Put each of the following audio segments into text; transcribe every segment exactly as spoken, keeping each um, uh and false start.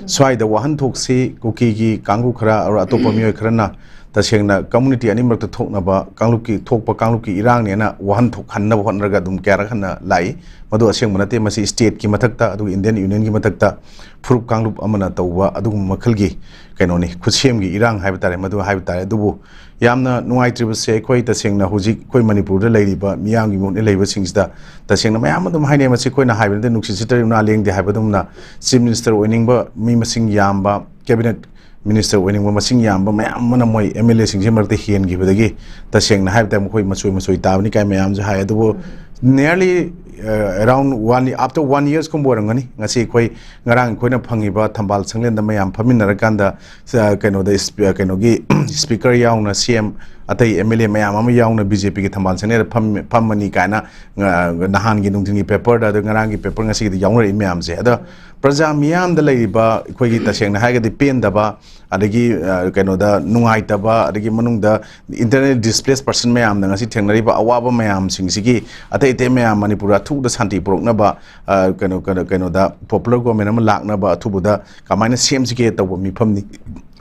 ꯁ꯭ꯋꯥꯏꯗ ꯋꯥꯍꯟꯊꯣꯛꯁꯤ ꯀꯨꯀꯤꯒꯤ ꯀꯥꯡꯕꯨ ꯈꯔ ꯑꯣꯔ ꯑꯇꯣꯞꯄ ꯃꯤꯑꯣꯏ ꯈꯔꯅ ꯇꯁꯦꯡꯅ ꯀꯝꯃꯨꯅꯤꯇꯤ ꯑꯅꯤꯃꯛꯇ ꯊꯣꯛꯅꯕ ꯀꯥꯡꯂꯨꯞꯀꯤ ꯊꯣꯛꯄ ꯀꯥꯡꯂꯨꯞꯀꯤ ꯏꯔꯥꯡꯅꯦꯅ ꯋꯥꯍꯟꯊꯣꯛꯍꯟꯅꯕ ꯍꯣꯠꯅꯔꯒ ꯑꯗꯨꯝ ꯀꯌꯥꯔꯛ ꯍꯟꯅ ꯂꯥꯛꯏ꯫ ꯃꯗꯨ ꯑꯁꯦꯡꯕ ꯅꯠꯇꯦ꯫ ꯃꯁꯤ ꯁ꯭ꯇꯦꯠꯀꯤ ꯃꯊꯛꯇ ꯑꯗꯨꯒ ꯏꯟꯗꯤꯌꯟ ꯌꯨꯅꯤꯌꯟꯒꯤ ꯃꯊꯛꯇ ꯐꯨꯔꯨꯞ ꯀꯥꯡꯂꯨꯞ ꯑꯃꯅ ꯇꯧꯕ ꯑꯗꯨꯒꯨꯝꯕ ꯃꯈꯜꯒꯤ ꯀꯩꯅꯣꯅꯤ, ꯈꯨꯠꯁꯦꯝꯒꯤ ꯏꯔꯥꯡ ꯍꯥꯏꯕ ꯇꯥꯔꯦ, ꯃꯗꯨ ꯍꯥꯏꯕ ꯇꯥꯔꯦ꯫ ꯑꯗꯨꯕꯨ ꯌꯥꯝꯅ ꯅꯨꯡꯉꯥꯏꯇ꯭ꯔꯤꯕꯁꯦ, ꯑꯩꯈꯣꯏ ꯇꯁꯦꯡꯅ ꯍꯧꯖꯤꯛ ꯑꯩꯈꯣꯏ ꯃꯅꯤꯄꯨꯔꯗ ꯂꯩꯔꯤꯕ ꯃꯤꯌꯥꯝꯒꯤ ꯃꯣꯠꯅ ꯂꯩꯕꯁꯤꯡꯁꯤꯗ ꯇꯁꯦꯡꯅ ꯃꯌꯥꯝ ꯑꯗꯨꯝ ꯍꯥꯏꯅꯩ, ꯃꯁꯤ ꯑꯩꯈꯣꯏꯅ ꯍꯥꯏꯕ ꯅꯠꯇꯦ, ꯅꯨꯡꯁꯤꯠ ꯁꯤꯠꯇ꯭ꯔ ꯏꯃꯅꯥ ꯂꯦꯡꯗꯦ ꯍꯥꯏꯕ ꯑꯗꯨꯝꯅ, ꯆꯤꯐ ꯃꯤꯅꯤꯁꯇꯔ ꯑꯣꯏꯅꯤꯡꯕ ꯃꯤ ꯃꯁꯤꯡ ꯌꯥꯝꯕ, ꯀꯦꯕꯤꯅꯦꯠ ꯃꯤꯅꯤꯁꯇꯔ ꯑꯣꯏꯅꯤꯡꯕ ꯃꯁꯤꯡ ꯌꯥꯝꯕ ꯃꯌꯥꯝ ꯑꯃꯅ ꯃꯣꯏ ꯑꯦꯝ ꯑꯦꯜ ꯑꯦꯁꯤꯡꯁꯤ ꯃꯔꯛꯇ ꯍꯦꯟꯈꯤꯕꯗꯒꯤ ꯇꯁꯦꯡꯅ ꯍꯥꯏꯕ ꯇꯥꯔꯦ ꯃꯈꯣꯏ ꯃꯆꯣꯏ ꯃꯆꯣꯏ ꯇꯥꯕꯅꯤ ꯀꯥꯏ ꯃꯌꯥꯝꯁꯨ ꯍꯥꯏ꯫ ꯑꯗꯨꯕꯨ nearly, uh, around one, after one yearsꯀꯨꯝꯕ ꯑꯣꯏꯔꯝꯒꯅꯤ꯫ ꯉꯁꯤ ꯑꯩꯈꯣꯏ ꯉꯔꯥꯡ ꯑꯩꯈꯣꯏꯅ ꯐꯪꯉꯤꯕ ꯊꯝꯕꯥꯜ ꯁꯪꯂꯦꯟꯗ ꯃꯌꯥꯝ ꯐꯝꯃꯤꯟꯅꯔꯀꯥꯟꯗ, ꯑ, ꯀꯩꯅꯣꯗ ꯏꯁ-, ꯑ, ꯀꯩꯅꯣꯒꯤ ꯁ꯭ꯄꯤꯀꯔ ꯌꯥꯎꯅ ꯁꯤ ꯑꯦꯝ, ꯑꯇꯩ ꯑꯦꯝ ꯑꯦꯜ ꯑꯦ ꯃꯌꯥꯝ ꯑꯃ ꯌꯥꯎꯅ ꯕꯤ ꯖꯦ ꯄꯤꯒꯤ ꯊꯝꯕꯥꯜ ꯁꯪꯂꯦꯟꯗ ꯐꯝ-, ꯐꯝꯃꯅꯤ ꯀꯥꯏꯅ, ꯑ, ꯅꯍꯥꯟꯒꯤ ꯅꯨꯡꯊꯤꯜꯒꯤ ꯄꯦꯄꯔꯗ, ꯑꯗ ꯉꯔꯥꯡꯒꯤ ꯄꯦꯄꯔ ꯉꯁꯤꯒꯤꯗ ꯌꯥꯎꯅꯔꯛꯏ ꯃꯌꯥꯝꯁꯦ꯫ ꯑꯗꯣ ꯄ꯭ꯔꯖꯥ ꯃꯤꯌꯥꯝꯗ ꯂꯩꯔꯤꯕ ꯑꯩꯈꯣꯏꯒꯤ ꯇꯁꯦꯡꯅ ꯍꯥꯏꯔꯒꯗꯤ ꯄꯦꯟꯗꯕ, ꯑꯗꯒꯤ, ꯑ, ꯀꯩꯅꯣꯗ ꯅꯨꯡꯉꯥꯏꯇꯕ, ꯑꯗꯒꯤ ꯃꯅꯨꯡꯗ internally displaced person ꯃꯌꯥꯝꯅ ꯉꯁꯤ ꯊꯦꯡꯅꯔꯤꯕ ꯑꯋꯥꯕ ꯃꯌꯥꯝꯁꯤꯡꯁꯤꯒꯤ ꯑꯇꯩ ꯑꯇꯩ ꯃꯌꯥꯝ ꯃꯅꯤꯄꯨꯔꯗ ꯑꯊꯨꯕꯗ ꯁꯥꯟꯇꯤ ꯄꯨꯔꯛꯅꯕ, ꯑ, ꯀꯩꯅꯣ, ꯀꯩꯅꯣ, ꯀꯩꯅꯣꯗ popular government ꯑꯃ ꯂꯥꯛꯅꯕ ꯑꯊꯨꯕꯗ ꯀꯃꯥꯏꯅ ꯁꯦꯝꯁꯤꯒꯦ ꯇꯧꯕ ꯃꯤꯐꯝꯅꯤ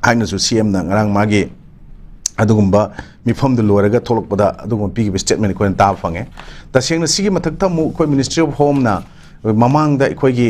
ꯍꯥꯏꯅꯁꯨ ꯁꯤ ꯑꯦꯝꯅ ꯉꯔꯥꯡ ꯃꯥꯒꯤ ꯑꯗꯨꯒꯨꯝꯕ ꯃꯤꯐꯝꯗꯨ ꯂꯣꯏꯔꯒ ꯊꯣꯛꯂꯛꯄꯗ ꯑꯗꯨꯒꯨꯝꯕ ꯄꯤꯈꯤꯕ statement ꯑꯩꯈꯣꯏꯅ ꯇꯥꯕ ꯐꯪꯉꯦ꯫ ꯇꯁꯦꯡꯅ ꯁꯤꯒꯤ ꯃꯊꯛꯇ ꯑꯃꯨꯛ ꯑꯩꯈꯣꯏ Ministry of Homeꯅ ꯃꯃꯥꯡꯗ ꯑꯩꯈꯣꯏꯒꯤ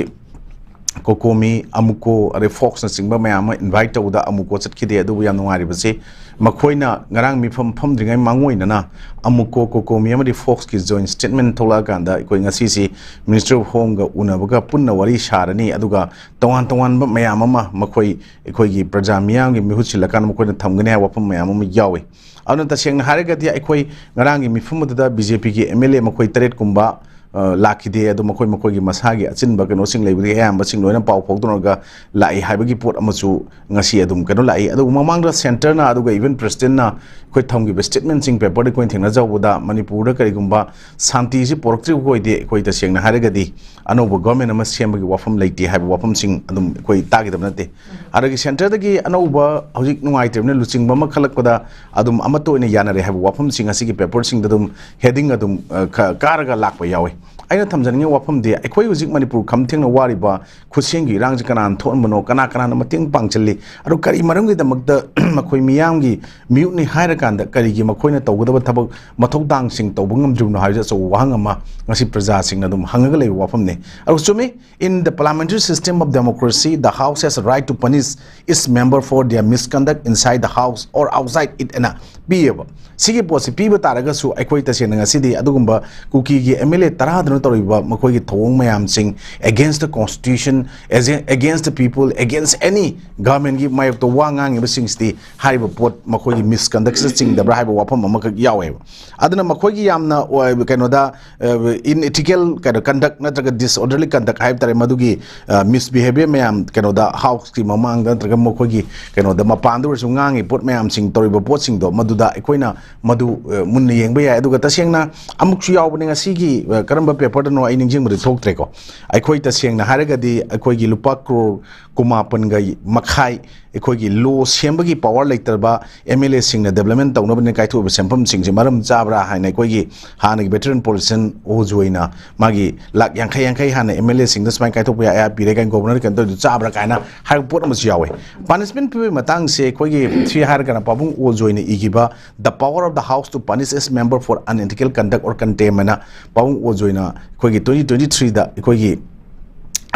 ꯀꯣꯀꯣꯃꯤ, ꯑꯃꯨꯀꯣ, ꯑꯗꯩ ꯐꯣꯛꯁꯅꯆꯤꯡꯕ ꯃꯌꯥꯝ ꯑꯃ invite ꯇꯧꯕꯗ ꯑꯃꯨꯀꯣ ꯆꯠꯈꯤꯗꯦ꯫ ꯑꯗꯨꯕꯨ ꯌꯥꯝ ꯅꯨꯡꯉꯥꯏꯔꯤꯕꯁꯤ, ꯃꯈꯣꯏꯅ ꯉꯔꯥꯡ ꯃꯤꯐꯝ ꯐꯝꯗ꯭ꯔꯤꯉꯩ ꯃꯥꯡꯑꯣꯏꯅꯅ ꯑꯃꯨꯀꯣ, ꯀꯣꯀꯣꯃꯤ ꯑꯃꯗꯤ ꯐꯣꯛꯁꯀꯤ joint statement ꯊꯣꯛꯂꯛꯑꯀꯥꯟꯗ ꯑꯩꯈꯣꯏ ꯉꯁꯤꯁꯤ Ministry of Homeꯒ ꯎꯅꯕꯒ ꯄꯨꯟꯅ ꯋꯥꯔꯤ ꯁꯥꯔꯅꯤ, ꯑꯗꯨꯒ ꯇꯣꯉꯥꯟ ꯇꯣꯉꯥꯟꯕ ꯃꯌꯥꯝ ꯑꯃ ꯃꯈꯣꯏ ꯑꯩꯈꯣꯏꯒꯤ ꯄ꯭ꯔꯖꯥ ꯃꯤꯌꯥꯝꯒꯤ ꯃꯤꯍꯨꯠ ꯁꯤꯜꯂꯀꯥꯟꯗ ꯃꯈꯣꯏꯅ ꯊꯝꯒꯅꯤ ꯍꯥꯏꯕ ꯋꯥꯐꯝ ꯃꯌꯥꯝ ꯑꯃ ꯌꯥꯎꯏ꯫ ꯑꯗꯨꯅ ꯇꯁꯦꯡꯅ ꯍꯥꯏꯔꯒꯗꯤ ꯑꯩꯈꯣꯏ ꯉꯔꯥꯡꯒꯤ ꯃꯤꯐꯝ ꯑꯗꯨꯗ ꯕꯤ ꯖꯦ ꯄꯤꯒꯤ ꯑꯦꯝ ꯑꯦꯜ ꯑꯦ ꯃꯈꯣꯏ ꯇꯔꯦꯠ ꯀꯨꯝꯕ, ꯑ, ꯂꯥꯛꯈꯤꯗꯦ꯫ ꯑꯗꯣ ꯃꯈꯣꯏ ꯃꯈꯣꯏꯒꯤ ꯃꯁꯥꯒꯤ ꯑꯆꯤꯟꯕ ꯀꯩꯅꯣꯁꯤꯡ ꯂꯩꯕꯗꯒꯤ ꯑꯌꯥꯝꯕꯁꯤꯡ ꯂꯣꯏꯅ ꯄꯥꯎ ꯐꯥꯎꯗꯣꯛꯅꯔꯒ ꯂꯥꯛꯏ ꯍꯥꯏꯕꯒꯤ ꯄꯣꯠ ꯑꯃꯁꯨ ꯉꯁꯤ ꯑꯗꯨꯝ ꯀꯩꯅꯣ ꯂꯥꯛꯏ꯫ ꯑꯗꯨꯕꯨ ꯃꯃꯥꯡꯗ centreꯅ ꯑꯗꯨꯒ even presidentꯅ ꯑꯩꯈꯣꯏ ꯊꯝꯈꯤꯕ statementꯁꯤꯡ paperꯗ ꯑꯩꯈꯣꯏꯅ ꯊꯦꯡꯅꯖꯍꯧꯕꯗ ꯃꯅꯤꯄꯨꯔꯗ ꯀꯔꯤꯒꯨꯝꯕ ꯁꯥꯟꯇꯤꯁꯤ ꯄꯨꯔꯛꯇ꯭ꯔꯤꯕ ꯑꯣꯏꯗꯤ ꯑꯩꯈꯣꯏ ꯇꯁꯦꯡꯅ ꯍꯥꯏꯔꯒꯗꯤ ꯑꯅꯧꯕ government ꯑꯃ ꯁꯦꯝꯕꯒꯤ ꯋꯥꯐꯝ ꯂꯩꯇꯦ ꯍꯥꯏꯕ ꯋꯥꯐꯝꯁꯤꯡ ꯑꯗꯨꯝ ꯑꯩꯈꯣꯏ ꯇꯥꯈꯤꯗꯕ ꯅꯠꯇꯦ꯫ ꯑꯗꯒꯤ centreꯗꯒꯤ ꯑꯅꯧꯕ ꯍꯧꯖꯤꯛ ꯅꯨꯡꯉꯥꯏꯇ꯭ꯔꯤꯕꯅꯤꯅ ꯂꯨꯆꯤꯡꯕ ꯑꯃ ꯈꯜꯂꯛꯄꯗ ꯑꯗꯨꯝ ꯑꯃꯠꯇ ꯑꯣꯏꯅ ꯌꯥꯅꯔꯦ ꯍꯥꯏꯕ ꯋꯥꯐꯝꯁꯤꯡ ꯑꯁꯤꯒꯤ paperꯁꯤꯡꯗ ꯑꯗꯨꯝ heading ꯑꯗꯨꯝ, ꯑ, ꯈ-, ꯀꯥꯔꯒ ꯂꯥꯛꯄ ꯌꯥꯎꯏ꯫ ꯑꯩꯅ ꯊꯝꯖꯅꯤꯡꯉꯤ ꯋꯥꯐꯝꯗꯤ, ꯑꯩꯈꯣꯏ ꯍꯧꯖꯤꯛ ꯃꯅꯤꯄꯨꯔ ꯈꯝ ꯊꯦꯡꯅ ꯋꯥꯔꯤꯕ ꯈꯨꯠꯁꯦꯝꯒꯤ ꯏꯔꯥꯡꯁꯤ ꯀꯅꯥꯅ ꯊꯣꯛꯍꯟꯕꯅꯣ, ꯀꯅꯥ ꯀꯅꯥꯅ ꯃꯇꯦꯡ ꯄꯥꯡꯁꯤꯜꯂꯤ, ꯑꯗꯨ ꯀꯔꯤ ꯃꯔꯝꯒꯤꯗꯃꯛꯇ ꯃꯈꯣꯏ ꯃꯤꯌꯥꯝꯒꯤ ꯃꯤꯍꯨꯠꯅꯤ ꯍꯥꯏꯔꯀꯥꯟꯗ ꯀꯔꯤꯒꯤ ꯃꯈꯣꯏꯅ ꯇꯧꯒꯗꯕ ꯊꯕꯛ ꯃꯊꯧꯗꯥꯡꯁꯤꯡ ꯇꯧꯕ ꯉꯝꯗ꯭ꯔꯤꯕꯅꯣ ꯍꯥꯏꯕꯁꯤ ꯑꯆꯧꯕ ꯋꯥꯍꯪ ꯑꯃ ꯉꯁꯤ ꯄ꯭ꯔꯖꯥꯁꯤꯡꯅ ꯑꯗꯨꯝ ꯍꯪꯉꯒ ꯂꯩꯕ ꯋꯥꯐꯝꯅꯤ꯫ ꯑꯗꯨ ꯆꯨꯝꯃꯤ, in the parliamentary system of democracy, the House has a right to punish its member for their misconduct inside the House or outside it ꯑꯅ ꯄꯤꯌꯦꯕ꯫ ꯁꯤꯒꯤ ꯄꯣꯠꯁꯤ ꯄꯤꯕ ꯇꯥꯔꯒꯁꯨ, ꯑꯩꯈꯣꯏ ꯇꯁꯦꯡꯅ ꯉꯁꯤꯗꯤ ꯑꯗꯨꯒꯨꯝꯕ ꯀꯨꯀꯤꯒꯤ M L A ꯇꯔꯥꯗꯨꯅ ꯇꯧꯔꯤꯕ ꯃꯈꯣꯏꯒꯤ ꯊꯧꯑꯣꯡ ꯃꯌꯥꯝꯁꯤꯡ, against the constitution, against the people, against any governmentꯀꯤ ꯃꯥꯌꯣꯛꯇ ꯋꯥ ꯉꯥꯡꯉꯤꯕꯁꯤꯡꯁꯤꯗꯤ ꯍꯥꯏꯔꯤꯕ ꯄꯣꯠ ꯃꯈꯣꯏꯒꯤ misconductꯁꯤꯗ ꯆꯤꯡꯗꯕ꯭ꯔꯥ ꯍꯥꯏꯕ ꯋꯥꯐꯝ ꯑꯃꯈꯛ ꯌꯥꯎꯋꯦꯕ꯫ ꯑꯗꯨꯅ ꯃꯈꯣꯏꯒꯤ ꯌꯥꯝꯅ, ꯑ, ꯀꯩꯅꯣꯗ, ꯑ, unethical ꯀꯩꯅꯣ conduct ꯅꯠꯇ꯭ꯔꯒ disorderly conduct ꯍꯥꯏꯕ ꯇꯥꯔꯦ, ꯃꯗꯨꯒꯤ, ꯑ, misbehaviour ꯃꯌꯥꯝ ꯀꯩꯅꯣꯗ Houseꯀꯤ ꯃꯃꯥꯡꯗ ꯅꯠꯇ꯭ꯔꯒ ꯃꯈꯣꯏꯒꯤ ꯀꯩꯅꯣꯗ ꯃꯄꯥꯟꯗ ꯑꯣꯏꯔꯁꯨ ꯉꯥꯡꯉꯤ ꯄꯣꯠ ꯃꯌꯥꯝꯁꯤꯡ, ꯇꯧꯔꯤꯕ ꯄꯣꯠꯁꯤꯡꯗꯣ, ꯃꯗꯨꯗ ꯑꯩꯈꯣꯏꯅ ꯃꯗꯨ, ꯑ, ꯃꯨꯟꯅ ꯌꯦꯡꯕ ꯌꯥꯏ꯫ ꯑꯗꯨꯒ ꯇꯁꯦꯡꯅ ꯑꯃꯨꯛꯁꯨ ꯌꯥꯎꯕꯅꯦ ꯉꯁꯤꯒꯤ, ꯑ, ꯀꯔꯝꯕ paperꯗꯅꯣ ꯑꯩ ꯅꯤꯡꯁꯤꯡꯕꯗꯤ ꯊꯣꯛꯇ꯭ꯔꯦꯀꯣ꯫ ꯑꯩꯈꯣꯏ ꯇꯁꯦꯡꯅ ꯍꯥꯏꯔꯒꯗꯤ ꯑꯩꯈꯣꯏꯒꯤ ꯂꯨꯄꯥ ꯀ꯭ꯔꯣꯔ ꯀꯨꯟꯃꯥꯄꯟꯒ ꯃꯈꯥꯏ ꯑꯩꯈꯣꯏꯒꯤ law ꯁꯦꯝꯕꯒꯤ power ꯂꯩꯇꯕ MLAꯁꯤꯡꯅ development ꯇꯧꯅꯕꯅꯦ ꯀꯥꯏꯊꯣꯛꯏꯕ ꯁꯦꯟꯐꯝꯁꯤꯡꯁꯦ ꯃꯔꯝ ꯆꯥꯕ꯭ꯔꯥ ꯍꯥꯏꯅ ꯑꯩꯈꯣꯏꯒꯤ ꯍꯥꯟꯅꯒꯤ veteran politician ꯑꯣꯖꯨ ꯑꯣꯏꯅ ꯃꯥꯒꯤ ꯂꯥꯛ ꯌꯥꯡꯈꯩ ꯌꯥꯡꯈꯩ ꯍꯥꯟꯅ MLAꯁꯤꯡꯗ ꯁꯨꯃꯥꯏꯅ ꯀꯥꯏꯊꯣꯛꯄ ꯌꯥꯏ, ꯑꯌꯥ ꯄꯤꯔꯦ ꯀꯥꯏꯅ governor ꯀꯩꯅꯣ ꯇꯧꯔꯤꯗꯨ ꯆꯥꯕ꯭ꯔꯥ ꯀꯥꯏꯅ ꯍꯥꯏꯕ ꯄꯣꯠ ꯑꯃꯁꯨ ꯌꯥꯎꯋꯦ꯫ Punishment ꯄꯤꯕꯒꯤ ꯃꯇꯥꯡꯁꯦ ꯑꯩꯈꯣꯏꯒꯤ ꯁꯤ ꯍꯥꯏꯔꯒꯅ ꯄꯥꯕꯨꯡ ꯑꯣꯖꯨ ꯑꯣꯏꯅ ꯏꯈꯤꯕ The Power of the House to Punish its Member for Unethical Conduct or Contempt ꯍꯥꯏꯅ ꯄꯥꯕꯨꯡ ꯑꯣꯖꯨ ꯑꯣꯏꯅ ꯑꯩꯈꯣꯏꯒꯤ twenty twenty threeꯗ ꯑꯩꯈꯣꯏꯒꯤ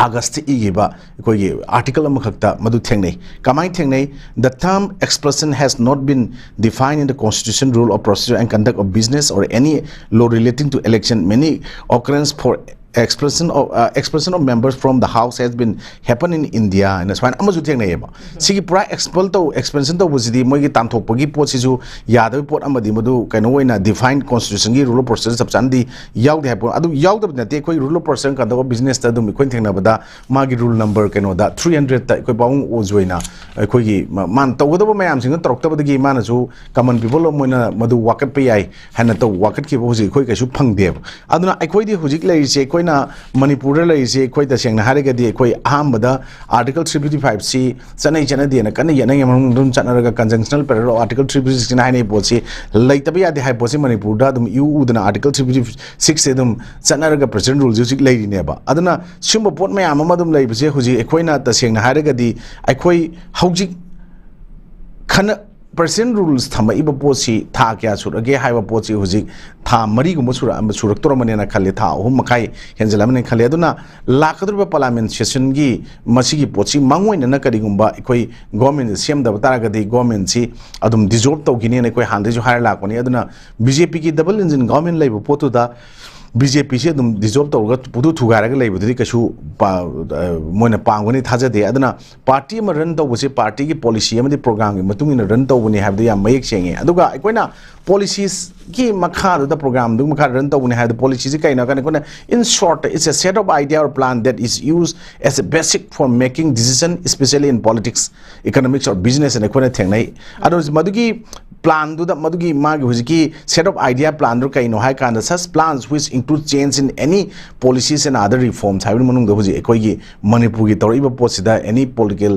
Augustꯇ ꯏꯈꯤꯕ ꯑꯩꯈꯣꯏꯒꯤ article ꯑꯃꯈꯛꯇ ꯃꯗꯨ ꯊꯦꯡꯅꯩ꯫ ꯀꯃꯥꯏꯅ ꯊꯦꯡꯅꯩ? The term expulsion has not been defined in the constitution, rule of procedure and conduct of business or any law relating to election. Many occurrence for expulsion of, uh, expulsion of members from the House has been happen in India ꯍꯥꯏꯅ ꯁꯨꯃꯥꯏꯅ ꯑꯃꯁꯨ ꯊꯦꯡꯅꯩꯌꯦꯕ꯫ ꯁꯤꯒꯤ ꯄꯨꯔꯥ expel ꯇꯧ, expulsion ꯇꯧꯕꯁꯤꯗꯤ ꯃꯣꯏꯒꯤ ꯇꯥꯟꯊꯣꯛꯄꯒꯤ ꯄꯣꯠꯁꯤꯁꯨ ꯌꯥꯗꯕꯒꯤ ꯄꯣꯠ ꯑꯃꯗꯤ ꯃꯗꯨ ꯀꯩꯅꯣ ꯑꯣꯏꯅ define constitutionꯒꯤ rule of procedure ꯆꯞ ꯆꯥꯅꯗꯤ ꯌꯥꯎꯗꯦ ꯍꯥꯏꯕ ꯄꯣꯠ꯫ ꯑꯗꯨ ꯌꯥꯎꯗꯕ ꯅꯠꯇꯦ, ꯑꯩꯈꯣꯏ rule of procedure conduct of businessꯇ ꯑꯗꯨꯝ ꯑꯩꯈꯣꯏꯅ ꯊꯦꯡꯅꯕꯗ ꯃꯥꯒꯤ rule number ꯀꯩꯅꯣꯗ three hundredꯇ ꯑꯩꯈꯣꯏ ꯄꯥꯕꯨꯡ ꯑꯣꯖꯨ ꯑꯣꯏꯅ ꯑꯩꯈꯣꯏꯒꯤ ꯃ-, ꯃꯥꯅ ꯇꯧꯒꯗꯕ ꯃꯌꯥꯝꯁꯤꯡꯗꯣ ꯇꯧꯔꯛꯇꯕꯗꯒꯤ ꯃꯥꯅꯁꯨ common people ꯑꯃ ꯑꯣꯏꯅ ꯃꯗꯨ ꯋꯥꯀꯠꯄ ꯌꯥꯏ ꯍꯥꯏꯅ ꯇꯧ ꯋꯥꯀꯠꯈꯤꯕ ꯍꯧꯖꯤꯛ ꯑꯩꯈꯣꯏ ꯀꯩꯁꯨ ꯐꯪꯗꯦꯕ꯫ ꯑꯗꯨꯅ ꯑꯩꯈꯣꯏꯗꯤ ꯍꯧꯖꯤꯛ ꯂꯩꯔꯤꯁꯦ ꯑꯩꯈꯣꯏ ꯑꯩꯅ ꯃꯅꯤꯄꯨꯔꯗ ꯂꯩꯔꯤꯁꯦ, ꯑꯩꯈꯣꯏ ꯇꯁꯦꯡꯅ ꯍꯥꯏꯔꯒꯗꯤ ꯑꯩꯈꯣꯏ ꯑꯍꯥꯟꯕꯗ Article three fifty five ꯁꯤ ꯆꯠꯅꯩ ꯆꯠꯅꯗꯦꯅ ꯀꯟꯅ ꯌꯦꯠꯅꯩ, ꯃꯅꯨꯡꯗ ꯑꯗꯨꯝ ꯆꯠꯅꯔꯒ conjunctional parallel of Article three fifty six ꯅ ꯍꯥꯏꯅꯩ ꯄꯣꯠꯁꯤ ꯂꯩꯇꯕ ꯌꯥꯗꯦ ꯍꯥꯏꯕ ꯄꯣꯠꯁꯤ ꯃꯅꯤꯄꯨꯔꯗ ꯑꯗꯨꯝ ꯏꯎ ꯎꯗꯅ Article three fifty six ꯁꯦ ꯑꯗꯨꯝ ꯆꯠꯅꯔꯒ present rule ꯁꯤ ꯍꯧꯖꯤꯛ ꯂꯩꯔꯤꯅꯦꯕ꯫ ꯑꯗꯨꯅ ꯁꯤꯒꯨꯝꯕ ꯄꯣꯠ ꯃꯌꯥꯝ ꯑꯃ ꯑꯗꯨꯝ ꯂꯩꯕꯁꯦ ꯍꯧꯖꯤꯛ ꯑꯩꯈꯣꯏꯅ ꯇꯁꯦꯡꯅ ꯍꯥꯏꯔꯒꯗꯤ ꯑꯩꯈꯣꯏ ꯍꯧꯖꯤꯛ ꯈꯟꯅ present rules ꯊꯝꯃꯛꯏꯕ ꯄꯣꯠꯁꯤ ꯊꯥ ꯀꯌꯥ ꯁꯨꯔꯒꯦ ꯍꯥꯏꯕ ꯄꯣꯠꯁꯤ ꯍꯧꯖꯤꯛ ꯊꯥ ꯃꯔꯤꯒꯨꯝꯕ ꯁꯨꯔꯛꯑꯝꯕ ꯁꯨꯔꯛꯇꯧꯔꯝꯃꯅꯦꯅ ꯈꯜꯂꯤ꯫ ꯊꯥ ꯑꯍꯨꯝ ꯃꯈꯥꯏ ꯍꯦꯟꯖꯜꯂꯝꯃꯅꯦꯅ ꯈꯜꯂꯤ꯫ ꯑꯗꯨꯅ ꯂꯥꯛꯀꯗꯧꯔꯤꯕ parliament session ꯒꯤ ꯃꯁꯤꯒꯤ ꯄꯣꯠꯁꯤ ꯃꯥꯡꯑꯣꯏꯅꯅ ꯀꯔꯤꯒꯨꯝꯕ ꯑꯩꯈꯣꯏ government ꯁꯦꯝꯗꯕ ꯇꯥꯔꯒꯗꯤ government ꯁꯤ ꯑꯗꯨꯝ dissolve ꯇꯧꯈꯤꯅꯦꯅ ꯑꯩꯈꯣꯏ ꯍꯥꯟꯅꯗꯩꯁꯨ ꯍꯥꯏꯔ ꯂꯥꯛꯄꯅꯤ꯫ ꯑꯗꯨꯅ BJP ꯒꯤ double engine government ꯂꯩꯕ ꯄꯣꯠꯇꯨꯗ BJP ꯁꯤ ꯑꯗꯨꯝ dissolve ꯇꯧꯔꯒ ꯄꯨꯡꯊꯨ ꯊꯨꯒꯥꯏꯔꯒ ꯂꯩꯕꯗꯨꯗꯤ ꯀꯩꯁꯨ ꯄꯥ-, ꯑ, ꯃꯣꯏꯅ ꯄꯥꯝꯒꯅꯤ ꯊꯥꯖꯗꯦ꯫ ꯑꯗꯨꯅ party ꯑꯃ run ꯇꯧꯕꯁꯦ party ꯒꯤ policy ꯑꯃꯗꯤ program ꯒꯤ ꯃꯇꯨꯡ ꯏꯟꯅ run ꯇꯧꯕꯅꯤ ꯍꯥꯏꯕꯗꯨ ꯌꯥꯝ ꯃꯌꯦꯛ ꯁꯦꯡꯉꯦ꯫ ꯑꯗꯨꯒ ꯑꯩꯈꯣꯏꯅ policies ꯀꯤ ꯃꯈꯥꯗꯨꯗ program ꯗꯨꯒꯤ ꯃꯈꯥꯗ run ꯇꯧꯕꯅꯤ ꯍꯥꯏꯕꯗ policy ꯁꯤ ꯀꯩꯅꯣ ꯍꯥꯏ ꯀꯥꯟꯗ ꯑꯩꯈꯣꯏꯅ in short it's a set of idea or plan that is used as a basic for making decision, especially in politics, economics or business ꯍꯥꯏꯅ ꯑꯩꯈꯣꯏꯅ ꯊꯦꯡꯅꯩ꯫ ꯑꯗꯣ ꯃꯗꯨꯒꯤ plan ꯗꯨꯗ ꯃꯗꯨꯒꯤ ꯃꯥꯒꯤ ꯍꯧꯖꯤꯛꯀꯤ set of idea plan ꯗꯨ ꯀꯩꯅꯣ ꯍꯥꯏ ꯀꯥꯟꯗ such plans which include change in any policies and other reforms ꯍꯥꯏꯕꯒꯤ ꯃꯅꯨꯡꯗ ꯍꯧꯖꯤꯛ ꯑꯩꯈꯣꯏꯒꯤ ꯃꯅꯤꯄꯨꯔꯒꯤ ꯇꯧꯔꯛꯏꯕ ꯄꯣꯠꯁꯤꯗ any political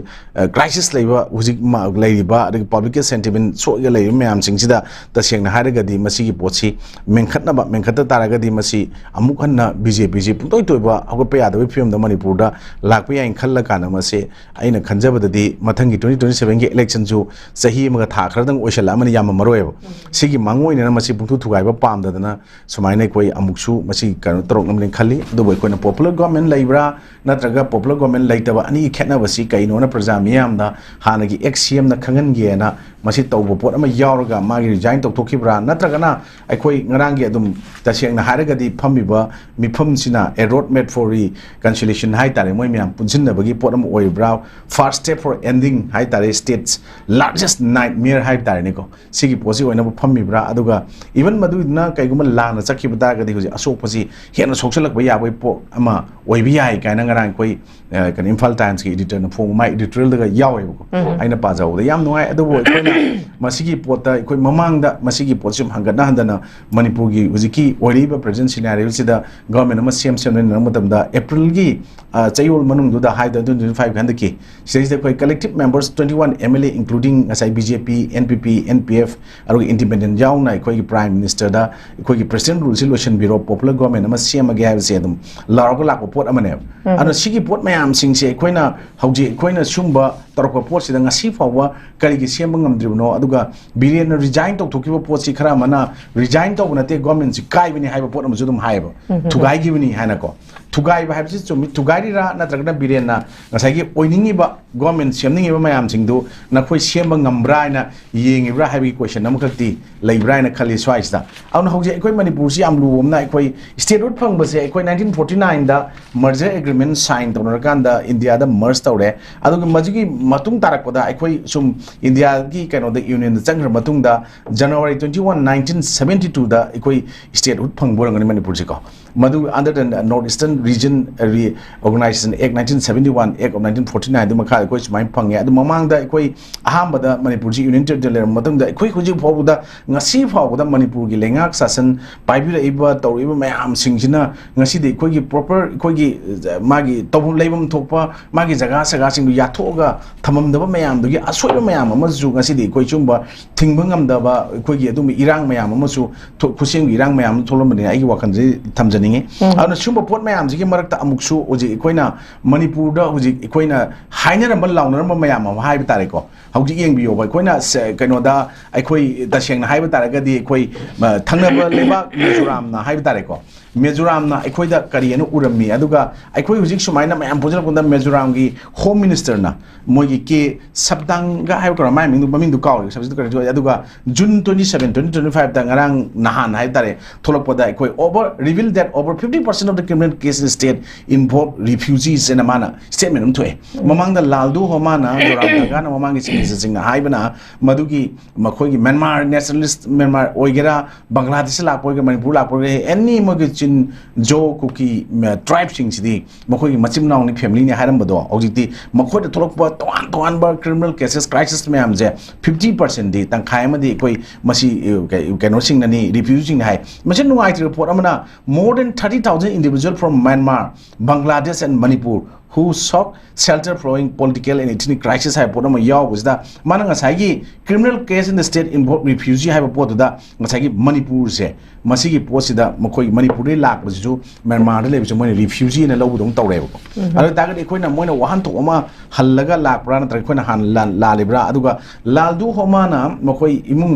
crisis ꯂꯩꯕ ꯍꯧꯖꯤꯛ ꯃ-, ꯂꯩꯔꯤꯕ ꯑꯗꯒꯤ public ꯀꯤ sentiment ꯁꯣꯛꯑꯒ ꯂꯩꯔꯤꯕ ꯃꯌꯥꯝꯁꯤꯡꯁꯤꯗ ꯇꯁꯦꯡꯅ ꯍꯥꯏꯔꯒꯗꯤ ꯃꯁꯤꯒꯤ ꯄꯣꯠꯁꯤ ꯃꯦꯟꯈꯠꯅꯕ, ꯃꯦꯟꯈꯠꯇ ꯇꯥꯔꯒꯗꯤ ꯃꯁꯤ ꯑꯃꯨꯛ ꯍꯟꯅ BJP ꯁꯤ ꯄꯨꯡꯇꯣꯏ ꯇꯣꯏꯕ ꯍꯧꯒꯠꯄ ꯌꯥꯗꯕꯒꯤ ꯐꯤꯕꯝꯗ ꯃꯅꯤꯄꯨꯔꯗ ꯂꯥꯛꯄ ꯌꯥꯏꯅ ꯈꯜꯂ ꯀꯥꯟꯗ ꯃꯁꯤ ꯑꯩꯅ ꯈꯟꯖꯕꯗꯗꯤ ꯃꯊꯪꯒꯤ twenty twenty seven ꯒꯤ election ꯁꯨ ꯆꯍꯤ ꯑꯃꯒ ꯊꯥ ꯈꯔꯗꯪ ꯑꯣꯏꯁꯜꯂꯛꯑꯃꯅꯤ, ꯌꯥꯝꯃꯝꯃꯔꯣꯏꯕ꯫ ꯁꯤꯒꯤ ꯃꯥꯡꯑꯣꯏꯅꯅ ꯃꯁꯤ ꯄꯨꯡꯊꯨ ꯊꯨꯒꯥꯏꯕ ꯄꯥꯝꯗꯗꯅ ꯁꯨꯃꯥꯏꯅ ꯑꯩꯈꯣꯏ ꯑꯃꯨꯛꯁꯨ ꯃꯁꯤ ꯀꯩꯅꯣ ꯇꯧꯔꯛꯅꯕꯅꯤ ꯈꯜꯂꯤ꯫ ꯑꯗꯨꯕꯨ ꯑꯩꯈꯣꯏꯅ popular government ꯂꯩꯕ꯭ꯔꯥ ꯅꯠꯇ꯭ꯔꯒ popular government ꯂꯩꯇꯕ ꯑꯅꯤꯒꯤ ꯈꯦꯠꯅꯕꯁꯤ ꯀꯩꯅꯣꯅ ꯄ꯭ꯔꯖꯥ ꯃꯤꯌꯥꯝꯗ ꯍꯥꯟꯅꯒꯤ ex CM ꯅ ꯈꯪꯍꯟꯒꯦꯅ ꯃꯁꯤ ꯇꯧꯕ ꯄꯣꯠ ꯑꯃ ꯌꯥꯎꯔꯒ ꯃꯥꯒꯤ resign ꯇꯧꯊꯣꯛꯈꯤꯕ꯭ꯔꯥ? ꯅꯠꯇ꯭ꯔꯒꯅ ꯑꯩꯈꯣꯏ ꯉꯔꯥꯡꯒꯤ ꯑꯗꯨꯝ ꯇꯁꯦꯡꯅ ꯍꯥꯏꯔꯒꯗꯤ ꯐꯝꯃꯤꯕ ꯃꯤꯐꯝꯁꯤꯅ a road map for reconciliation ꯍꯥꯏ ꯇꯥꯔꯦ, ꯃꯣꯏ ꯃꯌꯥꯝ ꯄꯨꯟꯁꯤꯟꯅꯕꯒꯤ ꯄꯣꯠ ꯑꯃ ꯑꯣꯏꯔꯤꯕ꯭ꯔꯥ? First step for ending ꯍꯥꯏ ꯇꯥꯔꯦ, state's largest nightmare ꯍꯥꯏ ꯇꯥꯔꯦꯅꯦꯀꯣ꯫ ꯁꯤꯒꯤ ꯄꯣꯠꯁꯤ ꯑꯣꯏꯅꯕ ꯐꯝꯃꯤꯕ꯭ꯔꯥ? ꯑꯗꯨꯒ even ꯃꯗꯨꯗꯨꯅ ꯀꯩꯒꯨꯝꯕ ꯂꯥꯟꯅ ꯆꯠꯈꯤꯕ ꯇꯥꯔꯒꯗꯤ ꯍꯧꯖꯤꯛ ꯑꯁꯣꯛꯄꯁꯤ ꯍꯦꯟꯅ ꯁꯣꯛꯆꯜꯂꯛꯄ ꯌꯥꯕꯒꯤ ꯄꯣꯠ ꯑꯃ ꯑꯣꯏꯕ ꯌꯥꯏ ꯀꯥꯏꯅ ꯉꯔꯥꯡ ꯑꯩꯈꯣꯏ, ꯑ, ꯀꯩꯅꯣ, ꯏꯝꯐꯥꯜ ꯇꯥꯏꯝꯁꯀꯤ ꯏꯗꯤꯇꯔꯅ ꯐꯣꯡꯕ ꯃꯥꯏ ꯏꯗꯤꯇꯣꯔꯤꯌꯦꯜꯗꯒ ꯌꯥꯎꯋꯦꯕꯀꯣ꯫ ꯎꯝ꯫ ꯑꯩꯅ ꯄꯥꯖꯍꯧꯕꯗ ꯌꯥꯝ ꯅꯨꯡꯉꯥꯏ꯫ ꯑꯗꯨꯕꯨ ꯑꯩꯈꯣꯏꯅ ꯃꯁꯤꯒꯤ ꯄꯣꯠꯇ ꯑꯩꯈꯣꯏ ꯃꯃꯥꯡꯗ ꯃꯁꯤꯒꯤ ꯄꯣꯠꯁꯤ ꯁꯨꯝ ꯍꯟꯒꯠꯅ ꯍꯟꯗꯅ ꯃꯅꯤꯄꯨꯔꯒꯤ ꯍꯧꯖꯤꯛꯀꯤ ꯑꯣꯏꯔꯛꯏꯕ present scenario ꯁꯤꯗ government ꯑꯃ ꯁꯦꯝ ꯁꯦꯝꯅꯅꯕ ꯃꯇꯝꯗ ꯑꯦꯄ꯭ꯔꯤꯜꯒꯤ, ꯑ, ꯆꯌꯣꯜ ꯃꯅꯨꯡꯗꯨꯗ ꯍꯥꯏꯗ twenty twenty-five ꯍꯟꯗꯛꯀꯤ ꯁꯤꯗꯩꯁꯤꯗ ꯑꯩꯈꯣꯏ collective members twenty-one M L A, including ꯉꯁꯥꯏ B J P, N P P, N P F, ꯑꯗꯨꯒ independent ꯌꯥꯎꯅ ꯑꯩꯈꯣꯏꯒꯤ Prime Minister ꯗ ꯑꯩꯈꯣꯏꯒꯤ President Rule ꯁꯤ ꯂꯣꯏꯁꯤꯟꯕꯤꯔꯣ, popular government ꯑꯃ ꯁꯦꯝꯃꯒꯦ ꯍꯥꯏꯕꯁꯦ ꯑꯗꯨꯝ ꯂꯥꯎꯔꯒ ꯂꯥꯛꯄ ꯄꯣꯠ ꯑꯃꯅꯦꯕ꯫ ꯎꯝ꯫ ꯑꯗꯨꯅ ꯁꯤꯒꯤ ꯄꯣꯠ ꯃꯌꯥꯝꯁꯤꯡꯁꯦ ꯑꯩꯈꯣꯏꯅ ꯍꯧꯖꯤꯛ ꯑꯩꯈꯣꯏꯅ ꯁꯨꯝꯕ ꯇꯧꯔꯛꯄ ꯄꯣꯠꯁꯤꯗ ꯉꯁꯤ ꯐꯥꯎꯕ ꯀꯔꯤꯒꯤ ꯁꯦꯝꯕ ꯉꯝꯗ꯭ꯔꯤꯕꯅꯣ? ꯑꯗꯨꯒ ꯕꯤꯔꯦꯟꯅ resign ꯇꯧꯊꯣꯛꯈꯤꯕ ꯄꯣꯠꯁꯤ ꯈꯔ ꯑꯃꯅ resign ꯇꯧꯕ ꯅꯠꯇꯦ, government ꯁꯤ ꯀꯥꯏꯕꯅꯤ ꯍꯥꯏꯕ ꯄꯣꯠ ꯑꯃꯁꯨ ꯑꯗꯨꯝ ꯍꯥꯏꯌꯦꯕ꯫ ꯎꯝ, ꯎꯝ, ꯎꯝ꯫ ꯊꯨꯒꯥꯏꯈꯤꯕꯅꯤ ꯍꯥꯏꯅꯀꯣ꯫ ꯊꯨꯒꯥꯏꯕ ꯍꯥꯏꯕꯁꯤ ꯆꯨꯝꯃꯤ꯫ ꯊꯨꯒꯥꯏꯔꯤꯔꯥ ꯅꯠꯇ꯭ꯔꯒꯅ ꯕꯤꯔꯦꯟꯅ ꯉꯁꯥꯏꯒꯤ ꯑꯣꯏꯅꯤꯡꯉꯤꯕ government ꯁꯦꯝꯅꯤꯡꯉꯤꯕ ꯃꯌꯥꯝꯁꯤꯡꯗꯨ ꯅꯈꯣꯏ ꯁꯦꯝꯕ ꯉꯝꯕ꯭ꯔꯥ ꯍꯥꯏꯅ ꯌꯦꯡꯉꯤꯕ꯭ꯔꯥ ꯍꯥꯏꯕꯒꯤ question ꯑꯃꯈꯛꯇꯤ ꯂꯩꯕ꯭ꯔꯥ ꯍꯥꯏꯅ ꯈꯜꯂꯤ ꯁ꯭ꯋꯥꯏꯁꯤꯗ꯫ ꯑꯗꯨꯅ ꯍꯧꯖꯤꯛ ꯑꯩꯈꯣꯏ ꯃꯅꯤꯄꯨꯔꯁꯤ ꯌꯥꯝ ꯂꯨꯕ ꯑꯃꯅ, ꯑꯩꯈꯣꯏ statehood ꯐꯪꯕꯁꯦ ꯑꯩꯈꯣꯏ nineteen forty-nine ꯗ merger agreement sign ꯇꯧꯅꯔꯀꯥꯟꯗ ꯏꯟꯗꯤꯌꯥꯗ merge ꯇꯧꯔꯦ꯫ ꯑꯗꯨꯒ ꯃꯁꯤꯒꯤ ꯃꯇꯨꯡ ꯇꯥꯔꯛꯄꯗ ꯑꯩꯈꯣꯏ ꯁꯨꯝ ꯏꯟꯗꯤꯌꯥꯒꯤ ꯀꯩꯅꯣꯗ, union ꯗ ꯆꯪꯈ꯭ꯔ ꯃꯇꯨꯡꯗ January twenty-one, nineteen seventy-two ꯗ ꯑꯩꯈꯣꯏ statehood ꯐꯪꯕ ꯑꯣꯏꯔꯝꯒꯅꯤ ꯃꯅꯤꯄꯨꯔꯁꯤꯀꯣ꯫ ꯃꯗꯨ under the North Eastern Region Reorganization Act nineteen seventy-one, Act of nineteen forty-nine ꯗꯨ ꯃꯈꯥꯗ ꯑꯩꯈꯣꯏ ꯁꯨꯃꯥꯏꯅ ꯐꯪꯉꯦ꯫ ꯑꯗꯨ ꯃꯃꯥꯡꯗ ꯑꯩꯈꯣꯏ ꯑꯍꯥꯟꯕꯗ ꯃꯅꯤꯄꯨꯔꯁꯤ union territory ꯂꯩꯔꯝꯕ ꯃꯇꯝꯗ ꯑꯩꯈꯣꯏ ꯍꯧꯖꯤꯛ ꯐꯥꯎꯕꯗ, ꯉꯁꯤ ꯐꯥꯎꯕꯗ ꯃꯅꯤꯄꯨꯔꯒꯤ ꯂꯩꯉꯥꯛ ꯁꯥꯁꯟ ꯄꯥꯏꯕꯤꯔꯛꯏꯕ, ꯇꯧꯔꯛꯏꯕ ꯃꯌꯥꯝꯁꯤꯡꯁꯤꯅ ꯉꯁꯤꯗꯤ ꯑꯩꯈꯣꯏꯒꯤ proper ꯑꯩꯈꯣꯏꯒꯤ, ꯑ, ꯃꯥꯒꯤ ꯇꯧꯐꯝ ꯂꯩꯐꯝ ꯊꯣꯛꯄ ꯃꯥꯒꯤ ꯖꯒꯥ ꯁꯒꯥꯁꯤꯡꯗꯨ ꯌꯥꯊꯣꯛꯑꯒ ꯊꯝꯃꯝꯗꯕ ꯃꯌꯥꯝꯗꯨꯒꯤ ꯑꯁꯣꯏꯕ ꯃꯌꯥꯝ ꯑꯃꯁꯨ ꯉꯁꯤꯗꯤ ꯑꯩꯈꯣꯏ ꯁꯤꯒꯨꯝꯕ ꯊꯤꯡꯕ ꯉꯝꯗꯕ ꯑꯩꯈꯣꯏꯒꯤ ꯑꯗꯨꯝꯕ ꯏꯔꯥꯡ ꯃꯌꯥꯝ ꯑꯃꯁꯨ ꯊꯣꯛ-, ꯈꯨꯠꯁꯦꯝꯒꯤ ꯏꯔꯥꯡ ꯃꯌꯥꯝ ꯑꯃ ꯊꯣꯛꯂꯝꯕꯅꯤꯅ ꯑꯩꯒꯤ ꯋꯥꯈꯜꯁꯤ ꯊꯝꯖꯅꯤꯡꯉꯤ꯫ ꯎꯝ꯫ ꯑꯗꯨꯅ ꯁꯤꯒꯨꯝꯕ ꯄꯣꯠ ꯃꯌꯥꯝꯁꯤꯒꯤ ꯃꯔꯛꯇ ꯑꯃꯨꯛꯁꯨ ꯍꯧꯖꯤꯛ ꯑꯩꯈꯣꯏꯅ ꯃꯅꯤꯄꯨꯔꯗ ꯍꯧꯖꯤꯛ ꯑꯩꯈꯣꯏꯅ ꯍꯥꯏꯅꯔꯝꯕ ꯂꯥꯎꯅꯔꯝꯕ ꯃꯌꯥꯝ ꯑꯃ ꯍꯥꯏꯕ ꯇꯥꯔꯦꯀꯣ꯫ ꯍꯧꯖꯤꯛ ꯌꯦꯡꯕꯤꯌꯣꯕ, ꯑꯩꯈꯣꯏꯅ ꯁ-, ꯀꯩꯅꯣꯗ ꯑꯩꯈꯣꯏ ꯇꯁꯦꯡꯅ ꯍꯥꯏꯕ ꯇꯥꯔꯒꯗꯤ ꯑꯩꯈꯣꯏ, ꯑ, ꯊꯪꯅꯕ ꯂꯩꯕꯥꯛ ꯃꯤꯖꯣꯔꯥꯝꯅ ꯍꯥꯏꯕ ꯇꯥꯔꯦꯀꯣ꯫ ꯃꯤꯖꯣꯔꯥꯝꯅ ꯑꯩꯈꯣꯏꯗ ꯀꯔꯤ ꯍꯥꯏꯅ ꯎꯔꯝꯃꯤ, ꯑꯗꯨꯒ ꯑꯩꯈꯣꯏ ꯍꯧꯖꯤꯛ ꯁꯨꯃꯥꯏꯅ ꯃꯌꯥꯝ ꯄꯨꯟꯁꯤꯜꯂꯛꯄꯗ ꯃꯤꯖꯣꯔꯥꯝꯒꯤ ꯍꯣꯝ ꯃꯤꯅꯤꯁꯇꯔꯅ ꯃꯣꯏꯒꯤ ꯀꯦ ꯁꯕꯗꯥꯡꯒ ꯍꯥꯏꯕ ꯀꯩꯅꯣ, ꯃꯥꯏ ꯃꯤꯡꯗꯨ, ꯃꯃꯤꯡꯗꯨ ꯀꯥꯎꯔꯦ, ꯁꯕꯖꯦꯛꯇꯨ ꯀꯔꯤ ꯑꯣꯏ, ꯑꯗꯨꯒ June twenty seven, twenty twenty ꯐꯥꯏꯚꯇ, ꯉꯔꯥꯡ ꯅꯍꯥꯟ ꯍꯥꯏꯕ ꯇꯥꯔꯦ, ꯊꯣꯛꯂꯛꯄꯗ ꯑꯩꯈꯣꯏ over reveal that over fifty percent of the criminal case in state involve refugees ꯍꯥꯏꯅ ꯃꯥꯅ statement ꯑꯃ ꯊꯣꯛꯑꯦ꯫ ꯃꯃꯥꯡꯗ ꯂꯥꯜꯗꯨ ꯍꯣꯃꯥꯅ, ꯖꯣꯔꯥꯝ ꯊꯪꯒꯥꯅ ꯃꯃꯥꯡꯒꯤ ꯁꯤꯒꯅꯦꯆꯔꯁꯤꯡꯅ ꯍꯥꯏꯕꯅ ꯃꯗꯨꯒꯤ ꯃꯈꯣꯏꯒꯤ ꯃ꯭ꯌꯥꯟꯃꯥꯔ ꯅꯦꯁꯅꯦꯂꯤꯁ, ꯃ꯭ꯌꯥꯟꯃꯥꯔ ꯑꯣꯏꯒꯦꯔꯥ, ꯕꯪꯒ꯭ꯂꯥꯗꯦꯁꯇ ꯂꯥꯛꯄ ꯑꯣꯏꯒꯦꯔꯥ, ꯃꯅꯤꯄꯨꯔ ꯂꯥꯛꯄ ꯑꯣꯏꯒꯦꯔꯥ, ꯑꯦꯅꯤ ꯃꯣꯏꯒꯤ ꯆꯤꯟ, ꯖꯣ, ꯀꯨꯀꯤ, ꯃ-, ꯇ꯭ꯔꯥꯏꯕꯁꯤꯡꯁꯤꯗꯤ ꯃꯈꯣꯏꯒꯤ ꯃꯆꯤꯟ ꯃꯅꯥꯎꯅꯤ, ꯐꯦꯃꯤꯂꯤꯅꯤ ꯍꯥꯏꯔꯝꯕꯗꯣ, ꯍꯧꯖꯤꯛꯇꯤ ꯃꯈꯣꯏꯗ ꯊꯣꯛꯂꯛꯄ ꯇꯣꯉꯥꯟ ꯇꯣꯉꯥꯟꯕ ꯀ꯭ꯔꯤꯃꯤꯅꯦꯜ ꯀꯦꯁꯦꯁ, ꯀ꯭ꯔꯥꯏꯁꯤꯁ ꯃꯌꯥꯝꯁꯦ ꯐꯤꯐꯇꯤ ꯄꯥꯔꯁꯦꯟꯗꯤ, ꯇꯪꯈꯥꯏ ꯑꯃꯗꯤ ꯑꯩꯈꯣꯏ ꯃꯁꯤ, ꯑ, ꯀꯩ-, ꯀꯩꯅꯣꯁꯤꯡꯅꯅꯤ, ꯔꯤꯐ꯭ꯌꯨꯖꯤꯁꯤꯡꯅꯤ ꯍꯥꯏ꯫ ꯃꯁꯤ ꯅꯨꯡꯉꯥꯏꯇ꯭ꯔꯤꯕ ꯄꯣꯠ ꯑꯃꯅ, more than thirty thousand individual from Myanmar, Bangladesh and Manipur who sought shelter following political and ethnic crisis ꯍꯥꯏꯕ ꯄꯣꯠ ꯑꯃ ꯌꯥꯎꯕꯁꯤꯗ, ꯃꯥꯅ ꯉꯁꯥꯏꯒꯤ criminal case in the state involve refugee ꯍꯥꯏꯕ ꯄꯣꯠꯇꯨꯗ ꯉꯁꯥꯏꯒꯤ ꯃꯅꯤꯄꯨꯔꯁꯦ, ꯃꯁꯤꯒꯤ ꯄꯣꯠꯁꯤꯗ ꯃꯈꯣꯏꯒꯤ ꯃꯅꯤꯄꯨꯔꯗꯒꯤ ꯂꯥꯛꯄꯁꯤꯁꯨ ꯃ꯭ꯌꯥꯟꯃꯥꯔꯗ ꯂꯩꯕꯁꯦ ꯃꯣꯏꯅ ꯔꯤꯐ꯭ꯌꯨꯖꯤ ꯑꯅ ꯂꯧꯕꯗꯧꯅ ꯇꯧꯔꯦꯕꯀꯣ꯫ ꯑꯗꯨ ꯑꯣꯏꯇꯥꯔꯒꯗꯤ ꯑꯩꯈꯣꯏꯅ ꯃꯣꯏꯅ ꯋꯥꯍꯟꯊꯣꯛ ꯑꯃ ꯍꯜꯂꯒ ꯂꯥꯛꯄ꯭ꯔꯥ, ꯅꯠꯇ꯭ꯔꯒ ꯑꯩꯈꯣꯏꯅ ꯍꯥꯟꯅ ꯂꯥꯟ-, ꯂꯥꯜꯂꯤꯕ꯭ꯔꯥ? ꯑꯗꯨꯒ ꯂꯥꯜꯗꯨ ꯍꯣꯃꯥꯅ ꯃꯈꯣꯏ ꯏꯃꯨꯡ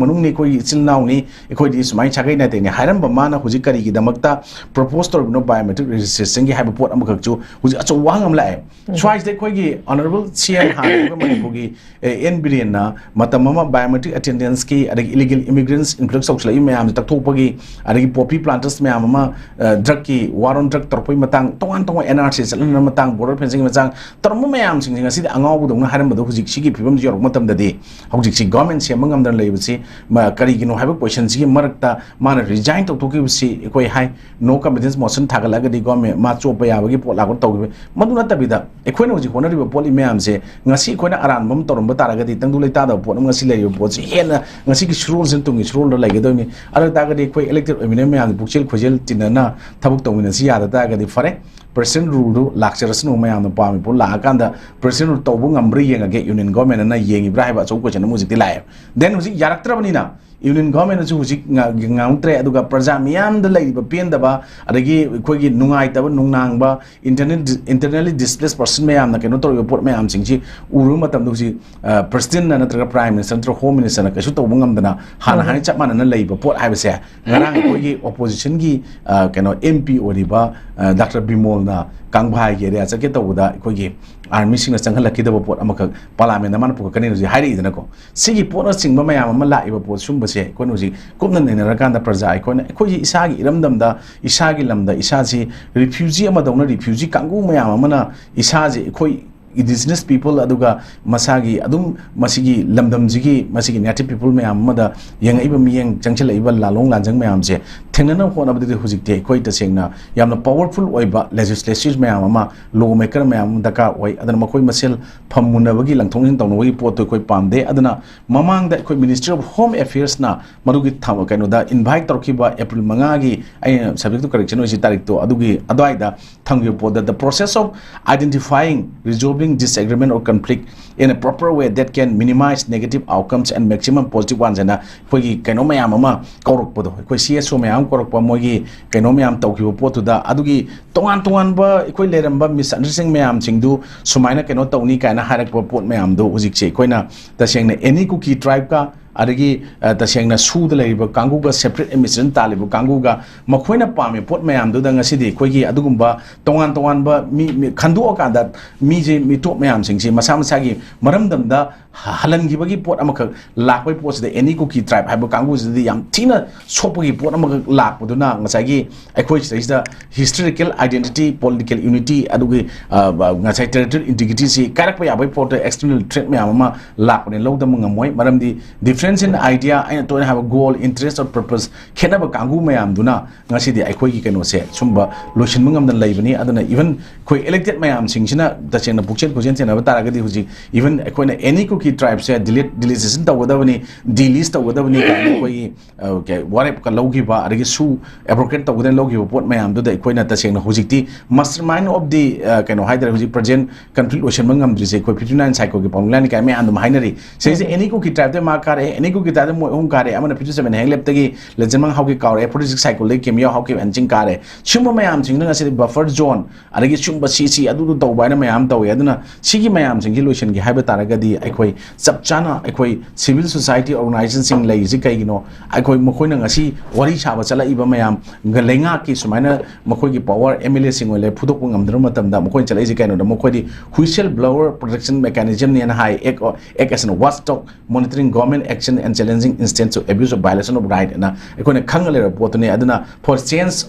ꯃꯅꯨꯡꯅꯤ, ꯑꯩꯈꯣꯏꯒꯤ ꯏꯆꯤꯜ ꯏꯅꯥꯎꯅꯤ, ꯑꯩꯈꯣꯏꯗꯤ ꯁꯨꯃꯥꯏꯅ ꯁꯥꯒꯩ ꯅꯥꯇꯩꯅꯤ ꯍꯥꯏꯔꯝꯕ ꯃꯥꯅ ꯍꯧꯖꯤꯛ ꯀꯔꯤꯒꯤꯗꯃꯛꯇ ꯄ꯭ꯔꯣꯄꯣꯁ ꯇꯧꯔꯤꯕꯅꯣ ꯕꯥꯏꯑꯣꯃꯦꯇ꯭ꯔꯤꯛ ꯔꯦꯖꯤꯁꯇ꯭ꯔꯦꯁꯟꯒꯤ ꯍꯥꯏꯕ ꯄꯣꯠ ꯑꯃꯈꯛꯁꯨ ꯍꯧꯖꯤꯛ ꯑꯆꯧꯕ ꯋꯥꯍꯪ ꯑꯃ ꯂꯥꯛꯑꯦ꯫ ꯁ꯭ꯋꯥꯏꯁꯤꯗ ꯑꯩꯈꯣꯏꯒꯤ ꯑꯣꯅꯔꯦꯕꯜ ꯁꯤ ꯑꯦꯝ ꯍꯥꯟꯅ ꯑꯩꯈꯣꯏ ꯃꯅꯤꯄꯨꯔꯒꯤ, ꯑꯦ, ꯑꯦꯟ ꯕꯤꯔꯦꯟꯅ ꯃꯇꯝ ꯑꯃ ꯕꯥꯏꯑꯣꯃꯦꯇ꯭ꯔꯤꯛ ꯑꯦꯇꯦꯟꯗꯦꯟꯁꯀꯤ, ꯑꯗꯒꯤ ꯏꯂꯤꯒꯦꯜ ꯏꯃꯤꯒ꯭ꯔꯦꯟꯠꯁ ꯏꯟꯐ꯭ꯂꯛꯁ ꯇꯧꯁꯤꯜꯂꯛꯏ ꯃꯌꯥꯝꯁꯦ ꯇꯛꯊꯣꯛꯄꯒꯤ, ꯑꯗꯒꯤ ꯄꯣꯄꯤ ꯄ꯭ꯂꯥꯟꯇꯔꯁ ꯃꯌꯥꯝ ꯑꯃ, ꯑ, ꯗ꯭ꯔꯒꯀꯤ war on drug ꯇꯧꯔꯛꯄꯒꯤ ꯃꯇꯥꯡ, ꯇꯣꯉꯥꯟ ꯇꯣꯉꯥꯟꯕ ꯑꯦꯟ ꯑꯥꯔ ꯁꯤ ꯆꯠꯍꯟꯕ ꯃꯇꯥꯡ, ꯕꯣꯔꯗꯔ ꯐꯦꯟꯁꯤꯡꯒꯤ ꯃꯇꯥꯡ ꯇꯧꯔꯝꯕ ꯃꯌꯥꯝꯁꯤꯡꯁꯦ ꯉꯁꯤꯗꯤ ꯑꯉꯥꯎꯕꯗꯧꯅ ꯍꯥꯏꯔꯝꯕꯗꯣ ꯍꯧꯖꯤꯛ ꯁꯤꯒꯤ ꯐꯤꯕꯝꯁꯤ ꯌꯧꯔꯛꯄ ꯃꯇꯝꯗꯗꯤ, ꯍꯧꯖꯤꯛꯁꯤ ꯒꯣꯔꯃꯦꯟ ꯁꯦꯝꯕ ꯉꯝꯗꯅ ꯂꯩꯕꯁꯤ ꯃ-, ꯀꯔꯤꯒꯤꯅꯣ ꯍꯥꯏꯕ ꯀꯣꯏꯁꯟꯁꯤꯒꯤ ꯃꯔꯛꯇ ꯃꯥꯅ ꯔꯤꯖꯥꯏꯟ ꯇꯧꯊꯣꯛꯈꯤꯕꯁꯤ ꯑꯩꯈꯣꯏ ꯍꯥꯏ, ꯅꯣ ꯀꯟꯐꯤꯗꯦꯟꯁ ꯃꯣꯁꯟ ꯊꯥꯒꯠꯂꯛꯑꯒꯗꯤ ꯒꯣꯔꯃꯦꯟ ꯃꯥ ꯆꯣꯞꯄ ꯌꯥꯕꯒꯤ ꯄꯣꯠ ꯂꯥꯛꯄ ꯇꯧꯈꯤꯕ꯫ ꯃꯗꯨ ꯅꯠꯇꯕꯤꯗ ꯑꯩꯈꯣꯏꯅ ꯍꯧꯖꯤꯛ ꯍꯣꯠꯅꯔꯤꯕ ꯄꯣꯠ ꯃꯌꯥꯝꯁꯦ ꯉꯁꯤ ꯑꯩꯈꯣꯏꯅ ꯑꯔꯥꯟꯕ ꯑꯃ ꯇꯧꯔꯝꯕ ꯇꯥꯔꯒꯗꯤ, ꯇꯪꯗꯨ ꯂꯩꯇꯥꯗꯕ ꯄꯣꯠ ꯑꯃ ꯉꯁꯤ ꯂꯩꯔꯤꯕ ꯄꯣꯠꯁꯤ ꯍꯦꯟꯅ ꯉꯁꯤꯒꯤ ꯁꯨꯔꯣꯜꯁꯤꯅ ꯇꯨꯡꯒꯤ ꯁꯨꯔꯣꯜꯗ ꯂꯩꯒꯗꯣꯏꯅꯤ꯫ ꯑꯗꯨ ꯑꯣꯏ ꯇꯥꯔꯒꯗꯤ ꯑꯩꯈꯣꯏ ꯏꯂꯦꯛꯇꯦꯗ ꯑꯣꯏꯃꯤꯟꯅꯕ ꯃꯌꯥꯝꯁꯦ ꯄꯨꯛꯆꯦꯜ ꯈꯣꯏꯖꯦꯜ ꯇꯤꯟꯅꯅ ꯊꯕꯛ ꯇꯧꯃꯤꯟꯅꯁꯤ ꯌꯥꯗ ꯇꯥꯔꯒꯗꯤ ꯐꯔꯦ, ꯄ꯭ꯔꯦꯁꯤꯗꯦꯟꯠ ꯔꯨꯜꯗꯨ ꯂꯥꯛꯆꯔꯁꯅꯨ, ꯃꯌꯥꯝꯅ ꯄꯥꯝꯃꯤ ꯄꯣꯠ ꯂꯥꯛꯑꯀꯥꯟꯗ ꯄ꯭ꯔꯦꯁꯤꯗꯦꯟꯠ ꯔꯨꯜ ꯇꯧꯕ ꯉꯝꯕ꯭ꯔꯥ ꯌꯦꯡꯉꯒꯦ, ꯌꯨꯅꯤꯌꯟ ꯒꯣꯔꯃꯦꯟꯅ ꯌꯦꯡꯉꯤꯕ꯭ꯔꯥ ꯍꯥꯏꯕ ꯑꯆꯧꯕ ꯀꯣꯏꯁꯟ ꯑꯃ ꯍꯧꯖꯤꯛꯇꯤ ꯂꯥꯛꯑꯦ꯫ ꯗꯦꯟ ꯍꯧꯖꯤꯛ ꯌꯥꯔꯛꯇ꯭ꯔꯕꯅꯤꯅ ꯌꯨꯅꯤꯌꯟ ꯒꯚꯔꯟꯃꯦꯟꯅꯁꯨ ꯍꯧꯖꯤꯛ ꯉꯥ-, ꯉꯥꯡꯉꯛꯇ꯭ꯔꯦ꯫ ꯑꯗꯨꯒ ꯄ꯭ꯔꯖꯥ ꯃꯤꯌꯥꯝꯗ ꯂꯩꯔꯤꯕ ꯄꯦꯟꯗꯕ, ꯑꯗꯒꯤ ꯑꯩꯈꯣꯏꯒꯤ ꯅꯨꯡꯉꯥꯏꯇꯕ, ꯅꯨꯡꯅꯥꯡꯕ, internally internally displaced person ꯃꯌꯥꯝꯅ ꯀꯩꯅꯣ ꯇꯧꯔꯤꯕ ꯄꯣꯠ ꯃꯌꯥꯝꯁꯤꯡꯁꯤ ꯎꯔꯨꯕ ꯃꯇꯝꯗ ꯍꯧꯖꯤꯛ, ꯑ, presidentꯅ ꯅꯠꯇ꯭ꯔꯒ prime minister ꯅꯠꯇ꯭ꯔꯒ home ministerꯅ ꯀꯩꯁꯨ ꯇꯧꯕ ꯉꯝꯗꯅ ꯍꯥꯟꯅ ꯎꯝ꯫ ꯍꯥꯏꯅ ꯆꯞ ꯃꯥꯟꯅꯅ ꯂꯩꯕ ꯄꯣꯠ ꯍꯥꯏꯕꯁꯦ ꯉꯔꯥꯡ ꯑꯩꯈꯣꯏꯒꯤ oppositionꯒꯤ, ꯑ, ꯀꯩꯅꯣ, M P ꯑꯣꯏꯔꯤꯕ, ꯑ, Doctor ꯕꯤꯃꯣꯜꯅ ꯀꯥꯡꯚꯥꯏꯒꯤ area ꯆꯠꯀꯦ ꯇꯧꯕꯗ ꯑꯩꯈꯣꯏꯒꯤ armyꯁꯤꯡꯅ ꯆꯪꯍꯜꯂꯛꯈꯤꯗꯕ ꯄꯣꯠ ꯑꯃꯈꯛ parliamentꯗ ꯃꯥꯅ ꯄꯨꯔꯛꯀꯅꯤ ꯍꯧꯖꯤꯛ ꯍꯥꯏꯔꯛꯏꯗꯅꯀꯣ꯫ ꯁꯤꯒꯤ ꯄꯣꯠꯅꯆꯤꯡꯕ ꯃꯌꯥꯝ ꯑꯃ ꯂꯥꯛꯏꯕ ꯄꯣꯠ ꯁꯨꯝꯕꯁꯦ ꯑꯩꯈꯣꯏꯅ ꯍꯧꯖꯤꯛ ꯀꯨꯞꯅ ꯅꯩꯅꯔꯀꯥꯟꯗ ꯄ꯭ꯔꯖꯥ ꯑꯩꯈꯣꯏꯅ ꯑꯩꯈꯣꯏꯒꯤ ꯏꯁꯥꯒꯤ ꯏꯔꯝꯗꯝꯗ, ꯏꯁꯥꯒꯤ ꯂꯝꯗ, ꯏꯁꯥꯁꯤ refugee ꯑꯃꯗꯧꯅ refugee ꯀꯥꯡꯕꯨ ꯃꯌꯥꯝ ꯑꯃꯅ ꯏꯁꯥꯁꯦ ꯑꯩꯈꯣꯏ indigenous people ꯑꯗꯨꯒ ꯃꯁꯥꯒꯤ ꯑꯗꯨꯝ ꯃꯁꯤꯒꯤ ꯂꯝꯗꯝꯁꯤꯒꯤ ꯃꯁꯤꯒꯤ native people ꯃꯌꯥꯝ ꯑꯃꯗ ꯌꯦꯡꯉꯛꯏꯕ ꯃꯤꯠꯌꯦꯡ ꯆꯪꯁꯤꯜꯂꯛꯏꯕ ꯂꯥꯂꯣꯡ ꯂꯥꯟꯖꯪ ꯃꯌꯥꯝꯁꯦ ꯊꯦꯡꯅꯅꯕ ꯍꯣꯠꯅꯕꯗꯗꯤ ꯍꯧꯖꯤꯛꯇꯤ ꯑꯩꯈꯣꯏ ꯇꯁꯦꯡꯅ ꯌꯥꯝꯅ powerful ꯑꯣꯏꯕ legislators ꯃꯌꯥꯝ ꯑꯃ, law maker ꯃꯌꯥꯝ ꯑꯃ ꯗꯔꯀꯥꯔ ꯑꯣꯏ꯫ ꯑꯗꯨꯅ ꯃꯈꯣꯏ ꯃꯁꯦꯜ ꯐꯝꯃꯨꯟꯅꯕꯒꯤ ꯂꯪꯊꯣꯛ ꯂꯪꯁꯤꯟ ꯇꯧꯅꯕꯒꯤ ꯄꯣꯠꯇꯨ ꯑꯩꯈꯣꯏ ꯄꯥꯝꯗꯦ꯫ ꯑꯗꯨꯅ ꯃꯃꯥꯡꯗ ꯑꯩꯈꯣꯏ Ministry of Home Affairsꯅ ꯃꯗꯨꯒꯤ ꯊ-, ꯀꯩꯅꯣꯗ invite ꯇꯧꯔꯛꯈꯤꯕ April ꯃꯉꯥꯒꯤ, ꯑꯩꯅ subjectꯇꯨ correction ꯑꯣꯏꯁꯤ ꯇꯥꯔꯤꯛꯇꯣ, ꯑꯗꯨꯒꯤ ꯑꯗꯨꯋꯥꯏꯗ ꯊꯝꯈꯤꯕ ꯄꯣꯠꯇ, "The process of identifying, resolving disagreement or conflict in a proper way that can minimize negative outcomes and maximum positive ones" ꯍꯥꯏꯅ ꯑꯩꯈꯣꯏꯒꯤ ꯀꯩꯅꯣ ꯃꯌꯥꯝ ꯑꯃ ꯀꯧꯔꯛꯄꯗꯣ, ꯑꯩꯈꯣꯏ C S O ꯃꯌꯥꯝ ꯀꯧꯔꯛꯄ, ꯃꯣꯏꯒꯤ ꯀꯩꯅꯣ ꯃꯌꯥꯝ ꯇꯧꯈꯤꯕ ꯄꯣꯠꯇꯨꯗ, ꯑꯗꯨꯒꯤ ꯇꯣꯉꯥꯟ ꯇꯣꯉꯥꯟꯕ ꯑꯩꯈꯣꯏ ꯂꯩꯔꯝꯕ misunderstanding ꯃꯌꯥꯝꯁꯤꯡꯗꯨ ꯁꯨꯃꯥꯏꯅ ꯀꯩꯅꯣ ꯇꯧꯅꯤ ꯀꯥꯏꯅ ꯍꯥꯏꯔꯛꯄ ꯄꯣꯠ ꯃꯌꯥꯝꯗꯣ ꯍꯧꯖꯤꯛꯁꯦ ꯑꯩꯈꯣꯏꯅ ꯇꯁꯦꯡꯅ any Kuki tribeꯀ ꯑꯗꯒꯤ, ꯑ, ꯇꯁꯦꯡꯅ ꯁꯨꯗ ꯂꯩꯔꯤꯕ ꯀꯥꯡꯕꯨꯒ, separate administration ꯇꯥꯜꯂꯤꯕ ꯀꯥꯡꯕꯨꯒ, ꯃꯈꯣꯏꯅ ꯄꯥꯝꯃꯤ ꯄꯣꯠ ꯃꯌꯥꯝꯗꯨꯗ ꯉꯁꯤꯗꯤ ꯑꯩꯈꯣꯏꯒꯤ ꯑꯗꯨꯒꯨꯝꯕ ꯇꯣꯉꯥꯟ ꯇꯣꯉꯥꯟꯕ ꯃꯤ, ꯃꯤ ꯈꯟꯗꯣꯛꯑꯀꯥꯟꯗ ꯃꯤꯁꯦ, ꯃꯤꯇꯣꯞ ꯃꯌꯥꯝꯁꯤꯡꯁꯤ ꯃꯁꯥ ꯃꯁꯥꯒꯤ ꯃꯔꯝꯗꯝꯗ ꯍ-, ꯍꯜꯍꯟꯈꯤꯕꯒꯤ ꯄꯣꯠ ꯑꯃꯈꯛ ꯂꯥꯛꯄꯒꯤ ꯄꯣꯠꯁꯤꯗ any Kuki tribe ꯍꯥꯏꯕ ꯀꯥꯡꯕꯨꯁꯤꯗꯗꯤ ꯌꯥꯝ ꯊꯤꯅ ꯁꯣꯛꯄꯒꯤ ꯄꯣꯠ ꯑꯃꯈꯛ ꯂꯥꯛꯄꯗꯨꯅ ꯉꯁꯥꯏꯒꯤ ꯑꯩꯈꯣꯏ ꯁꯤꯗꯩꯁꯤꯗ historical identity, political unity, ꯑꯗꯨꯒꯤ, ꯑ, ꯉꯁꯥꯏ territorial integrityꯁꯤ ꯀꯥꯏꯔꯛꯄ ꯌꯥꯕꯒꯤ ꯄꯣꯠꯇ external threat ꯃꯌꯥꯝ ꯑꯃ ꯂꯥꯛꯄꯅꯦ, ꯂꯧꯗꯕ ꯉꯝꯃꯣꯏ꯫ ꯃꯔꯝꯗꯤ difference in idea, ꯑꯩꯅ ꯇꯣꯏꯅ ꯍꯥꯏꯕ goal, interest or purpose ꯈꯦꯠꯅꯕ ꯀꯥꯡꯕꯨ ꯃꯌꯥꯝꯗꯨꯅ ꯉꯁꯤꯗꯤ ꯑꯩꯈꯣꯏꯒꯤ ꯀꯩꯅꯣꯁꯦ ꯁꯨꯝꯕ ꯂꯣꯏꯁꯤꯟꯕ ꯉꯝꯗꯅ ꯂꯩꯕꯅꯤ꯫ ꯑꯗꯨꯅ even ꯑꯩꯈꯣꯏ elected ꯃꯌꯥꯝꯁꯤꯡꯁꯤꯅ ꯇꯁꯦꯡꯅ ꯄꯨꯛꯆꯦꯜ ꯈꯣꯏꯖꯦꯜ ꯆꯦꯟꯅꯕ ꯇꯥꯔꯒꯗꯤ ꯍꯧꯖꯤꯛ even ꯑꯩꯈꯣꯏꯅ any Kuki tribeꯁꯦ delete, deletion ꯇꯧꯒꯗꯕꯅꯤ, delist ꯇꯧꯒꯗꯕꯅꯤ ꯀꯥꯏꯅ ꯑꯩꯈꯣꯏꯒꯤ, ꯑ, ꯀꯩ, ꯋꯥꯔꯦꯞꯀ ꯂꯧꯈꯤꯕ, ꯑꯗꯒꯤ ꯁꯨ abrogate ꯇꯧꯒꯗꯅ ꯂꯧꯈꯤꯕ ꯄꯣꯠ ꯃꯌꯥꯝꯗꯨꯗ ꯑꯩꯈꯣꯏꯅ ꯇꯁꯦꯡꯅ ꯍꯧꯖꯤꯛꯇꯤ mastermind of the, ꯑ, ꯀꯩꯅꯣ ꯍꯥꯏꯇꯥꯔꯦ, ꯍꯧꯖꯤꯛ present conflict ꯂꯣꯏꯁꯤꯟꯕ ꯉꯝꯗ꯭ꯔꯤꯁꯦ ꯑꯩꯈꯣꯏ fifty nine psycho ꯒꯤ ꯄꯥꯎꯃꯤꯂꯥꯅꯤ ꯀꯥꯏꯅ ꯃꯌꯥꯝ ꯑꯗꯨꯝ ꯍꯥꯏꯅꯔꯤ꯫ ꯁꯤꯁꯦ any Kuki tribeꯇ ꯃꯥ ꯀꯥꯔꯛꯑꯦ, ꯑꯦꯟ ꯑꯦ ꯒ꯭ꯔꯨꯞꯀꯤ ꯇꯥꯏꯞꯇ ꯃꯣꯏ ꯑꯍꯨꯝ ꯀꯥꯔꯦ, ꯑꯃꯅ ꯐꯤꯐꯇꯤ ꯁꯚꯦꯟ ꯍꯦꯡꯂꯦꯞꯇꯒꯤ ꯂꯦꯖꯟꯃꯥꯡ ꯍꯥꯎꯀꯤ ꯀꯥꯎꯔꯦ, ꯐꯣꯔꯇꯤ ꯁꯤꯛꯁ ꯁꯥꯏꯀꯜꯗꯒꯤ ꯀꯦꯃꯤꯌꯥ ꯍꯥꯎꯀꯤ ꯍꯦꯟꯆꯤꯡ ꯀꯥꯔꯦ꯫ ꯁꯤꯒꯨꯝꯕ ꯃꯌꯥꯝꯁꯤꯡꯗꯨꯅ ꯉꯁꯤꯗꯤ ꯕꯐꯔ ꯖꯣꯟ, ꯑꯗꯒꯤ ꯁꯤꯒꯨꯝꯕ ꯁꯤ ꯁꯤ ꯑꯗꯨꯗꯨ ꯇꯧꯕ ꯍꯥꯏꯅ ꯃꯌꯥꯝ ꯇꯧꯋꯦ꯫ ꯑꯗꯨꯅ ꯁꯤꯒꯤ ꯃꯌꯥꯝꯁꯤꯡꯁꯤ ꯂꯣꯏꯁꯤꯟꯒꯦ ꯍꯥꯏꯕ ꯇꯥꯔꯒꯗꯤ ꯑꯩꯈꯣꯏ ꯆꯞ ꯆꯥꯅ ꯑꯩꯈꯣꯏ ꯁꯤꯚꯤꯜ ꯁꯣꯁꯥꯏꯇꯤ ꯑꯣꯔꯒꯅꯥꯏꯖꯦꯁꯟꯁꯤꯡ ꯂꯩꯔꯤꯁꯤ ꯀꯩꯒꯤꯅꯣ? ꯑꯩꯈꯣꯏ ꯃꯈꯣꯏꯅ ꯉꯁꯤ ꯋꯥꯔꯤ ꯁꯥꯕ ꯆꯠꯂꯛꯏꯕ ꯃꯌꯥꯝ, ꯂꯩꯉꯥꯛꯀꯤ ꯁꯨꯃꯥꯏꯅ ꯃꯈꯣꯏꯒꯤ ꯄꯋꯥꯔ ꯑꯦꯝ ꯑꯦꯜ ꯑꯦꯁꯤꯡ ꯑꯣꯏꯅ ꯐꯨꯗꯣꯛꯄ ꯉꯝꯗ꯭ꯔꯕ ꯃꯇꯝꯗ ꯃꯈꯣꯏꯅ ꯆꯠꯂꯛꯏꯁꯦ ꯀꯩꯅꯣꯗ, ꯃꯈꯣꯏꯗꯤ ꯍꯨꯏꯁꯦꯜ ꯕ꯭ꯂꯣꯋꯔ ꯄ꯭ꯔꯣꯇꯦꯛꯁꯟ ꯃꯦꯀꯥꯅꯤꯖꯝꯅꯦꯅ ꯍꯥꯏ, act access and watchdog monitoring government action and challenging instance of abuse of violation of right ꯑꯅ ꯑꯩꯈꯣꯏꯅ ꯈꯪꯉ ꯂꯩꯔꯕ ꯄꯣꯠꯇꯨꯅꯤ꯫ ꯑꯗꯨꯅ for change,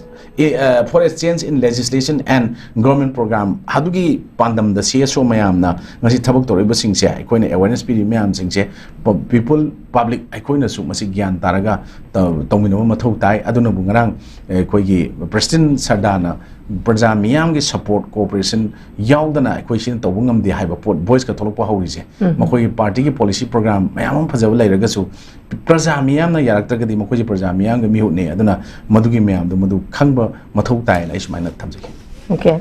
for a change in legislation and government program, ꯑꯗꯨꯒꯤ ꯄꯥꯟꯗꯝꯗ C S ꯑꯣ ꯃꯌꯥꯝꯅ ꯉꯁꯤ ꯊꯕꯛ ꯇꯧꯔꯛꯏꯕꯁꯤꯡꯁꯦ, ꯑꯩꯈꯣꯏꯅ ꯑꯦꯋꯦꯔꯅꯦꯁ ꯄꯤꯔꯤꯕ ꯃꯌꯥꯝꯁꯤꯡꯁꯦ, ꯄꯤꯄꯜ, ꯄꯕ꯭ꯂꯤꯛ ꯑꯩꯈꯣꯏꯅꯁꯨ ꯃꯁꯤ ꯒ꯭ꯌꯥꯟ ꯇꯥꯔꯒ ꯇꯧ-, ꯇꯧꯃꯤꯟꯅꯕ ꯃꯊꯧ ꯇꯥꯏ꯫ ꯑꯗꯨꯅꯕꯨ ꯉꯔꯥꯡ ꯑꯩꯈꯣꯏꯒꯤ ꯄ꯭ꯔꯦꯁꯤꯗꯦꯟ ꯁꯔꯗꯥꯅ ꯄ꯭ꯔꯖꯥ ꯃꯤꯌꯥꯝꯒꯤ ꯁꯄꯣꯔꯠ, ꯀꯣꯑꯣꯄꯔꯦꯁꯟ ꯌꯥꯎꯗꯅ ꯑꯩꯈꯣꯏ ꯁꯤꯅ ꯇꯧꯕ ꯉꯝꯗꯦ ꯍꯥꯏꯕ ꯄꯣꯠ ꯚꯣꯏꯁꯀ ꯊꯣꯛꯂꯛꯄ ꯍꯧꯔꯤꯁꯦ꯫ ꯎꯝ꯫ ꯃꯈꯣꯏꯒꯤ ꯄꯥꯔꯇꯤꯒꯤ ꯄꯣꯂꯤꯁꯤ ꯄ꯭ꯔꯣꯒ꯭ꯔꯥꯝ ꯃꯌꯥꯝ ꯑꯃ ꯐꯖꯕ ꯂꯩꯔꯒꯁꯨ ꯄ꯭ꯔꯖꯥ ꯃꯤꯌꯥꯝꯅ ꯌꯥꯔꯛꯇ꯭ꯔꯒꯗꯤ ꯃꯈꯣꯏꯁꯦ ꯄ꯭ꯔꯖꯥ ꯃꯤꯌꯥꯝꯒꯤ ꯃꯤꯍꯨꯠꯅꯤ꯫ ꯑꯗꯨꯅ ꯃꯗꯨꯒꯤ ꯃꯌꯥꯝꯗꯣ ꯃꯗꯨ ꯈꯪꯕ ꯃꯊꯧ ꯇꯥꯏꯅ ꯑꯩ ꯁꯨꯃꯥꯏꯅ ꯊꯝꯖꯒꯦ꯫ ꯑꯣꯀꯦ꯫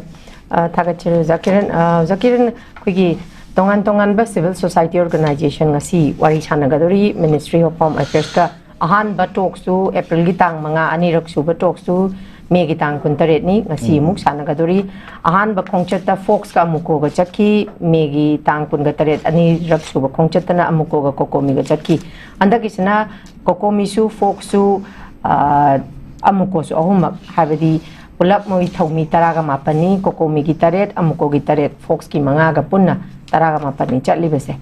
ꯑ, ꯊꯥꯒꯠꯆꯔꯤ ꯑꯣꯖꯥ ꯀꯤꯔꯟ꯫ ꯑ, ꯑꯣꯖꯥ ꯀꯤꯔꯟ, ꯑꯩꯈꯣꯏꯒꯤ ꯇꯣꯉꯥꯟ ꯇꯣꯉꯥꯟꯕ ꯁꯤꯚꯤꯜ ꯁꯣꯁꯥꯏꯇꯤ ꯑꯣꯔꯒꯅꯥꯏꯖꯦꯁꯟ ꯉꯁꯤ ꯋꯥꯔꯤ ꯁꯥꯟꯅꯒꯗꯧꯔꯤ꯫ ꯃꯤꯅꯤꯁꯇ꯭ꯔꯤ ꯑꯣꯐ ꯍꯣꯝ ꯑꯦꯐꯤꯌꯔꯁꯀ ꯑꯍꯥꯟꯕ ꯇꯣꯛꯁꯨ ꯑꯦꯄ꯭ꯔꯤꯜꯒꯤ ꯇꯥꯡ ꯃꯉꯥ, ꯑꯅꯤꯔꯛ ꯁꯨꯕ ꯇꯣꯛꯁꯨ ꯃꯦꯒꯤ ꯇꯥꯡ ꯀꯨꯟꯇꯔꯦꯠꯅꯤ꯫ ꯉꯁꯤ ꯎꯝ꯫ ꯑꯃꯨꯛ ꯁꯥꯟꯅꯒꯗꯧꯔꯤ꯫ ꯑꯍꯥꯟꯕ ꯈꯣꯡꯆꯠꯇ ꯐꯣꯛꯁꯀ ꯑꯃꯨꯀꯣꯒ ꯆꯠꯈꯤ꯫ ꯃꯦꯒꯤ ꯇꯥꯡ ꯀꯨꯟꯒ ꯇꯔꯦꯠ, ꯑꯅꯤꯔꯛ ꯁꯨꯕ ꯈꯣꯡꯆꯠꯇꯅ ꯑꯃꯨꯀꯣꯒ ꯀꯣꯀꯣꯃꯤꯒ ꯆꯠꯈꯤ꯫ ꯍꯟꯗꯛꯀꯤꯁꯤꯅ ꯀꯣꯀꯣꯃꯤꯁꯨ, ꯐꯣꯛꯁꯁꯨ, ꯑ, ꯑꯃꯨꯀꯣꯁꯨ ꯑꯍꯨꯝꯃꯛ, ꯍꯥꯏꯕꯗꯤ ꯄꯨꯂꯞ ꯃꯣꯏ ꯊꯧꯃꯤ ꯇꯔꯥꯒ ꯃꯥꯄꯟꯅꯤ, ꯀꯣꯀꯣꯃꯤꯒꯤ ꯇꯔꯦꯠ, ꯑꯃꯨꯀꯣꯒꯤ ꯇꯔꯦꯠ, ꯐꯣꯛꯁꯀꯤ ꯃꯉꯥꯒ ꯄꯨꯟꯅ ꯇꯔꯥꯒ ꯃꯥꯄꯟꯅꯤ ꯆꯠꯂꯤꯕꯁꯦ꯫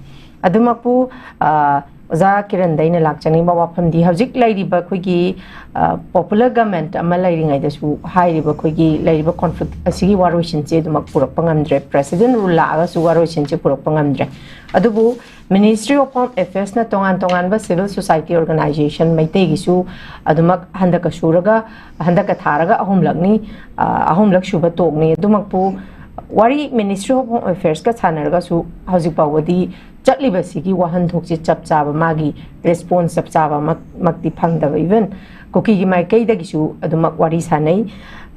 ꯑꯗꯨꯃꯛꯄꯨ, ꯑ, ꯑꯣꯖꯥ ꯀꯤꯔꯟꯗ ꯑꯩꯅ ꯂꯥꯛꯆꯅꯤꯡꯕ ꯋꯥꯐꯝꯗꯤ, ꯍꯧꯖꯤꯛ ꯂꯩꯔꯤꯕ ꯑꯩꯈꯣꯏꯒꯤ, ꯑ, ꯄꯣꯄꯨꯂꯔ ꯒꯃꯦꯟꯠ ꯑꯃ ꯂꯩꯔꯤꯉꯩꯗꯁꯨ ꯍꯥꯏꯔꯤꯕ ꯑꯩꯈꯣꯏꯒꯤ ꯂꯩꯔꯤꯕ ꯀꯣꯟꯐ꯭ꯂꯤꯛ ꯑꯁꯤꯒꯤ ꯋꯥꯔꯣꯏꯁꯤꯟꯁꯦ ꯑꯗꯨꯃꯛ ꯄꯨꯔꯛꯄ ꯉꯝꯗ꯭ꯔꯦ, ꯄ꯭ꯔꯦꯁꯤꯗꯦꯟꯠ ꯔꯨꯜ ꯂꯥꯛꯑꯒꯁꯨ ꯋꯥꯔꯣꯏꯁꯤꯟꯁꯦ ꯄꯨꯔꯛꯄ ꯉꯝꯗ꯭ꯔꯦ꯫ ꯑꯗꯨꯕꯨ ꯃꯤꯅꯤꯁꯇ꯭ꯔꯤ ꯑꯣꯐ ꯍꯣꯝ ꯑꯦꯐꯤꯌꯔꯁꯅ ꯇꯣꯉꯥꯟ ꯇꯣꯉꯥꯟꯕ ꯁꯤꯚꯤꯜ ꯁꯣꯁꯥꯏꯇꯤ ꯑꯣꯔꯒꯅꯥꯏꯖꯦꯁꯟ ꯃꯩꯇꯩꯒꯤꯁꯨ ꯑꯗꯨꯃꯛ ꯍꯟꯗꯛꯀ ꯁꯨꯔꯒ, ꯍꯟꯗꯛꯀ ꯊꯥꯔꯒ ꯑꯍꯨꯝꯂꯛꯅꯤ, ꯑ, ꯑꯍꯨꯝꯂꯛ ꯁꯨꯕ ꯇꯣꯛꯅꯤ꯫ ꯑꯗꯨꯃꯛꯄꯨ ꯋꯥꯔꯤ ꯃꯤꯅꯤꯁꯇ꯭ꯔꯤ ꯑꯣꯐ ꯍꯣꯝ ꯑꯦꯐꯤꯌꯔꯁꯀ ꯁꯥꯟꯅꯔꯒꯁꯨ ꯍꯧꯖꯤꯛ ꯐꯥꯎꯕꯗꯤ ꯆꯠꯂꯤꯕꯁꯤꯒꯤ ꯋꯥꯍꯟꯊꯣꯛꯁꯤ ꯆꯞ ꯆꯥꯕ, ꯃꯥꯒꯤ ꯔꯦꯁꯄꯣꯟꯁ ꯆꯞ ꯆꯥꯕ ꯃꯛ-, ꯃꯛꯇꯤ ꯐꯪꯗꯕ꯫ ꯏꯚꯟ ꯀꯨꯀꯤꯒꯤ ꯃꯥꯏꯀꯩꯗꯒꯤꯁꯨ ꯑꯗꯨꯃꯛ ꯋꯥꯔꯤ ꯁꯥꯟꯅꯩ꯫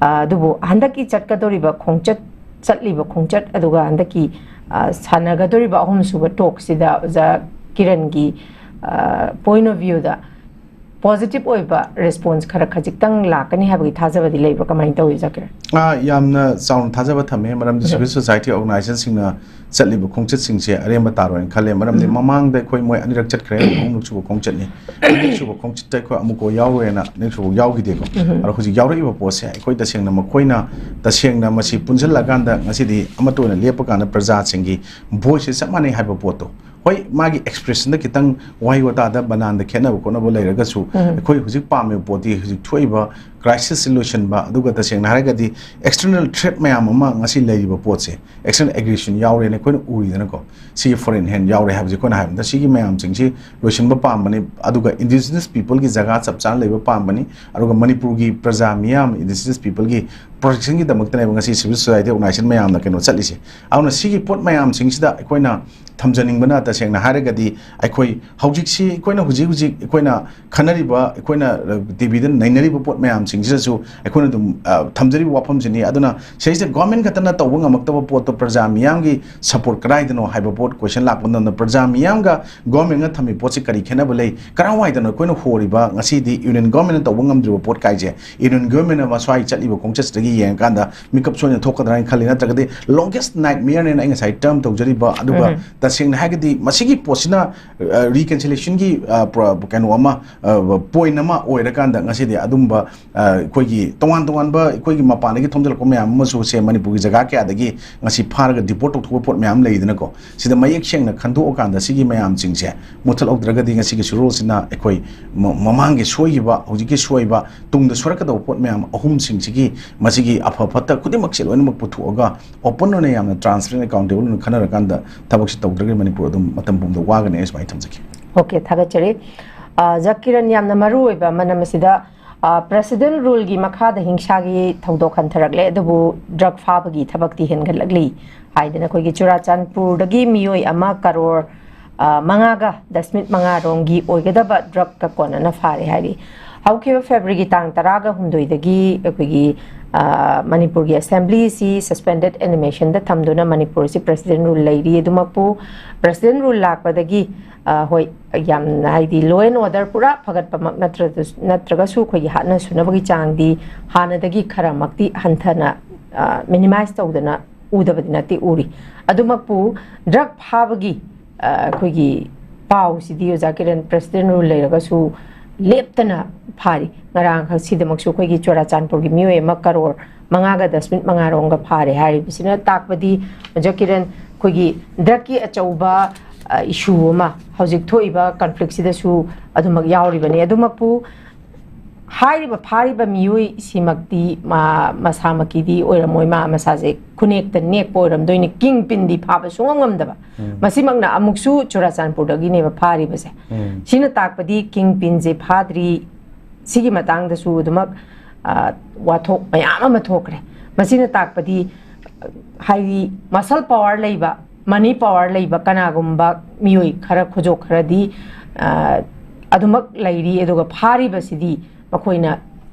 ꯑ, ꯑꯗꯨꯕꯨ ꯍꯟꯗꯛꯀꯤ ꯆꯠꯀꯗꯧꯔꯤꯕ ꯈꯣꯡꯆꯠ, ꯆꯠꯂꯤꯕ ꯈꯣꯡꯆꯠ, ꯑꯗꯨꯒ ꯍꯟꯗꯛꯀꯤ, ꯑ, ꯁꯥꯟꯅꯒꯗꯧꯔꯤꯕ ꯑꯍꯨꯝꯁꯨꯕ ꯇꯣꯛꯁꯤꯗ ꯑꯣꯖꯥ ꯀꯤꯔꯟꯒꯤ ꯄꯣꯏꯟ ꯑꯣꯐ ꯚ꯭ꯌꯨꯗ ꯄꯣꯖꯤꯇꯤꯚ ꯑꯣꯏꯕ ꯔꯦꯁꯄꯣꯟꯁ ꯈꯔ ꯈꯖꯤꯛꯇꯪ ꯂꯥꯛꯀꯅꯤ ꯍꯥꯏꯕꯒꯤ ꯊꯥꯖꯕꯗꯤ ꯂꯩꯕ꯭ꯔꯥ? ꯀꯃꯥꯏꯅ ꯇꯧꯏ, ꯖꯀꯤꯔ? ꯑꯥ, ꯌꯥꯝꯅ ꯆꯥꯎꯅ ꯊꯥꯖꯕ ꯊꯝꯃꯦ, ꯃꯔꯝꯗꯤ ꯁꯤꯚꯤꯜ ꯁꯣꯁꯥꯏꯇꯤ ꯑꯣꯔꯒꯅꯥꯏꯖꯦꯁꯟꯁꯤꯡꯅ ꯆꯠꯂꯤꯕ ꯈꯣꯡꯆꯠꯁꯤꯡꯁꯦ ꯑꯔꯦꯝꯕ ꯇꯥꯔꯣꯏꯅ ꯈꯜꯂꯦ꯫ ꯃꯔꯝꯗꯤ ꯃꯃꯥꯡꯗ ꯑꯩꯈꯣꯏ ꯃꯣꯏ ꯑꯅꯤꯔꯛ ꯆꯠꯈ꯭ꯔꯦ, ꯑꯍꯨꯝꯂꯛ ꯁꯨꯕ ꯈꯣꯡꯆꯠꯅꯤ꯫ ꯑꯅꯤꯔꯛ ꯁꯨꯕ ꯈꯣꯡꯆꯠꯇ ꯑꯩꯈꯣꯏ ꯑꯃꯨꯛꯐꯥꯎ ꯌꯥꯎꯔꯣꯏꯅ ꯑꯅꯤꯔꯛ ꯁꯨꯕ ꯌꯥꯎꯈꯤꯗꯦꯀꯣ꯫ ꯑꯗꯣ ꯍꯧꯖꯤꯛ ꯌꯥꯎꯔꯛꯏꯕ ꯄꯣꯠꯁꯦ ꯑꯩꯈꯣꯏ ꯇꯁꯦꯡꯅ ꯃꯈꯣꯏꯅ ꯇꯁꯦꯡꯅ ꯃꯁꯤ ꯄꯨꯟꯁꯤꯜꯂꯀꯥꯟꯗ ꯉꯁꯤꯗꯤ ꯑꯃꯠꯇ ꯑꯣꯏꯅ ꯂꯦꯞꯄꯀꯥꯟꯗ ꯄ꯭ꯔꯖꯥꯁꯤꯡꯒꯤ ꯚꯣꯏꯁꯁꯦ ꯆꯞ ꯃꯥꯟꯅꯩ ꯍꯥꯏꯕ ꯄꯣꯠꯇꯣ, ꯍꯣꯏ, ꯃꯥꯒꯤ ꯑꯦꯛꯁꯄ꯭ꯔꯦꯁꯟꯗ ꯈꯤꯇꯪ ꯋꯥꯍꯩ ꯋꯥꯇꯥꯗ ꯕꯅꯥꯟꯗ ꯈꯦꯠꯅꯕ ꯈꯣꯠꯅꯕ ꯂꯩꯔꯒꯁꯨ, ꯑꯩꯈꯣꯏ ꯍꯧꯖꯤꯛ ꯄꯥꯝꯃꯤꯕ ꯄꯣꯠꯇꯤ ꯍꯧꯖꯤꯛ ꯊꯣꯛꯏꯕ ꯀ꯭ꯔꯥꯏꯁꯤꯁꯁꯤ ꯂꯣꯏꯁꯤꯟꯕ, ꯑꯗꯨꯒ ꯇꯁꯦꯡꯅ ꯍꯥꯏꯔꯒꯗꯤ ꯑꯦꯛꯁꯇꯔꯅꯦꯜ ꯊ꯭ꯔꯦꯠ ꯃꯌꯥꯝ ꯑꯃ ꯉꯁꯤ ꯂꯩꯔꯤꯕ ꯄꯣꯠꯁꯦ, ꯑꯦꯛꯁꯇꯔꯅꯦꯜ ꯑꯦꯒ꯭ꯔꯦꯁꯟ ꯌꯥꯎꯔꯦꯅ ꯑꯩꯈꯣꯏꯅ ꯎꯔꯤꯗꯅꯀꯣ꯫ ꯁꯤꯒꯤ ꯐꯣꯔꯦꯟ ꯍꯦꯟ ꯌꯥꯎꯔꯦ ꯍꯥꯏꯕꯁꯦ ꯑꯩꯈꯣꯏꯅ ꯍꯥꯏꯕꯗ ꯁꯤꯒꯤ ꯃꯌꯥꯝꯁꯤꯡꯁꯤ ꯂꯣꯏꯁꯤꯟꯕ ꯄꯥꯝꯕꯅꯤ, ꯑꯗꯨꯒ ꯏꯟꯗꯤꯖꯤꯅꯁ ꯄꯤꯄꯜꯒꯤ ꯖꯒꯥ ꯆꯞ ꯆꯥꯅ ꯂꯩꯕ ꯄꯥꯝꯕꯅꯤ, ꯑꯗꯨꯒ ꯃꯅꯤꯄꯨꯔꯒꯤ ꯄ꯭ꯔꯖꯥ ꯃꯤꯌꯥꯝ, ꯏꯟꯗꯤꯖꯤꯅꯁ ꯄꯤꯄꯜꯒꯤ ꯄ꯭ꯔꯣꯇꯦꯛꯁꯟꯒꯤꯗꯃꯛꯇꯅꯦꯕ ꯉꯁꯤ ꯁꯤꯚꯤꯜ ꯁꯣꯁꯥꯏꯇꯤ ꯑꯣꯔꯒꯅꯥꯏꯖꯦꯁꯟ ꯃꯌꯥꯝꯅ ꯀꯩꯅꯣ ꯆꯠꯂꯤꯁꯦ꯫ ꯑꯗꯨꯅ ꯁꯤꯒꯤ ꯄꯣꯠ ꯃꯌꯥꯝꯁꯤꯡꯁꯤꯗ ꯑꯩꯈꯣꯏꯅ ꯊꯝꯖꯅꯤꯡꯕꯅ, ꯇꯁꯦꯡꯅ ꯍꯥꯏꯔꯒꯗꯤ ꯑꯩꯈꯣꯏ ꯍꯧꯖꯤꯛꯁꯤ, ꯑꯩꯈꯣꯏꯅ ꯍꯧꯖꯤꯛ ꯍꯧꯖꯤꯛ ꯑꯩꯈꯣꯏꯅ ꯈꯟꯅꯔꯤꯕ, ꯑꯩꯈꯣꯏꯅ ꯇꯤꯚꯤꯗ ꯅꯩꯅꯔꯤꯕ ꯄꯣꯠ ꯃꯌꯥꯝꯁꯤꯡꯁꯤꯗꯁꯨ ꯑꯩꯈꯣꯏꯅ ꯑꯗꯨꯝ, ꯑ, ꯊꯝꯖꯔꯤꯕ ꯋꯥꯐꯝꯁꯤꯅꯤ꯫ ꯑꯗꯨꯅ ꯁꯤꯁꯦ ꯒꯣꯔꯃꯦꯟ ꯈꯛꯇꯅ ꯇꯧꯕ ꯉꯝꯃꯛꯇꯕ ꯄꯣꯠꯇꯣ ꯄ꯭ꯔꯖꯥ ꯃꯤꯌꯥꯝꯒꯤ ꯁꯄꯣꯔꯠ ꯀꯗꯥꯏꯗꯅꯣ ꯍꯥꯏꯕ ꯄꯣꯠ ꯀꯣꯏꯁꯟ ꯂꯥꯛꯄ ꯃꯇꯝꯗ, ꯄ꯭ꯔꯖꯥ ꯃꯤꯌꯥꯝꯒ ꯒꯣꯔꯃꯦꯟꯒ ꯊꯝꯃꯤ ꯄꯣꯠꯁꯤ ꯀꯔꯤ ꯈꯦꯠꯅꯕ ꯂꯩ? ꯀꯔꯥꯏꯋꯥꯏꯗꯅꯣ ꯑꯩꯈꯣꯏꯅ ꯍꯣꯔꯤꯕ? ꯉꯁꯤꯗꯤ ꯌꯨꯅꯤꯌꯟ ꯒꯣꯔꯃꯦꯟꯅ ꯇꯧꯕ ꯉꯝꯗ꯭ꯔꯤꯕ ꯄꯣꯠ ꯀꯥꯏꯁꯦ ꯌꯨꯅꯤꯌꯟ ꯒꯣꯔꯃꯦꯟꯅ ꯃꯁ꯭ꯋꯥꯏ ꯆꯠꯂꯤꯕ ꯈꯣꯡꯆꯠꯁꯤꯗꯒꯤ ꯌꯦꯡꯉꯀꯥꯟꯗ ꯃꯤꯀꯞ ꯁꯣꯏꯅ ꯊꯣꯛꯀꯗ꯭ꯔꯥ ꯍꯥꯏꯅ ꯈꯜꯂꯤ, ꯅꯠꯇ꯭ꯔꯒꯗꯤ ꯂꯣꯡꯒꯦꯁ ꯅꯥꯏꯠꯃꯤꯌꯔꯅꯦꯅ ꯑꯩ ꯉꯁꯥꯏ ꯇꯔꯝ ꯇꯧꯖꯔꯤꯕ꯫ ꯑꯗꯨꯒ ꯇꯁꯦꯡꯅ ꯍꯥꯏꯔꯒꯗꯤ ꯃꯁꯤꯒꯤ ꯄꯣꯠꯁꯤꯅ, ꯑ, ꯔꯤꯀꯟꯁꯤꯂꯦꯁꯟꯒꯤ, ꯑ, ꯄ꯭ꯔ-, ꯀꯩꯅꯣ ꯑꯃ, ꯑ, ꯄꯣꯏꯟ ꯑꯃ ꯑꯣꯏꯔꯀꯥꯟꯗ ꯉꯁꯤꯗꯤ ꯑꯗꯨꯝꯕ, ꯑ, ꯑꯩꯈꯣꯏꯒꯤ ꯇꯣꯉꯥꯟ ꯇꯣꯉꯥꯟꯕ ꯑꯩꯈꯣꯏꯒꯤ ꯃꯄꯥꯟꯗꯒꯤ ꯊꯣꯝꯖꯤꯜꯂꯛꯄ ꯃꯌꯥꯝ ꯑꯃꯁꯨ ꯁꯦ ꯃꯅꯤꯄꯨꯔꯒꯤ ꯖꯒꯥ ꯀꯌꯥꯗꯒꯤ ꯉꯁꯤ ꯐꯥꯔꯒ ꯗꯤꯄꯣꯔꯠ ꯇꯧꯊꯣꯛꯄ ꯄꯣꯠ ꯃꯌꯥꯝ ꯂꯩꯗꯅꯀꯣ꯫ ꯁꯤꯗ ꯃꯌꯦꯛ ꯁꯦꯡꯅ ꯈꯟꯗꯣꯛꯑꯀꯥꯟꯗ ꯁꯤꯒꯤ ꯃꯌꯥꯝꯁꯤꯡꯁꯦ ꯃꯨꯠꯊꯠꯍꯧꯗ꯭ꯔꯒꯗꯤ ꯉꯁꯤꯒꯤ ꯁꯨꯔꯣꯜꯁꯤꯅ ꯑꯩꯈꯣꯏ ꯃ-, ꯃꯃꯥꯡꯒꯤ ꯁꯣꯏꯈꯤꯕ, ꯍꯧꯖꯤꯛꯀꯤ ꯁꯣꯏꯕ, ꯇꯨꯡꯗ ꯁꯣꯏꯔꯛꯀꯗꯧꯕ ꯄꯣꯠ ꯃꯌꯥꯝ ꯑꯍꯨꯝꯁꯤꯡꯁꯤꯒꯤ ꯃꯁꯤꯒꯤ ꯑꯐ ꯐꯠꯇ ꯈꯨꯗꯤꯡꯃꯛꯁꯦ ꯂꯣꯏꯅꯃꯛ ꯄꯨꯊꯣꯛꯑꯒ ꯑꯣꯄꯟ ꯑꯣꯏꯅ ꯌꯥꯝꯅ ꯇ꯭ꯔꯥꯟꯁꯄꯦꯔꯦꯟ ꯑꯦꯀꯥꯎꯟꯇꯦꯕꯜ ꯑꯣꯏꯅ ꯈꯟꯅꯔꯀꯥꯟꯗ ꯊꯕꯛꯁꯤ ꯇꯧꯗ꯭ꯔꯒꯗꯤ ꯃꯅꯤꯄꯨꯔ ꯑꯗꯨꯝ ꯃꯇꯝ ꯄꯨꯝꯕꯗ ꯋꯥꯒꯅꯤ ꯍꯥꯏꯅ ꯁꯨꯃꯥꯏꯅ ꯊꯝꯖꯒꯦ꯫ ꯑꯣꯀꯦ, ꯊꯥꯒꯠꯆꯔꯤ꯫ ꯑ, ꯖꯀꯤꯔꯟ, ꯌꯥꯝꯅ ꯃꯔꯨ ꯑꯣꯏꯕ ꯑꯃꯅ ꯃꯁꯤꯗ, ꯑ, ꯄ꯭ꯔꯦꯁꯤꯗꯦꯟ ꯔꯨꯜꯒꯤ ꯃꯈꯥꯗ ꯍꯤꯡꯁꯥꯒꯤ ꯊꯧꯗꯣꯛ ꯍꯟꯊꯔꯛꯂꯦ, ꯑꯗꯨꯕꯨ ꯗ꯭ꯔꯒ ꯐꯥꯕꯒꯤ ꯊꯕꯛꯇꯤ ꯍꯦꯟꯒꯠꯂꯛꯂꯤ ꯍꯥꯏꯗꯅ ꯑꯩꯈꯣꯏꯒꯤ ꯆꯨꯔꯥꯆꯥꯟꯄꯨꯔꯗꯒꯤ ꯃꯤꯑꯣꯏ ꯑꯃ ꯀꯔꯣꯔ, ꯑ, ꯃꯉꯥꯒ ꯗꯁꯃꯤꯛ ꯃꯉꯥ ꯔꯣꯝꯒꯤ ꯑꯣꯏꯒꯗꯕ ꯗ꯭ꯔꯒꯀ ꯀꯣꯟꯅꯅ ꯐꯥꯔꯦ ꯍꯥꯏꯔꯤ꯫ ꯍꯧꯈꯤꯕ ꯐꯦꯕ꯭ꯔꯨꯋꯥꯔꯤꯒꯤ ꯇꯥꯡ ꯇꯔꯥꯒ ꯍꯨꯝꯗꯣꯏꯗꯒꯤ ꯑꯩꯈꯣꯏꯒꯤ, ꯑ, ꯃꯅꯤꯄꯨꯔꯒꯤ ꯑꯦꯁꯦꯝꯕ꯭ꯂꯤꯁꯤ suspended animationꯗ ꯊꯝꯗꯨꯅ ꯃꯅꯤꯄꯨꯔꯁꯤ president rule ꯂꯩꯔꯤ꯫ ꯑꯗꯨꯃꯛꯄꯨ president rule ꯂꯥꯛꯄꯗꯒꯤ, ꯑ, ꯍꯣꯏ, ꯌꯥꯝꯅ, ꯍꯥꯏꯗꯤ, law and order ꯄꯨꯔꯥ ꯐꯒꯠꯄꯃꯛ ꯅꯠꯇ꯭ꯔ-, ꯅꯠꯇ꯭ꯔꯒꯁꯨ ꯑꯩꯈꯣꯏꯒꯤ ꯍꯥꯠꯅ ꯁꯨꯅꯕꯒꯤ ꯆꯥꯡꯗꯤ ꯍꯥꯟꯅꯗꯒꯤ ꯈꯔꯃꯛꯇꯤ ꯍꯟꯊꯅ, ꯑ, minimize ꯇꯧꯗꯅ ꯎꯗꯕꯗꯤ ꯅꯠꯇꯦ, ꯎꯔꯤ꯫ ꯑꯗꯨꯃꯛꯄꯨ drug ꯐꯥꯕꯒꯤ, ꯑ, ꯑꯩꯈꯣꯏꯒꯤ ꯄꯥꯎꯁꯤꯗꯤ, ꯑꯣꯖꯥ ꯀꯤꯔꯟ, president rule ꯂꯩꯔꯒꯁꯨ ꯂꯦꯞꯇꯅ ꯐꯥꯔꯤ꯫ ꯉꯔꯥꯡꯈꯛ ꯁꯤꯗꯃꯛꯁꯨ ꯑꯩꯈꯣꯏꯒꯤ ꯆꯨꯔꯥꯆꯥꯟꯄꯨꯔꯒꯤ ꯃꯤꯑꯣꯏ ꯑꯃ ꯀꯔꯣꯔ ꯃꯉꯥꯒ ꯗꯁꯃꯤꯠ ꯃꯉꯥꯔꯣꯝꯒ ꯐꯥꯔꯦ ꯍꯥꯏꯔꯤꯕꯁꯤꯅ ꯇꯥꯛꯄꯗꯤ, ꯑꯣꯖꯥ ꯀꯤꯔꯟ, ꯑꯩꯈꯣꯏꯒꯤ drugꯀꯤ ꯑꯆꯧꯕ, ꯑ, issue ꯑꯃ ꯍꯧꯖꯤꯛ ꯊꯣꯛꯏꯕ conflictꯁꯤꯗꯁꯨ ꯑꯗꯨꯃꯛ ꯌꯥꯎꯔꯤꯕꯅꯤ꯫ ꯑꯗꯨꯃꯛꯄꯨ ꯍꯥꯏꯔꯤꯕ ꯐꯥꯔꯤꯕ ꯃꯤꯑꯣꯏꯁꯤꯃꯛꯇꯤ ꯃꯥ ꯃꯁꯥꯃꯛꯀꯤꯗꯤ ꯑꯣꯏꯔꯝꯃꯣꯏ, ꯃꯥ ꯃꯁꯥꯁꯦ ꯈꯨꯅꯦꯛꯇ ꯅꯦꯛꯄ ꯑꯣꯏꯔꯝꯗꯣꯏꯅꯤ, kingpinꯗꯤ ꯐꯥꯕ ꯁꯨꯡꯉꯝ ꯉꯝꯗꯕ꯫ ꯎꯝ꯫ ꯃꯁꯤꯃꯛꯅ ꯑꯃꯨꯛꯁꯨ ꯆꯨꯔꯥꯆꯥꯟꯄꯨꯔꯗꯒꯤꯅꯦꯕ ꯐꯥꯔꯤꯕꯁꯦ꯫ ꯎꯝ꯫ ꯁꯤꯅ ꯇꯥꯛꯄꯗꯤ kingpinꯁꯦ ꯐꯥꯗ꯭ꯔꯤ꯫ ꯁꯤꯒꯤ ꯃꯇꯥꯡꯗꯁꯨ ꯑꯗꯨꯃꯛ, ꯑ, ꯋꯥꯊꯣꯛ ꯃꯌꯥꯝ ꯑꯃ ꯊꯣꯛꯈ꯭ꯔꯦ꯫ ꯃꯁꯤꯅ ꯇꯥꯛꯄꯗꯤ, ꯍꯥꯏꯗꯤ, muscle power ꯂꯩꯕ, money power ꯂꯩꯕ ꯀꯅꯥꯒꯨꯝꯕ ꯃꯤꯑꯣꯏ ꯈꯔ, ꯈꯨꯖꯣꯞ ꯈꯔꯗꯤ, ꯑ, ꯑꯗꯨꯃꯛ ꯂꯩꯔꯤ꯫ ꯑꯗꯨꯒ ꯐꯥꯔꯤꯕꯁꯤꯗꯤ ꯃꯈꯣꯏꯅ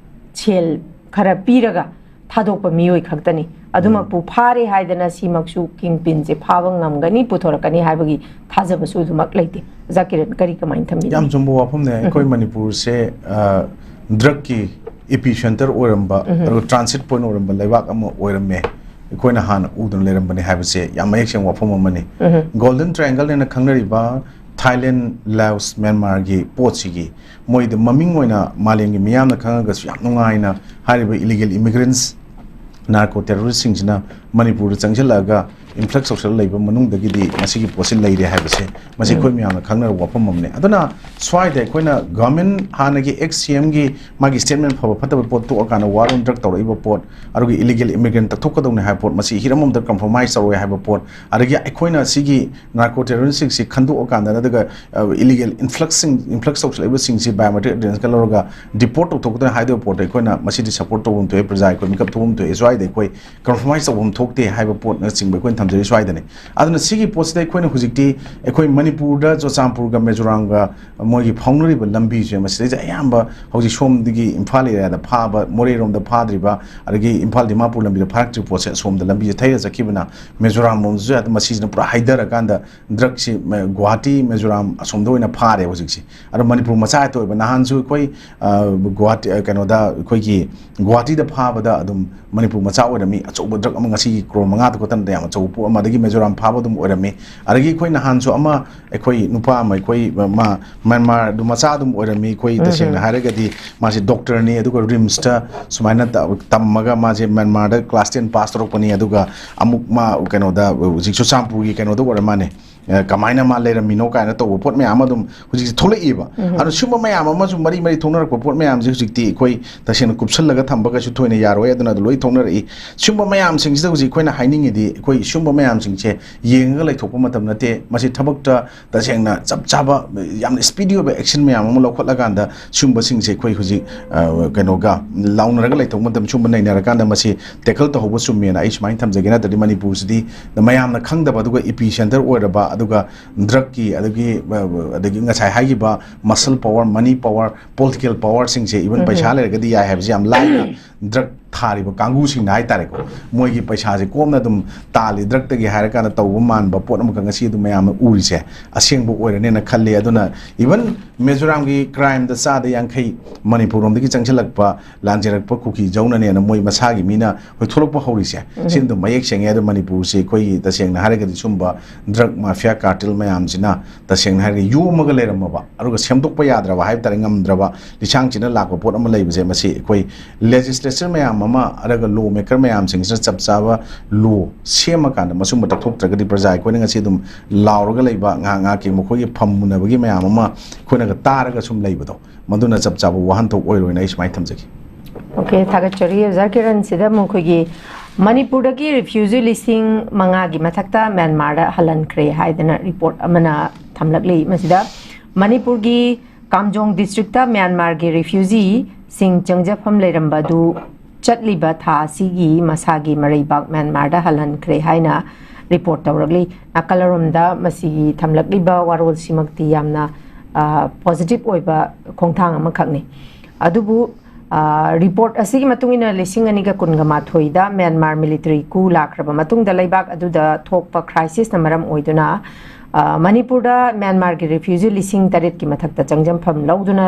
ꯁꯦꯜ ꯈꯔ ꯄꯤꯔꯒ ꯊꯥꯗꯣꯛꯄ ꯃꯤꯑꯣꯏ ꯈꯛꯇꯅꯤ꯫ ꯑꯗꯨꯃꯛꯄꯨ ꯎꯝ꯫ ꯐꯥꯔꯦ ꯍꯥꯏꯗꯅ ꯁꯤꯃꯛꯁꯨ kingpinꯁꯦ ꯐꯥꯕ ꯉꯝꯒꯅꯤ, ꯄꯨꯊꯣꯔꯛꯀꯅꯤ ꯍꯥꯏꯕꯒꯤ ꯊꯥꯖꯕꯁꯨ ꯑꯗꯨꯃꯛ ꯂꯩꯇꯦ꯫ ꯑꯣꯖꯥ ꯀꯤꯔꯟ, ꯀꯔꯤ ꯀꯃꯥꯏꯅ ꯊꯝꯕꯤꯅꯤ? ꯌꯥꯝ ꯆꯨꯝꯕ ꯋꯥꯐꯝꯅꯦ꯫ ꯑꯩꯈꯣꯏ ꯎꯝ꯫ ꯃꯅꯤꯄꯨꯔꯁꯦ, ꯑ, drugꯀꯤ epicenter ꯑꯣꯏꯔꯝꯕ, ꯎꯝ꯫ ꯑꯗꯨꯒ transit point ꯑꯣꯏꯔꯝꯕ ꯂꯩꯕꯥꯛ ꯑꯃ ꯑꯣꯏꯔꯝꯃꯦ꯫ ꯑꯩꯈꯣꯏꯅ ꯍꯥꯟꯅ ꯎꯗꯨꯅ ꯂꯩꯔꯝꯕꯅꯦ ꯍꯥꯏꯕꯁꯦ ꯌꯥꯝ ꯃꯌꯦꯛ ꯁꯦꯡꯕ ꯋꯥꯐꯝ ꯑꯃꯅꯤ꯫ ꯎꯝ꯫ Golden Triangle ꯍꯥꯏꯅ ꯈꯪꯅꯔꯤꯕ ꯊꯥꯏꯂꯦꯟ, ꯂꯥꯑꯣꯁ, ꯃ꯭ꯌꯥꯟꯃꯥꯔꯒꯤ ꯄꯣꯠꯁꯤꯒꯤ ꯃꯣꯏꯗ ꯃꯃꯤꯡ ꯑꯣꯏꯅ ꯃꯥꯂꯦꯝꯒꯤ ꯃꯤꯌꯥꯝꯅ ꯈꯪꯉꯒꯁꯨ ꯌꯥꯝ ꯅꯨꯡꯉꯥꯏꯅ ꯍꯥꯏꯔꯤꯕ illegal immigrants, narco terroristꯁꯤꯡꯁꯤꯅ ꯃꯅꯤꯄꯨꯔꯗ ꯆꯪꯁꯤꯜꯂꯛꯑꯒ influx ꯇꯧꯁꯜꯂ ꯂꯩꯕ ꯃꯅꯨꯡꯗꯒꯤꯗꯤ ꯃꯁꯤꯒꯤ ꯄꯣꯠꯁꯤ ꯂꯩꯔꯦ ꯍꯥꯏꯕꯁꯦ, ꯃꯁꯤ ꯎꯝ꯫ ꯑꯩꯈꯣꯏ ꯃꯌꯥꯝꯅ ꯈꯪꯅꯔꯕ ꯋꯥꯐꯝ ꯑꯃꯅꯤ꯫ ꯑꯗꯨꯅ ꯁ꯭ꯋꯥꯏꯗ ꯑꯩꯈꯣꯏꯅ government, ꯍꯥꯟꯅꯒꯤ ex CMꯒꯤ ꯃꯥꯒꯤ statement ꯐꯕ ꯐꯠꯇꯕ ꯄꯣꯠ ꯇꯣꯛꯑꯀꯥꯟꯗ war on drug ꯇꯧꯔꯛꯏꯕ ꯄꯣꯠ, ꯑꯗꯨꯒꯤ illegal immigrant ꯇꯛꯊꯣꯛꯀꯗꯧꯅꯦ ꯍꯥꯏꯕ ꯄꯣꯠ, ꯃꯁꯤ ꯍꯤꯔꯝ ꯑꯃꯗ compromise ꯇꯧꯔꯣꯏ ꯍꯥꯏꯕ ꯄꯣꯠ, ꯑꯗꯒꯤ ꯑꯩꯈꯣꯏꯅ ꯁꯤꯒꯤ narco terroristꯁꯤꯡꯁꯤ ꯈꯟꯗꯣꯛꯑꯀꯥꯟꯗ, ꯑꯗꯨꯒ, ꯑ, illegal influxꯁꯤꯡ, influx ꯇꯧꯁꯜꯂꯛꯏꯕꯁꯤꯡꯁꯤ biometric evidenceꯀ ꯂꯧꯔꯒ deport ꯇꯧꯊꯣꯛꯀꯗꯧꯅꯦ ꯍꯥꯏꯗꯣꯏꯕ ꯄꯣꯠꯇꯣ ꯑꯩꯈꯣꯏꯅ ꯃꯁꯤꯗꯤ support ꯇꯧꯐꯝ ꯊꯣꯛꯑꯦ, ꯄ꯭ꯔꯖꯥ ꯑꯩꯈꯣꯏ ꯃꯤꯀꯞ ꯊꯣꯛꯐꯝ ꯊꯣꯛꯑꯦ꯫ ꯁ꯭ꯋꯥꯏꯗ ꯑꯩꯈꯣꯏ compromise ꯇꯧꯐꯝ ꯊꯣꯛꯇꯦ ꯍꯥꯏꯕ ꯄꯣꯠꯅꯆꯤꯡꯕ ꯑꯩꯈꯣꯏꯅ ꯊꯝꯖꯔꯤ ꯁ꯭ꯋꯥꯏꯗꯅꯤ꯫ ꯑꯗꯨꯅ ꯁꯤꯒꯤ ꯄꯣꯠꯁꯤꯗ ꯑꯩꯈꯣꯏꯅ ꯍꯧꯖꯤꯛꯇꯤ ꯑꯩꯈꯣꯏ ꯃꯅꯤꯄꯨꯔꯗ ꯆꯨꯔꯆꯥꯟꯄꯨꯔꯒ ꯃꯤꯖꯣꯔꯥꯝꯒ ꯃꯣꯏꯒꯤ ꯐꯥꯎꯅꯔꯤꯕ ꯂꯝꯕꯤꯁꯦ, ꯃꯁꯤꯗꯩꯗ ꯑꯌꯥꯝꯕ ꯍꯧꯖꯤꯛ ꯁꯣꯝꯗꯒꯤ ꯏꯝꯐꯥꯜ ꯑꯦꯔꯤꯌꯥꯗ ꯐꯥꯕ, ꯃꯣꯔꯦꯔꯣꯝꯗ ꯐꯥꯗ꯭ꯔꯤꯕ, ꯑꯗꯒꯤ ꯏꯝꯐꯥꯜ ꯗꯤꯃꯥꯄꯨꯔ ꯂꯝꯕꯤꯗ ꯐꯥꯔꯛꯇ꯭ꯔꯤꯕ ꯄꯣꯠꯁꯦ ꯑꯁꯣꯝꯗ ꯂꯝꯕꯤꯁꯦ ꯊꯩꯔ ꯆꯠꯈꯤꯕꯅ ꯃꯤꯖꯣꯔꯥꯝ ꯂꯣꯝꯗꯁꯨ ꯌꯥꯗꯦ꯫ ꯃꯁꯤꯁꯤꯅ ꯄꯨꯔꯥ ꯍꯩꯊꯔꯀꯥꯟꯗ ꯗ꯭ꯔꯛꯁꯤ, ꯃ-, ꯒꯨꯋꯥꯍꯥꯇꯤ, ꯃꯤꯖꯣꯔꯥꯝ ꯑꯁꯣꯝꯗ ꯑꯣꯏꯅ ꯐꯥꯔꯦ ꯍꯧꯖꯤꯛꯁꯦ꯫ ꯑꯗꯣ ꯃꯅꯤꯄꯨꯔ ꯃꯆꯥ ꯍꯦꯛꯇ ꯑꯣꯏꯕ꯫ ꯅꯍꯥꯟꯁꯨ ꯑꯩꯈꯣꯏ, ꯑ, ꯒꯨꯋꯥꯍꯥꯇꯤ, ꯑ, ꯀꯩꯅꯣꯗ, ꯑꯩꯈꯣꯏꯒꯤ ꯒꯨꯋꯥꯍꯥꯇꯤꯗ ꯐꯥꯕꯗ ꯑꯗꯨꯝ ꯃꯅꯤꯄꯨꯔ ꯃꯆꯥ ꯑꯣꯏꯔꯝꯃꯤ꯫ ꯑꯆꯧꯕ ꯗ꯭ꯔꯛ ꯑꯃ, ꯉꯁꯤꯒꯤ ꯀ꯭ꯔꯣꯔ ꯃꯉꯥꯗ ꯈꯛꯇꯅ ꯌꯥꯝ ꯑꯆꯧꯕ ꯄꯣꯠ ꯑꯃ, ꯑꯗꯒꯤ ꯃꯤꯖꯣꯔꯥꯝ ꯐꯥꯕ ꯑꯗꯨꯝ ꯑꯣꯏꯔꯝꯃꯤ꯫ ꯑꯗꯒꯤ ꯑꯩꯈꯣꯏ ꯅꯍꯥꯟꯁꯨ ꯑꯃ, ꯑꯩꯈꯣꯏ ꯅꯨꯄꯥ ꯑꯃ, ꯑꯩꯈꯣꯏ ꯃ-, ꯃ-, ꯃ꯭ꯌꯥꯟꯃꯥꯔꯗꯨ ꯃꯆꯥ ꯑꯗꯨꯝ ꯑꯣꯏꯔꯝꯃꯤ꯫ ꯑꯩꯈꯣꯏ ꯎꯝ, ꯇꯁꯦꯡꯅ ꯎꯝ꯫ ꯍꯥꯏꯔꯒꯗꯤ ꯃꯥꯁꯦ ꯗꯣꯛꯇꯔꯅꯤ, ꯑꯗꯨꯒ ꯔꯤꯝꯁꯇ ꯁꯨꯃꯥꯏꯅ ꯇ-, ꯇꯝꯃꯒ ꯃꯥꯁꯦ ꯃ꯭ꯌꯥꯟꯃꯥꯔꯗ ꯀ꯭ꯂꯥꯁ ꯇꯦꯟ ꯄꯥꯁ ꯇꯧꯔꯛꯄꯅꯤ꯫ ꯑꯗꯨꯒ ꯑꯃꯨꯛ ꯃꯥ ꯀꯩꯅꯣꯗ, ꯍꯧꯖꯤꯛ ꯆꯨꯔꯆꯥꯟꯄꯨꯔꯒꯤ ꯀꯩꯅꯣꯗ ꯑꯣꯏꯔ ꯃꯥꯅꯦ꯫ ꯑ, ꯀꯃꯥꯏꯅ ꯃꯥ ꯂꯩꯔꯝꯃꯤꯅꯣ ꯀꯥꯏꯅ ꯇꯧꯕ ꯄꯣꯠ ꯃꯌꯥꯝ ꯑꯃ ꯑꯗꯨꯝ ꯍꯧꯖꯤꯛꯇꯤ ꯊꯣꯛꯂꯛꯏꯕ꯫ ꯎꯝ꯫ ꯑꯗꯣ ꯁꯨꯝꯕ ꯃꯌꯥꯝ ꯑꯃꯁꯨ ꯃꯔꯤ ꯃꯔꯤ ꯊꯣꯛꯅꯔꯛꯄ ꯄꯣꯠ ꯃꯌꯥꯝꯁꯦ ꯍꯧꯖꯤꯛꯇꯤ ꯑꯩꯈꯣꯏ ꯇꯁꯦꯡꯅ ꯀꯨꯞꯁꯜꯂꯒ ꯊꯝꯕ ꯀꯩꯁꯨ ꯊꯣꯏꯅ ꯌꯥꯔꯣꯏ꯫ ꯑꯗꯨꯅ ꯑꯗꯨ ꯂꯣꯏ ꯊꯣꯛꯅꯔꯛꯏ꯫ ꯁꯨꯝꯕ ꯃꯌꯥꯝꯁꯤꯡꯁꯤꯗ ꯍꯧꯖꯤꯛ ꯑꯩꯈꯣꯏꯅ ꯍꯥꯏꯅꯤꯡꯉꯤꯗꯤ, ꯑꯩꯈꯣꯏ ꯁꯨꯝꯕ ꯃꯌꯥꯝꯁꯤꯡꯁꯦ ꯌꯦꯡꯉꯒ ꯂꯩꯊꯣꯛꯄ ꯃꯇꯝ ꯅꯠꯇꯦ꯫ ꯃꯁꯤ ꯊꯕꯛꯇ ꯇꯁꯦꯡꯅ ꯆꯞ ꯆꯥꯕ, ꯌꯥꯝꯅ ꯁ꯭ꯄꯤꯗꯤ ꯑꯣꯏꯕ ꯑꯦꯛꯁꯟ ꯃꯌꯥꯝ ꯑꯃ ꯂꯧꯈꯠꯂꯀꯥꯟꯗ ꯁꯨꯝꯕꯁꯤꯡꯁꯦ ꯑꯩꯈꯣꯏ ꯍꯧꯖꯤꯛ, ꯑ, ꯀꯩꯅꯣꯒ ꯂꯥꯎꯅꯔꯒ ꯂꯩꯊꯣꯛꯄ ꯃꯇꯝꯗ, ꯁꯨꯝꯕ ꯅꯩꯅꯔꯀꯥꯟꯗ ꯃꯁꯤ ꯇꯦꯀꯜ ꯇꯧꯍꯧꯕ ꯆꯨꯝꯃꯦꯅ ꯑꯩ ꯁꯨꯃꯥꯏꯅ ꯊꯝꯖꯒꯦ꯫ ꯅꯠꯇ꯭ꯔꯗꯤ ꯃꯅꯤꯄꯨꯔꯁꯤꯗꯤ ꯃꯌꯥꯝꯅ ꯈꯪꯗꯕ, ꯑꯗꯨꯒ ꯏꯄꯤ ꯁꯦꯟꯇꯔ ꯑꯣꯏꯔꯕ, ꯑꯗꯨꯒ ꯗ꯭ꯔꯛꯀꯤ, ꯑꯗꯒꯤ, ꯑ, ꯑꯗꯒꯤ ꯉꯁꯥꯏ ꯍꯥꯏꯈꯤꯕ muscle power, money power, political ꯄꯋꯥꯔꯁꯤꯡꯁꯦ, ꯏꯚꯟ ꯎꯝ꯫ ꯄꯩꯁꯥ ꯂꯩꯔꯒꯗꯤ ꯌꯥꯏ ꯍꯥꯏꯕꯁꯤ ꯌꯥꯝ ꯂꯥꯏꯅ ꯗ꯭ꯔꯛ ꯊꯥꯔꯤꯕ ꯀꯥꯡꯕꯨꯁꯤꯡꯅ ꯍꯥꯏꯇꯥꯔꯦꯀꯣ, ꯃꯣꯏꯒꯤ ꯄꯩꯁꯥꯁꯦ ꯀꯣꯝꯅ ꯑꯗꯨꯝ ꯇꯥꯜꯂꯤ꯫ ꯗ꯭ꯔꯛꯇꯒꯤ ꯍꯥꯏꯔꯀꯥꯟꯗ ꯇꯧꯕ ꯃꯥꯟꯕ ꯄꯣꯠ ꯑꯃꯈꯛ ꯉꯁꯤ ꯑꯗꯨꯝ ꯃꯌꯥꯝꯅ ꯎꯔꯤꯁꯦ ꯑꯁꯦꯡꯕ ꯑꯣꯏꯔꯅꯦꯅ ꯈꯜꯂꯤ꯫ ꯑꯗꯨꯅ ꯏꯚꯟ ꯃꯤꯖꯣꯔꯥꯝꯒꯤ ꯀ꯭ꯔꯥꯏꯝꯗ ꯆꯥꯗ ꯌꯥꯡꯈꯩ ꯃꯅꯤꯄꯨꯔ ꯂꯣꯝꯗꯒꯤ ꯆꯪꯁꯤꯜꯂꯛꯄ, ꯂꯥꯟꯖꯦꯜꯂꯛꯄ ꯀꯨꯀꯤ ꯖꯧꯅꯅꯦꯅ ꯃꯣꯏ ꯃꯁꯥꯒꯤ ꯃꯤꯅ ꯑꯩꯈꯣꯏ ꯊꯣꯛꯂꯛꯄ ꯍꯧꯔꯤꯁꯦ, ꯎꯝ꯫ ꯁꯤ ꯑꯗꯨꯝ ꯃꯌꯦꯛ ꯁꯦꯡꯉꯦ꯫ ꯑꯗꯣ ꯃꯅꯤꯄꯨꯔꯁꯦ ꯑꯩꯈꯣꯏꯒꯤ ꯇꯁꯦꯡꯅ ꯍꯥꯏꯔꯒꯗꯤ ꯁꯨꯝꯕ ꯗ꯭ꯔꯛ ꯃꯥꯐꯤꯌꯥ ꯀꯥꯔꯇꯦꯜ ꯃꯌꯥꯝꯁꯤꯅ ꯇꯁꯦꯡꯅ ꯍꯥꯏꯔꯒꯗꯤ ꯌꯣꯝꯃꯒ ꯂꯩꯔꯝꯃꯕ, ꯑꯗꯨꯒ ꯁꯦꯝꯗꯣꯛꯄ ꯌꯥꯗ꯭ꯔꯕ ꯍꯥꯏꯕ ꯇꯥꯔꯦ, ꯉꯝꯗ꯭ꯔꯕ ꯂꯤꯁꯥꯡꯁꯤꯟꯅ ꯂꯥꯛꯄ ꯄꯣꯠ ꯑꯃ ꯂꯩꯕꯁꯦ, ꯃꯁꯤ ꯑꯩꯈꯣꯏ ꯂꯦꯖꯤꯁꯂꯦꯆꯔ ꯃꯌꯥꯝ ꯑꯃ, ꯑꯗꯨꯒ ꯂꯣ ꯃꯦꯀꯔ ꯃꯌꯥꯝꯁꯤꯡꯁꯤꯅ ꯆꯞ ꯆꯥꯕ ꯂꯣ ꯁꯦꯝꯃꯀꯥꯟꯗ ꯃꯁꯨꯝꯕ ꯇꯧꯊꯣꯛꯇ꯭ꯔꯒꯗꯤ ꯄ꯭ꯔꯖꯥ ꯑꯩꯈꯣꯏꯅ ꯉꯁꯤ ꯑꯗꯨꯝ ꯂꯥꯎꯔꯒ ꯂꯩꯕ, ꯉꯥꯏꯍꯥꯛ ꯉꯥꯏꯍꯥꯛꯀꯤ ꯃꯈꯣꯏꯒꯤ ꯐꯝ ꯃꯨꯟꯅꯕꯒꯤ ꯃꯌꯥꯝ ꯑꯃ ꯑꯩꯈꯣꯏꯅꯒ ꯇꯥꯔꯒ ꯁꯨꯝ ꯂꯩꯕꯗꯣ, ꯃꯗꯨꯅ ꯆꯞ ꯆꯥꯕ ꯋꯥꯍꯟꯊꯣꯛ ꯑꯣꯏꯔꯣꯏꯅ ꯑꯩ ꯁꯨꯃꯥꯏꯅ ꯊꯝꯖꯒꯦ꯫ ꯑꯣꯀꯦ, ꯊꯥꯒꯠꯆꯔꯤ ꯑꯣꯖꯥ ꯀꯤꯔꯟ꯫ ꯁꯤꯗ ꯑꯃꯨꯛ ꯑꯩꯈꯣꯏꯒꯤ ꯃꯅꯤꯄꯨꯔꯗꯒꯤ ꯔꯤꯐ꯭ꯌꯨꯖꯤ ꯂꯤꯁꯤꯡ ꯃꯉꯥꯒꯤ ꯃꯊꯛꯇ ꯃ꯭ꯌꯥꯟꯃꯥꯔꯗ ꯍꯜꯍꯟꯈ꯭ꯔꯦ ꯍꯥꯏꯗꯅ ꯔꯤꯄꯣꯔꯠ ꯑꯃꯅ ꯊꯝꯂꯛꯂꯤ꯫ ꯃꯁꯤꯗ ꯃꯅꯤꯄꯨꯔꯒꯤ ꯀꯥꯝꯖꯣꯡ ꯗꯤꯁꯇ꯭ꯔꯤꯛꯇ ꯃ꯭ꯌꯥꯟꯃꯥꯔꯒꯤ ꯔꯤꯐ꯭ꯌꯨꯖꯤꯁꯤꯡ ꯆꯪꯖꯐꯝ ꯂꯩꯔꯝꯕ ꯑꯗꯨ ꯆꯠꯂꯤꯕ ꯊꯥ ꯑꯁꯤꯒꯤ ꯃꯁꯥꯒꯤ ꯃꯔꯩꯕꯥꯛ ꯃ꯭ꯌꯥꯟꯃꯥꯔꯗ ꯍꯜꯍꯟꯈ꯭ꯔꯦ ꯍꯥꯏꯅ ꯔꯤꯄꯣꯔꯠ ꯇꯧꯔꯛꯂꯤ꯫ ꯅꯥꯀꯜ ꯑꯃꯔꯣꯝꯗ ꯃꯁꯤꯒꯤ ꯊꯝꯂꯛꯂꯤꯕ ꯋꯥꯔꯣꯜꯁꯤꯃꯛꯇꯤ ꯌꯥꯝꯅ ꯄꯣꯖꯤꯇꯤꯚ ꯑꯣꯏꯕ ꯈꯣꯡꯊꯥꯡ ꯑꯃꯈꯛꯅꯤ꯫ ꯑꯗꯨꯕꯨ ꯔꯤꯄꯣꯔꯠ ꯑꯁꯤꯒꯤ ꯃꯇꯨꯡ ꯏꯟꯅ ꯂꯤꯁꯤꯡ ꯑꯅꯤꯒ ꯀꯨꯟꯒ ꯃꯥꯊꯣꯏꯗ ꯃ꯭ꯌꯥꯟꯃꯥꯔ ꯃꯤꯂꯤꯇꯔꯤ ꯀꯨ ꯂꯥꯛꯈ꯭ꯔꯕ ꯃꯇꯨꯡꯗ ꯂꯩꯕꯥꯛ ꯑꯗꯨꯗ ꯊꯣꯛꯄ ꯀ꯭ꯔꯥꯏꯁꯤꯁꯅ ꯃꯔꯝ ꯑꯣꯏꯗꯨꯅ ꯃꯅꯤꯄꯨꯔꯗ ꯃ꯭ꯌꯥꯟꯃꯥꯔꯒꯤ ꯔꯤꯐ꯭ꯌꯨꯖꯤ ꯂꯤꯁꯤꯡ ꯇꯔꯦꯠꯀꯤ ꯃꯊꯛꯇ ꯆꯪꯖꯐꯝ ꯂꯧꯗꯨꯅ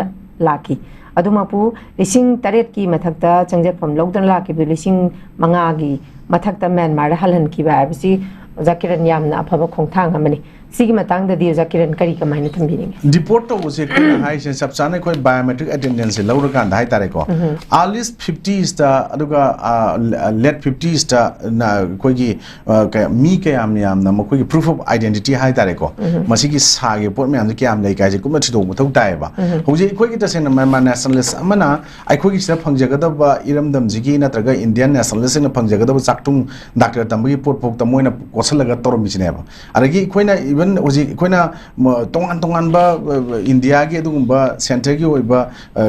ꯂꯥꯛꯈꯤ꯫ ꯑꯗꯨꯃꯛꯄꯨ ꯂꯤꯁꯤꯡ ꯇꯔꯦꯠꯀꯤ ꯃꯊꯛꯇ ꯆꯪꯖꯐꯝ ꯂꯧꯗꯨꯅ ꯂꯥꯛꯈꯤꯕꯗꯨ ꯂꯤꯁꯤꯡ ꯃꯉꯥꯒꯤ ꯃꯊꯛꯇ ꯃ꯭ꯌꯥꯟꯃꯥꯔꯗ ꯍꯜꯍꯟꯈꯤꯕ ꯍꯥꯏꯕꯁꯤ ꯑꯣꯖꯥ ꯀꯤꯔꯟ ꯌꯥꯝꯅ ꯑꯐꯕ ꯈꯣꯡꯊꯥꯡ ꯑꯃꯅꯤ꯫ ꯁꯤꯒꯤ ꯃꯇꯥꯡꯗꯗꯤ ꯑꯣꯖꯥ ꯀꯤꯔꯟ ꯀꯔꯤ ꯀꯃꯥꯏꯅ ꯊꯝꯕꯤꯅꯤꯡꯉꯤ? ꯗꯤꯄꯣꯔꯠ ꯇꯧꯕꯁꯦ ꯑꯩꯈꯣꯏꯅ ꯍꯥꯏꯁꯦ ꯆꯞ ꯆꯥꯅ ꯑꯩꯈꯣꯏ ꯕꯥꯏꯑꯣꯃꯦꯇ꯭ꯔꯤꯛ ꯑꯦꯇꯦꯟꯗꯦꯟꯁꯁꯦ ꯂꯧꯔꯀꯥꯟꯗ ꯍꯥꯏꯇꯥꯔꯦꯀꯣ, ꯑꯥꯔꯂꯤꯁ ꯐꯤꯐꯇꯤꯁꯇ ꯑꯗꯨꯒ ꯂꯦꯠ ꯐꯤꯐꯇꯤꯁꯇ ꯑꯩꯈꯣꯏꯒꯤ ꯃꯤ ꯀꯌꯥꯝ ꯌꯥꯝꯅ ꯃꯈꯣꯏꯒꯤ ꯄ꯭ꯔꯨꯐ ꯑꯣꯐ ꯑꯥꯏꯗꯦꯟꯇꯤꯇꯤ ꯍꯥꯏꯇꯥꯔꯦꯀꯣ, ꯃꯁꯤꯒꯤ ꯁꯥꯈꯤꯕ ꯄꯣꯠ ꯃꯌꯥꯝꯁꯦ ꯀꯌꯥꯝ ꯂꯩ ꯀꯥꯏꯁꯦ ꯀꯨꯞꯅ ꯊꯤꯗꯣꯛꯄ ꯃꯊꯧ ꯇꯥꯏꯌꯦꯕ꯫ ꯍꯧꯖꯤꯛ ꯑꯩꯈꯣꯏꯒꯤ ꯇꯁꯦꯡꯅ ꯃ꯭ꯌꯥꯟꯃꯥꯔ ꯅꯦꯁꯅꯦꯂꯤꯁ ꯑꯃꯅ ꯑꯩꯈꯣꯏꯒꯤ ꯁꯤꯗ ꯐꯪꯖꯒꯗꯕ ꯏꯔꯝꯗꯝꯁꯤꯒꯤ ꯅꯠꯇ꯭ꯔꯒ ꯏꯟꯗꯤꯌꯟ ꯅꯦꯁꯅꯦꯂꯤꯁꯁꯤꯡꯅ ꯐꯪꯖꯒꯗꯕ ꯆꯥꯛꯊꯨꯡ ꯗꯥꯛꯇꯔ ꯇꯝꯕꯒꯤ ꯄꯣꯠ ꯐꯥꯎꯗ ꯃꯣꯏꯅ ꯀꯣꯠꯁꯤꯜꯂꯒ ꯇꯧꯔꯝꯃꯤꯁꯤꯅꯦꯕ꯫ ꯑꯗꯒꯤ ꯑꯩꯈꯣꯏꯅ ꯏꯚꯟ ꯍꯧꯖꯤꯛ ꯑꯩꯈꯣꯏꯅ ꯇꯣꯉꯥꯟ ꯇꯣꯉꯥꯟꯕ ꯏꯟꯗꯤꯌꯥꯒꯤ ꯑꯗꯨꯒꯨꯝꯕ ꯁꯦꯟꯇꯔꯒꯤ ꯑꯣꯏꯕ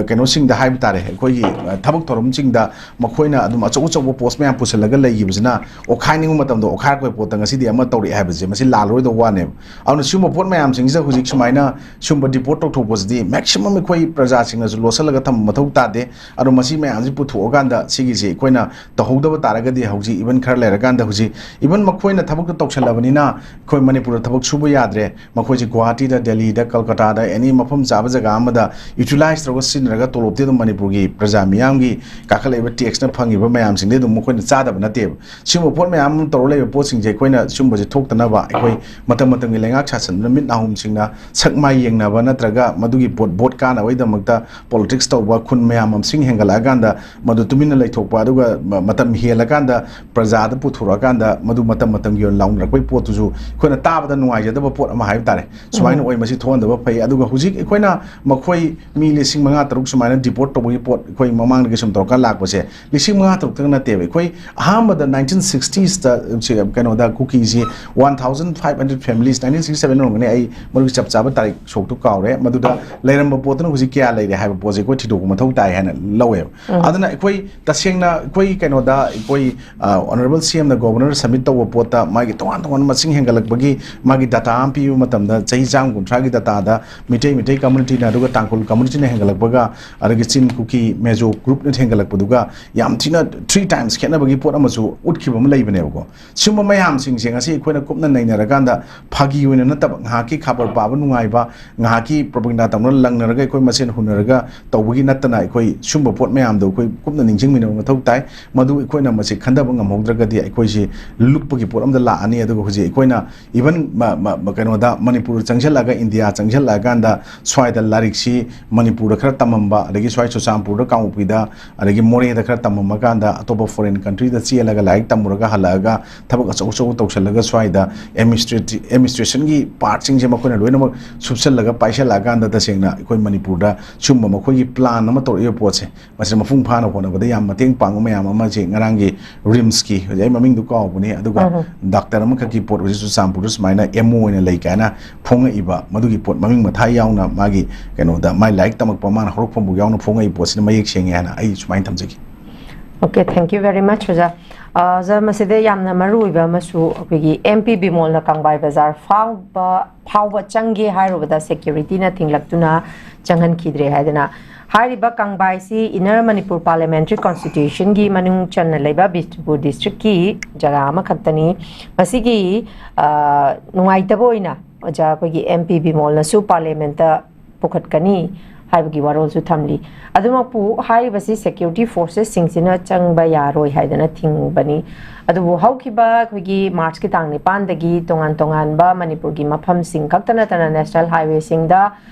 ꯀꯩꯅꯣꯁꯤꯡꯗ ꯍꯥꯏꯕ ꯇꯥꯔꯦ, ꯑꯩꯈꯣꯏꯒꯤ ꯊꯕꯛ ꯊꯧꯔꯝꯁꯤꯡꯗ ꯃꯈꯣꯏꯅ ꯑꯗꯨꯝ ꯑꯆꯧ ꯑꯆꯧꯕ ꯄꯣꯁ ꯃꯌꯥꯝ ꯄꯨꯁꯤꯜꯂꯒ ꯂꯩꯈꯤꯕꯁꯤꯅ ꯑꯣꯈꯥꯏꯅꯤꯡꯕ ꯃꯇꯝꯗ ꯑꯣꯈꯥꯏꯔꯛꯄꯒꯤ ꯄꯣꯠꯇ ꯉꯁꯤꯗꯤ ꯑꯃ ꯇꯧꯔꯛꯑꯦ ꯍꯥꯏꯕꯁꯦ ꯃꯁꯤ ꯂꯥꯜꯂꯔꯣꯏꯗꯕ ꯋꯥꯅꯦꯕ꯫ ꯑꯗꯨꯅ ꯁꯤꯒꯨꯝꯕ ꯄꯣꯠ ꯃꯌꯥꯝꯁꯤꯡꯁꯤꯗ ꯍꯧꯖꯤꯛ ꯁꯨꯃꯥꯏꯅ ꯁꯤꯒꯨꯝꯕ ꯗꯤꯄꯣꯔꯠ ꯇꯧꯊꯣꯛꯄꯁꯤꯗꯤ ꯃꯦꯛꯁꯤꯃꯝ ꯑꯩꯈꯣꯏ ꯄ꯭ꯔꯖꯥꯁꯤꯡꯅꯁꯨ ꯂꯣꯠꯁꯤꯜꯂꯒ ꯊꯝꯕ ꯃꯊꯧ ꯇꯥꯗꯦ꯫ ꯑꯗꯣ ꯃꯁꯤ ꯃꯌꯥꯝꯁꯤ ꯄꯨꯊꯣꯛꯑꯀꯥꯟꯗ ꯁꯤꯒꯤꯁꯤ ꯑꯩꯈꯣꯏꯅ ꯇꯧꯍꯧꯗꯕ ꯇꯥꯔꯒꯗꯤ ꯍꯧꯖꯤꯛ ꯏꯚꯟ ꯈꯔ ꯂꯩꯔꯀꯥꯟꯗ ꯍꯧꯖꯤꯛ ꯏꯚꯟ ꯃꯈꯣꯏꯅ ꯊꯕꯛꯇ ꯇꯧꯁꯜꯂꯕꯅꯤꯅ ꯑꯩꯈꯣꯏ ꯃꯅꯤꯄꯨꯔꯗ ꯊꯕꯛ ꯁꯨꯕ ꯌꯥꯗ꯭ꯔꯦ꯫ ꯃꯈꯣꯏꯁꯤ ꯒꯨꯋꯥꯍꯥꯇꯤꯗ, ꯗꯦꯜꯂꯤꯗ, ꯀꯜꯀꯇꯥꯗ ꯑꯦꯅꯤ ꯃꯐꯝ ꯆꯥꯕ ꯖꯒꯥ ꯑꯃꯗ ꯌꯨꯇꯤꯂꯥꯏꯁ ꯇꯧꯔꯒ ꯁꯤꯖꯤꯟꯅꯔꯒ ꯇꯣꯂꯣꯞꯇꯤ ꯑꯗꯨꯝ ꯃꯅꯤꯄꯨꯔꯒꯤ ꯄ꯭ꯔꯖꯥ ꯃꯤꯌꯥꯝꯒꯤ ꯀꯥꯈꯠꯂꯛꯏꯕ ꯇꯦꯛꯁꯅ ꯐꯪꯉꯤꯕ ꯃꯌꯥꯝꯁꯤꯡꯗꯤ ꯑꯗꯨꯝ ꯃꯈꯣꯏꯅ ꯆꯥꯗꯕ ꯅꯠꯇꯦꯕ꯫ ꯁꯤꯒꯨꯝꯕ ꯄꯣꯠ ꯃꯌꯥꯝ ꯑꯃ ꯇꯧꯔ ꯂꯩꯕ ꯄꯣꯠꯁꯤꯡꯁꯦ ꯑꯩꯈꯣꯏꯅ ꯁꯤꯒꯨꯝꯕꯁꯦ ꯊꯣꯛꯇꯅꯕ ꯑꯩꯈꯣꯏ ꯃꯇꯝ ꯃꯇꯝꯒꯤ ꯂꯩꯉꯥꯛ ꯁꯥꯁꯟꯗꯨꯅ ꯃꯤꯠ ꯅꯥꯍꯨꯝꯁꯤꯡꯅ ꯁꯛ ꯃꯥꯏ ꯌꯦꯡꯅꯕ ꯅꯠꯇ꯭ꯔꯒ ꯃꯗꯨꯒꯤ ꯄꯣꯠ ꯚꯣꯠ ꯀꯥꯅꯕꯒꯤꯗꯃꯛꯇ ꯄꯣꯂꯤꯇꯤꯛꯁ ꯇꯧꯕ ꯈꯨꯟ ꯃꯌꯥꯝ ꯃꯁꯤꯡ ꯍꯦꯟꯒꯠꯂꯛꯑꯀꯥꯟꯗ ꯃꯗꯨ ꯇꯨꯃꯤꯟꯅ ꯂꯩꯊꯣꯛꯄ, ꯑꯗꯨꯒ ꯃ-, ꯃꯇꯝ ꯍꯦꯜꯂꯀꯥꯟꯗ ꯄ꯭ꯔꯖꯥꯗ ꯄꯨꯊꯣꯔꯛꯑꯀꯥꯟꯗ ꯃꯗꯨ ꯃꯇꯝ ꯃꯇꯝꯒꯤ ꯑꯣꯏꯅ ꯂꯥꯎꯅꯔꯛꯄꯒꯤ ꯄꯣꯠꯇꯨꯁꯨ ꯑꯩꯈꯣꯏꯅ ꯇꯥꯕꯗ ꯅꯨꯡꯉꯥꯏ-, ꯌꯥꯗꯕ ꯄꯣꯠ ꯑꯃ ꯍꯥꯏꯕ ꯇꯥꯔꯦ꯫ ꯁꯨꯃꯥꯏꯅ ꯑꯣꯏ, ꯃꯁꯤ ꯊꯣꯛꯍꯟꯗꯕ ꯐꯩ꯫ ꯑꯗꯨꯒ ꯍꯧꯖꯤꯛ ꯑꯩꯈꯣꯏꯅ ꯃꯈꯣꯏ ꯃꯤ ꯂꯤꯁꯤꯡ ꯃꯉꯥ ꯇꯔꯨꯛ ꯁꯨꯃꯥꯏꯅ deport ꯇꯧꯕꯒꯤ ꯄꯣꯠ ꯑꯩꯈꯣꯏ ꯃꯃꯥꯡꯗꯒꯤ ꯁꯨꯝ ꯇꯧꯔꯀꯥꯟ ꯂꯥꯛꯄꯁꯦ, ꯂꯤꯁꯤꯡ ꯃꯉꯥ ꯇꯔꯨꯛꯇꯪ ꯅꯠꯇꯦꯕ꯫ ꯑꯩꯈꯣꯏ ꯑꯍꯥꯟꯕꯗ nineteen sixties ꯇ ꯁꯤ ꯀꯩꯅꯣꯗ ꯀꯨꯀꯤꯁꯤ one thousand five hundred families, nineteen sixty seven ꯑꯣꯏꯔꯝꯒꯅꯤ, ꯑꯩ ꯃꯗꯨꯒꯤ ꯆꯞ ꯆꯥꯕ ꯇꯥꯔꯤꯛ ꯁꯣꯛꯇꯨ ꯀꯥꯎꯔꯦ, ꯃꯗꯨꯗ ꯂꯩꯔꯝꯕ ꯄꯣꯠꯇꯨꯅ ꯍꯧꯖꯤꯛ ꯀꯌꯥ ꯂꯩꯔꯦ ꯍꯥꯏꯕ ꯄꯣꯠꯁꯦ ꯑꯩꯈꯣꯏ ꯊꯤꯗꯣꯛꯄ ꯃꯊꯧ ꯇꯥꯏ ꯍꯥꯏꯅ ꯂꯧꯋꯦꯕ꯫ ꯑꯗꯨꯅ ꯑꯩꯈꯣꯏ ꯇꯁꯦꯡꯅ ꯑꯩꯈꯣꯏ ꯀꯩꯅꯣꯗ ꯑꯩꯈꯣꯏ ꯑ, Honourable C M ꯅ Governor ꯗ submit ꯇꯧꯕ ꯄꯣꯠꯇ ꯃꯥꯒꯤ ꯇꯣꯉꯥꯟ ꯇꯣꯉꯥꯟꯕ ꯃꯁꯤꯡ ꯍꯦꯟꯒꯠꯂꯛꯄꯒꯤ ꯃꯥꯒꯤ data ꯑꯃ ꯄꯤꯕ ꯃꯇꯝꯗ, ꯆꯍꯤ ꯆꯥꯝꯃ ꯀꯨꯟꯊ꯭ꯔꯥꯒꯤ data ꯗ ꯃꯤꯇꯩ, ꯃꯤꯇꯩ community ꯅ, ꯑꯗꯨꯒ ꯇꯥꯡꯈꯨꯜ community ꯅ ꯍꯦꯟꯒꯠꯂꯛꯄꯒ, ꯑꯗꯒꯤ ꯆꯤꯡ, ꯀꯨꯀꯤ, ꯃꯦꯖꯣ group ꯅ ꯍꯦꯟꯒꯠꯂꯛꯄꯗꯨꯒ ꯌꯥꯝ ꯊꯤꯅ three times ꯈꯦꯠꯅꯕꯒꯤ ꯄꯣꯠ ꯑꯃꯁꯨ ꯎꯠꯈꯤꯕ ꯑꯃ ꯂꯩꯕꯅꯦꯕꯀꯣ꯫ ꯁꯤꯒꯨꯝꯕ ꯃꯌꯥꯝꯁꯤꯡꯁꯦ ꯉꯁꯤ ꯑꯩꯈꯣꯏꯅ ꯀꯨꯞꯅ ꯅꯩꯅꯔꯀꯥꯟꯗ, ꯐꯥꯒꯤ ꯑꯣꯏꯅ ꯅꯠꯇꯕ, ꯉꯥꯏꯍꯥꯛꯀꯤ ꯈꯕꯔ ꯄꯥꯕ ꯅꯨꯡꯉꯥꯏꯕ, ꯉꯥꯏꯍꯥꯛꯀꯤ propaganda ꯇꯧꯅ ꯂꯪꯅꯔꯒ ꯑꯩꯈꯣꯏ ꯃꯁꯦꯟ ꯍꯨꯟꯅꯔꯒ ꯇꯧꯕꯒꯤ ꯅꯠꯇꯅ, ꯑꯩꯈꯣꯏ ꯁꯨꯝꯕ ꯄꯣꯠ ꯃꯌꯥꯝꯗꯣ ꯑꯩꯈꯣꯏ ꯀꯨꯞꯅ ꯅꯤꯡꯁꯤꯡꯃꯤꯟꯅꯕ ꯃꯊꯧ ꯇꯥꯏ꯫ ꯃꯗꯨ ꯑꯩꯈꯣꯏꯅ ꯃꯁꯤ ꯈꯟꯊꯕ ꯉꯝꯍꯧꯗ꯭ꯔꯒꯗꯤ ꯑꯩꯈꯣꯏꯁꯤ ꯂꯨꯞꯄꯒꯤ ꯄꯣꯠ ꯑꯃꯗ ꯂꯥꯛꯑꯅꯤ꯫ ꯑꯗꯨꯒ ꯍꯧꯖꯤꯛ ꯑꯩꯈꯣꯏꯅ even ꯃ-, ꯃ-, ꯃ-, ꯀꯩꯅꯣꯗ, ꯃꯅꯤꯄꯨꯔ ꯆꯪꯁꯤꯜꯂꯛꯑꯒ, ꯏꯟꯗꯤꯌꯥ ꯆꯪꯁꯤꯜꯂꯛꯑꯀꯥꯟꯗ, ꯁ꯭ꯋꯥꯏꯗ ꯂꯥꯏꯔꯤꯛꯁꯤ ꯃꯅꯤꯄꯨꯔꯗ ꯈꯔ ꯇꯝꯃꯝꯕ, ꯑꯗꯒꯤ ꯁ꯭ꯋꯥꯏ ꯆꯨꯔꯆꯥꯟꯄꯨꯔꯗ, ꯀꯥꯡꯄꯣꯛꯄꯤꯗ, ꯑꯗꯒꯤ ꯃꯣꯔꯦꯗ ꯈꯔ ꯇꯝꯃꯝꯃꯀꯥꯟꯗ, ꯑꯇꯣꯞꯄ foreign country ꯗ ꯆꯦꯜꯂꯒ ꯂꯥꯏꯔꯤꯛ ꯇꯝꯃꯨꯔꯒ ꯍꯜꯂꯛꯑꯒ ꯊꯕꯛ ꯑꯆꯧ ꯑꯆꯧꯕ ꯇꯧꯁꯜꯂꯒ, ꯁ꯭ꯋꯥꯏꯗ administrati-, administration ꯒꯤ part ꯁꯤꯡꯁꯦ ꯃꯈꯣꯏꯅ ꯂꯣꯏꯅꯃꯛ ꯁꯨꯞꯆꯜꯂꯒ ꯄꯥꯏꯁꯜꯂꯛꯑꯀꯥꯟꯗ, ꯇꯁꯦꯡꯅ ꯑꯩꯈꯣꯏ ꯃꯅꯤꯄꯨꯔꯗ ꯁꯤꯒꯨꯝꯕ ꯃꯈꯣꯏꯒꯤ plan ꯑꯃ ꯇꯧꯔꯛꯏꯕ ꯄꯣꯠꯁꯦ, ꯃꯁꯤꯗ ꯃꯄꯨꯡ ꯐꯥꯅ ꯍꯣꯠꯅꯕꯗ ꯌꯥꯝ ꯃꯇꯦꯡ ꯄꯥꯡꯕ ꯃꯌꯥꯝ ꯑꯃꯁꯦ ꯉꯔꯥꯡꯒꯤ ꯔꯤꯝꯁꯀꯤ, ꯍꯧꯖꯤꯛ ꯑꯩ ꯃꯃꯤꯡꯗꯨ ꯀꯥꯎꯕꯅꯦ, ꯑꯗꯨꯒ ꯎꯝ ꯍꯝ꯫ Doctor ꯑꯃꯈꯛꯀꯤ ꯄꯣꯠ ꯍꯧꯖꯤꯛ ꯆꯨꯔꯆꯥꯟꯄꯨꯔꯗ ꯁꯨꯃꯥꯏꯅ M O ꯑꯣꯏꯅ ꯂꯩ ꯀꯥꯏꯅ ꯐꯣꯡꯉꯛꯏꯕ, ꯃꯗꯨꯒꯤ ꯄꯣꯠ ꯃꯃꯤꯡ ꯃꯊꯥ ꯌꯥꯎꯅ, ꯃꯥꯒꯤ ꯀꯩꯅꯣꯗ, ꯃꯥꯏ ꯂꯥꯏꯔꯤꯛ ꯇꯝꯃꯛꯄ ꯃꯥꯅ ꯍꯧꯔꯛꯐꯝꯕꯨ ꯌꯥꯎꯅ ꯐꯣꯡꯉꯛꯏ ꯄꯣꯠꯁꯤꯅ ꯃꯌꯦꯛ ꯁꯦꯡꯉꯦ ꯍꯥꯏꯅ ꯑꯩ ꯁꯨꯃꯥꯏꯅ ꯊꯝꯖꯒꯦ꯫ Okay, thank you very much, ꯑꯣꯖꯥ꯫ ꯑ, ꯑꯣꯖꯥ, ꯃꯁꯤꯗ ꯌꯥꯝꯅ ꯃꯔꯨ ꯑꯣꯏꯕ ꯑꯃꯁꯨ, ꯑꯩꯈꯣꯏꯒꯤ M P ꯕꯤꯃꯣꯜꯅ ꯀꯪꯕꯥꯏ ꯕꯖꯥꯔ ꯐꯥꯎꯕ, ꯐꯥꯎꯕ ꯆꯪꯒꯦ ꯍꯥꯏꯔꯨꯕꯗ security ꯅ ꯊꯤꯡꯂꯛꯇꯨꯅ ꯆꯪꯍꯟꯈꯤꯗ꯭ꯔꯦ ꯍꯥꯏꯗꯅ꯫ ꯍꯥꯏꯔꯤꯕ ꯀꯪꯕꯥꯏꯁꯤ Inner Manipur Parliamentary Constitution ꯒꯤ ꯃꯅꯨꯡ ꯆꯟꯅ ꯂꯩꯕ ꯕꯤꯁꯅꯨꯄꯨꯔ district ꯀꯤ ꯖꯒꯥ ꯑꯃꯈꯛꯇꯅꯤ꯫ ꯃꯁꯤꯒꯤ, ꯑ, ꯅꯨꯡꯉꯥꯏꯇꯕ ꯑꯣꯏꯅ ꯑꯣꯖꯥ, ꯑꯩꯈꯣꯏꯒꯤ M P ꯕꯤꯃꯣꯜꯅꯁꯨ Parliament ꯇ ꯄꯨꯈꯠꯀꯅꯤ ꯍꯥꯏꯕꯒꯤ ꯋꯥꯔꯣꯜꯁꯨ ꯊꯝꯂꯤ꯫ ꯑꯗꯨꯃꯛꯄꯨ ꯍꯥꯏꯔꯤꯕꯁꯤ security forces ꯁꯤꯡꯁꯤꯅ ꯆꯪꯕ ꯌꯥꯔꯣꯏ ꯍꯥꯏꯗꯅ ꯊꯤꯡꯕꯅꯤ꯫ ꯑꯗꯨꯕꯨ ꯍꯧꯈꯤꯕ ꯑꯩꯈꯣꯏꯒꯤ March ꯀꯤ ꯇꯥꯡ ꯅꯤꯄꯥꯟꯗꯒꯤ ꯇꯣꯉꯥꯟ ꯇꯣꯉꯥꯟꯕ ꯃꯅꯤꯄꯨꯔꯒꯤ ꯃꯐꯝꯁꯤꯡ ꯈꯛꯇ ꯅꯠꯇꯅ national highway ꯁꯤꯡꯗ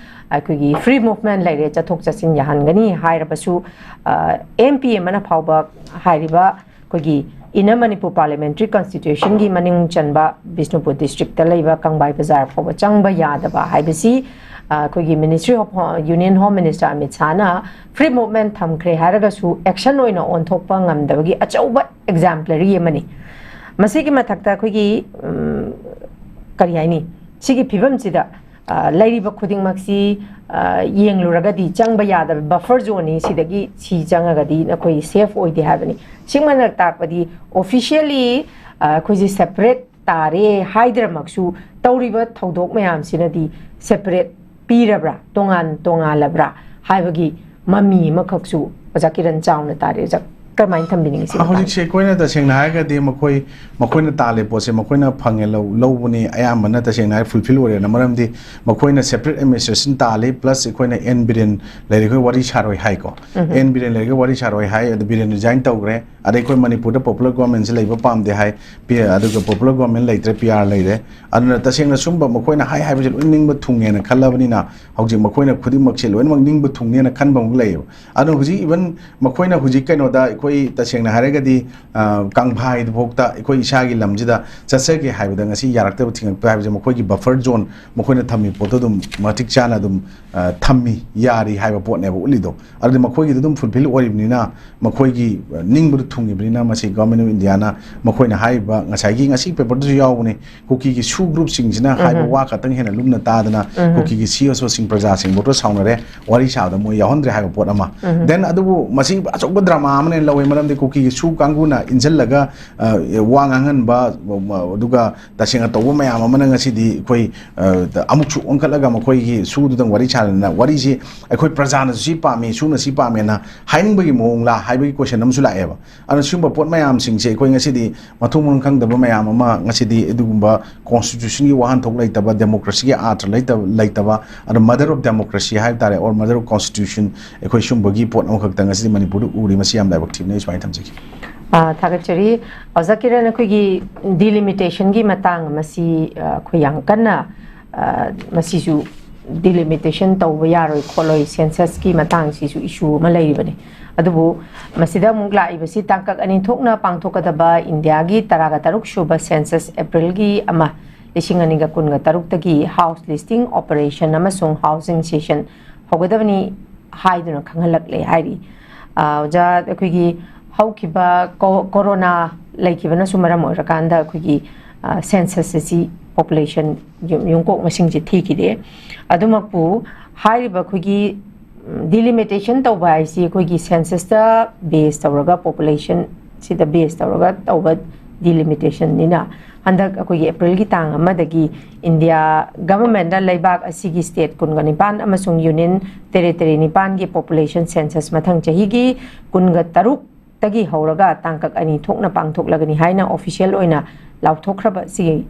ꯑꯩꯈꯣꯏꯒꯤ free movement ꯂꯩꯔꯦ, ꯆꯠꯊꯣꯛ ꯆꯠꯁꯤꯟ ꯌꯥꯍꯟꯒꯅꯤ ꯍꯥꯏꯔꯕꯁꯨ, ꯑ, M P ꯑꯃꯅ ꯐꯥꯎꯕ ꯍꯥꯏꯔꯤꯕ ꯑꯩꯈꯣꯏꯒꯤ Inner Manipur Parliamentary Constitution ꯒꯤ ꯃꯅꯨꯡ ꯆꯟꯕ ꯕꯤꯁꯅꯨꯄꯨꯔ district ꯇ ꯂꯩꯕ ꯀꯪꯕꯥꯏ ꯕꯖꯥꯔ ꯐꯥꯎꯕ ꯆꯪꯕ ꯌꯥꯗꯕ ꯍꯥꯏꯕꯁꯤ, ꯑ, ꯑꯩꯈꯣꯏꯒꯤ Ministry of Ho-, Union Home Minister Amit ꯁꯥꯍꯅ free movement ꯊꯝꯈ꯭ꯔꯦ ꯍꯥꯏꯔꯒꯁꯨ action ꯑꯣꯏꯅ ꯑꯣꯟꯊꯣꯛꯄ ꯉꯝꯗꯕꯒꯤ ꯑꯆꯧꯕ exemplary ꯑꯃꯅꯤ꯫ ꯃꯁꯤꯒꯤ ꯃꯊꯛꯇ ꯑꯩꯈꯣꯏꯒꯤ, ꯎꯝ, ꯀꯔꯤ ꯍꯥꯏꯅꯤ, ꯁꯤꯒꯤ ꯐꯤꯕꯝꯁꯤꯗ, ꯑ, ꯂꯩꯔꯤꯕ ꯈꯨꯗꯤꯡꯃꯛꯁꯤ, ꯑ, ꯌꯦꯡꯂꯨꯔꯒꯗꯤ ꯆꯪꯕ ꯌꯥꯗꯕ buffer zone ꯅꯤ, ꯁꯤꯗꯒꯤ ꯁꯤ ꯆꯪꯉꯒꯗꯤ ꯅꯈꯣꯏ safe ꯑꯣꯏꯗꯦ ꯍꯥꯏꯕꯅꯤ꯫ ꯁꯤꯃꯅ ꯇꯥꯛꯄꯗꯤ officially, ꯑ, ꯑꯩꯈꯣꯏꯁꯦ separate ꯇꯥꯔꯦ ꯍꯥꯏꯗ꯭ꯔꯃꯛꯁꯨ, ꯇꯧꯔꯤꯕ ꯊꯧꯗꯣꯛ ꯃꯌꯥꯝꯁꯤꯅꯗꯤ separate ꯄꯤꯔꯕ꯭ꯔꯥ, ꯇꯣꯉꯥꯟ ꯇꯣꯉꯥꯜꯂꯕ꯭ꯔꯥ ꯍꯥꯏꯕꯒꯤ ꯃꯃꯤ ꯑꯃꯈꯛꯁꯨ ꯑꯣꯖꯥ ꯀꯤꯔꯟ ꯆꯥꯎꯅ ꯇꯥꯔꯦ꯫ ꯑꯣꯖꯥ, ꯀꯔꯝꯍꯥꯏꯅ ꯊꯝꯕꯤꯅꯤꯡꯉꯤ ꯁꯤ ꯃꯇꯥꯡꯗ? ꯍꯧꯖꯤꯛꯁꯦ ꯑꯩꯈꯣꯏꯅ ꯇꯁꯦꯡꯅ ꯍꯥꯏꯔꯒꯗꯤ ꯃꯈꯣꯏ, ꯃꯈꯣꯏꯅ ꯇꯥꯜꯂꯤ ꯄꯣꯠꯁꯦ ꯃꯈꯣꯏꯅ ꯐꯪꯉꯦ ꯂꯧ-, ꯂꯧꯕꯅꯤ꯫ ꯑꯌꯥꯝꯕꯅ ꯇꯁꯦꯡꯅ ꯍꯥꯏꯔ fulfill ꯑꯣꯏꯔꯦꯅ, ꯃꯔꯝꯗꯤ ꯃꯈꯣꯏꯅ separate administration ꯇꯥꯜꯂꯤ, plus ꯑꯩꯈꯣꯏꯅ ꯑꯦꯟ ꯕꯤꯔꯦꯟ ꯂꯩꯔꯤ, ꯑꯩꯈꯣꯏ ꯋꯥꯔꯤ ꯁꯥꯔꯣꯏ ꯍꯥꯏꯀꯣ꯫ ꯎꯝ꯫ ꯑꯦꯟ ꯕꯤꯔꯦꯟ ꯂꯩꯔꯒ ꯋꯥꯔꯤ ꯁꯥꯔꯣꯏ ꯍꯥꯏ, ꯑꯗꯨ ꯕꯤꯔꯦꯟ resign ꯇꯧꯈ꯭ꯔꯦ꯫ ꯑꯗꯩ ꯑꯩꯈꯣꯏ ꯃꯅꯤꯄꯨꯔꯗ popular government ꯁꯦ ꯂꯩꯕ ꯄꯥꯝꯗꯦ ꯍꯥꯏ, ꯄꯤ-, ꯑꯗꯨꯒ popular government ꯂꯩꯇ꯭ꯔꯦ, ꯄꯤ ꯑꯥꯔ ꯂꯩꯔꯦ꯫ ꯑꯗꯨꯅ ꯇꯁꯦꯡꯅ ꯁꯨꯝꯕ ꯃꯈꯣꯏꯅ ꯍꯥꯏ ꯍꯥꯏꯕꯁꯦ ꯂꯣꯏ ꯅꯤꯡꯕ ꯊꯨꯡꯉꯦꯅ ꯈꯜꯂꯕꯅꯤꯅ, ꯍꯧꯖꯤꯛ ꯃꯈꯣꯏꯅ ꯈꯨꯗꯤꯡꯃꯛꯁꯦ ꯂꯣꯏꯅꯃꯛ ꯅꯤꯡꯕ ꯊꯨꯡꯅꯦꯅ ꯈꯟꯕ ꯑꯃꯨꯛ ꯂꯩꯌꯦꯕ꯫ ꯑꯗꯣ ꯍꯧꯖꯤꯛ even ꯃꯈꯣꯏꯅ ꯍꯧꯖꯤꯛ ꯀꯩꯅꯣꯗ, ꯑꯩꯈꯣꯏ ꯇꯁꯦꯡꯅ ꯍꯥꯏꯔꯒꯗꯤ, ꯑ, ꯀꯪꯐꯥꯏꯗꯨꯐꯥꯎꯗ ꯑꯩꯈꯣꯏ ꯏꯁꯥꯒꯤ ꯂꯝꯁꯤꯗ ꯆꯠꯆꯒꯦ ꯍꯥꯏꯕꯗ ꯉꯁꯤ ꯌꯥꯔꯛꯇꯕ, ꯊꯤꯡꯉꯛꯄ ꯍꯥꯏꯕꯁꯦ ꯃꯈꯣꯏꯒꯤ buffer zone ꯃꯈꯣꯏꯅ ꯊꯝꯃꯤ ꯄꯣꯠꯇꯣ ꯑꯗꯨꯝ ꯃꯇꯤꯛ ꯆꯥꯅ ꯑꯗꯨꯝ, ꯑ, ꯊꯝꯃꯤ, ꯌꯥꯔꯤ ꯍꯥꯏꯕ ꯄꯣꯠꯅꯦꯕ ꯎꯠꯂꯤꯗꯣ꯫ ꯑꯗꯨꯗꯤ ꯃꯈꯣꯏꯒꯤꯗ ꯑꯗꯨꯝ fulfill ꯑꯣꯏꯔꯤꯕꯅꯤꯅ, ꯃꯈꯣꯏꯒꯤ, ꯑ, ꯅꯤꯡꯕꯗ ꯊꯨꯡꯉꯤꯕꯅꯤꯅ, ꯃꯁꯤ Government of India ꯅ ꯃꯈꯣꯏꯅ ꯍꯥꯏꯔꯤꯕ, ꯉꯁꯥꯏꯒꯤ ꯉꯁꯤ paper ꯗꯁꯨ ꯌꯥꯎꯕꯅꯤ, ꯀꯨꯀꯤꯒꯤ ꯁꯨ group ꯁꯤꯡꯁꯤꯅ ꯎꯝ꯫ ꯍꯥꯏꯕ ꯋꯥ ꯈꯛꯇꯪ ꯍꯦꯟꯅ ꯂꯨꯝꯅ ꯇꯥꯗꯅ, ꯎꯝ꯫ ꯀꯨꯀꯤꯒꯤ ꯁꯤ ꯑꯣ ꯁꯣꯁꯤꯡ ꯄ꯭ꯔꯖꯥꯁꯤꯡꯐꯥꯎꯗ ꯁꯥꯎꯅꯔꯦ, ꯋꯥꯔꯤ ꯁꯥꯕꯗ ꯃꯣꯏ ꯌꯥꯎꯍꯟꯗ꯭ꯔꯦ ꯍꯥꯏꯕ ꯄꯣꯠ ꯑꯃ꯫ ꯎꯝ꯫ Then ꯑꯗꯨꯕꯨ ꯃꯁꯤ ꯑꯆꯧꯕ drama ꯑꯃꯅ ꯂꯧꯋꯦ, ꯃꯔꯝꯗꯤ ꯀꯨꯀꯤꯒꯤ ꯁꯨ ꯀꯥꯡꯕꯨꯅ ꯏꯟꯁꯤꯜꯂꯒ, ꯑ, ꯋꯥ ꯉꯥꯡꯍꯟꯕ, ꯑꯗꯨꯒ ꯇꯁꯦꯡꯅ ꯇꯧꯕ ꯃꯌꯥꯝ ꯑꯃꯅ ꯉꯁꯤꯗꯤ ꯑꯩꯈꯣꯏ, ꯑ, ꯑꯃꯨꯛꯁꯨ ꯑꯣꯟꯈꯠꯂꯒ ꯃꯈꯣꯏꯒꯤ ꯁꯨꯗꯨꯗꯪ ꯋꯥꯔꯤ ꯁꯥꯗꯅ, ꯋꯥꯔꯤꯁꯤ ꯑꯩꯈꯣꯏ ꯄ꯭ꯔꯖꯥꯅꯁꯨ ꯁꯤ ꯄꯥꯝꯃꯤ, ꯁꯨꯅ ꯁꯤ ꯄꯥꯝꯃꯦꯅ ꯍꯥꯏꯅꯤꯡꯕꯒꯤ ꯃꯑꯣꯡꯂꯥ ꯍꯥꯏꯕꯒꯤ question ꯑꯃꯁꯨ ꯂꯥꯛꯑꯦꯕ꯫ ꯑꯗꯨꯅ ꯁꯤꯒꯨꯝꯕ ꯄꯣꯠ ꯃꯌꯥꯝꯁꯤꯡꯁꯦ ꯑꯩꯈꯣꯏ ꯉꯁꯤꯗꯤ ꯃꯊꯣꯡ ꯃꯔꯝ ꯈꯪꯗꯕ ꯃꯌꯥꯝ ꯑꯃ, ꯉꯁꯤꯗꯤ ꯑꯗꯨꯒꯨꯝꯕ constitution ꯒꯤ ꯋꯥꯍꯟꯊꯣꯛ ꯂꯩꯇꯕ, democracy ꯒꯤ ꯑꯥꯔꯊ ꯂꯩꯇꯕ, ꯂꯩꯇꯕ, ꯑꯗꯣ mother of democracy ꯍꯥꯏꯕ ꯇꯥꯔꯦ, or mother of constitution, ꯑꯩꯈꯣꯏ ꯁꯤꯒꯨꯝꯕꯒꯤ ꯄꯣꯠ ꯑꯃꯈꯛꯇ ꯉꯁꯤꯗꯤ ꯃꯅꯤꯄꯨꯔꯗ ꯎꯔꯤ꯫ ꯃꯁꯤ ꯌꯥꯝ ꯂꯥꯏꯕꯛ ꯊꯤꯕꯅꯤ, ꯑꯩ ꯁꯨꯃꯥꯏꯅ ꯊꯝꯖꯒꯦ꯫ ꯑꯥ, ꯊꯥꯒꯠꯆꯔꯤ꯫ ꯑꯣꯖꯥ ꯀꯤꯔꯟ, ꯑꯩꯈꯣꯏꯒꯤ delimitation ꯒꯤ ꯃꯇꯥꯡ ꯑꯃꯁꯤ, ꯑ, ꯑꯩꯈꯣꯏ ꯌꯥꯝ ꯀꯟꯅ, ꯑ, ꯃꯁꯤꯁꯨ ꯗꯤꯂꯤꯃꯤꯇꯦꯁꯟ ꯇꯧꯕ ꯌꯥꯔꯣꯏ ꯈꯣꯠꯂꯣꯏ, ꯁꯦꯟꯁꯁꯀꯤ ꯃꯇꯥꯡꯁꯤꯁꯨ ꯏꯁꯨ ꯑꯃ ꯂꯩꯔꯤꯕꯅꯤ꯫ ꯑꯗꯨꯕꯨ ꯃꯁꯤꯗ ꯑꯃꯨꯛ ꯂꯥꯛꯏꯕꯁꯤ ꯇꯥꯡꯀꯛ ꯑꯅꯤ ꯊꯣꯛꯅ ꯄꯥꯡꯊꯣꯛꯀꯗꯕ ꯏꯟꯗꯤꯌꯥꯒꯤ ꯇꯔꯥꯒ ꯇꯔꯨꯛ ꯁꯨꯕ ꯁꯦꯟꯁꯁ ꯑꯦꯄ꯭ꯔꯤꯜꯒꯤ ꯑꯃ, ꯂꯤꯁꯤꯡ ꯑꯅꯤꯒ ꯀꯨꯟꯒ ꯇꯔꯨꯛꯇꯒꯤ ꯍꯥꯎꯁ ꯂꯤꯁꯇꯤꯡ ꯑꯣꯄꯔꯦꯁꯟ ꯑꯃꯁꯨꯡ ꯍꯥꯎꯁꯤꯡ ꯁꯦꯁꯟ ꯍꯧꯒꯗꯕꯅꯤ ꯍꯥꯏꯗꯨꯅ ꯈꯪꯍꯜꯂꯛꯂꯦ ꯍꯥꯏꯔꯤ꯫ ꯑ, ꯑꯣꯖꯥ, ꯑꯩꯈꯣꯏꯒꯤ ꯍꯧꯈꯤꯕ ꯀꯣ-, ꯀꯣꯔꯣꯅꯥ ꯂꯩꯈꯤꯕꯅꯁꯨ ꯃꯔꯝ ꯑꯣꯏꯔꯀꯥꯟꯗ ꯑꯩꯈꯣꯏꯒꯤ, ꯑ, ꯁꯦꯟꯁꯁ ꯑꯁꯤ ꯄꯣꯄꯨꯂꯦꯁꯟ ꯌꯨꯝ-, ꯌꯨꯝꯀꯣꯛ ꯃꯁꯤꯡꯁꯦ ꯊꯤꯈꯤꯗꯦ꯫ ꯑꯗꯨꯃꯛꯄꯨ ꯍꯥꯏꯔꯤꯕ ꯑꯩꯈꯣꯏꯒꯤ, ꯎꯝ, ꯗꯤꯂꯤꯃꯤꯇꯦꯁꯟ ꯇꯧꯕ ꯍꯥꯏꯁꯤ ꯑꯩꯈꯣꯏꯒꯤ ꯁꯦꯟꯁꯁꯇ ꯕꯦꯁ ꯇꯧꯔꯒ, ꯄꯣꯄꯨꯂꯦꯁꯟ ꯁꯤꯗ ꯕꯦꯁ ꯇꯧꯔꯒ ꯇꯧꯕ ꯗꯤꯂꯤꯃꯤꯇꯦꯁꯟꯅꯤꯅ, ꯍꯟꯗꯛ ꯑꯩꯈꯣꯏꯒꯤ ꯑꯦꯄ꯭ꯔꯤꯜꯒꯤ ꯇꯥꯡ ꯑꯃꯗꯒꯤ ꯏꯟꯗꯤꯌꯥ ꯒꯚꯔꯟꯃꯦꯟꯠꯅ ꯂꯩꯕꯥꯛ ꯑꯁꯤꯒꯤ ꯁ꯭ꯇꯦꯠ ꯀꯨꯟꯒ ꯅꯤꯄꯥꯟ ꯑꯃꯁꯨꯡ ꯌꯨꯅꯤꯌꯟ ꯇꯦꯔꯤꯇꯣꯔꯤ ꯅꯤꯄꯥꯟꯒꯤ ꯄꯣꯄꯨꯂꯦꯁꯟ ꯁꯦꯟꯁꯁ ꯃꯊꯪ ꯆꯍꯤꯒꯤ ꯀꯨꯟꯒ ꯇꯔꯨꯛꯇꯒꯤ ꯍꯧꯔꯒ ꯇꯥꯡꯀꯛ ꯑꯅꯤ ꯊꯣꯛꯅ ꯄꯥꯡꯊꯣꯛꯂꯒꯅꯤ ꯍꯥꯏꯅ ꯑꯣꯐꯤꯁꯤꯌꯦꯜ ꯑꯣꯏꯅ ꯂꯥꯎꯊꯣꯛꯈ꯭ꯔꯕ ꯁꯤꯒꯤ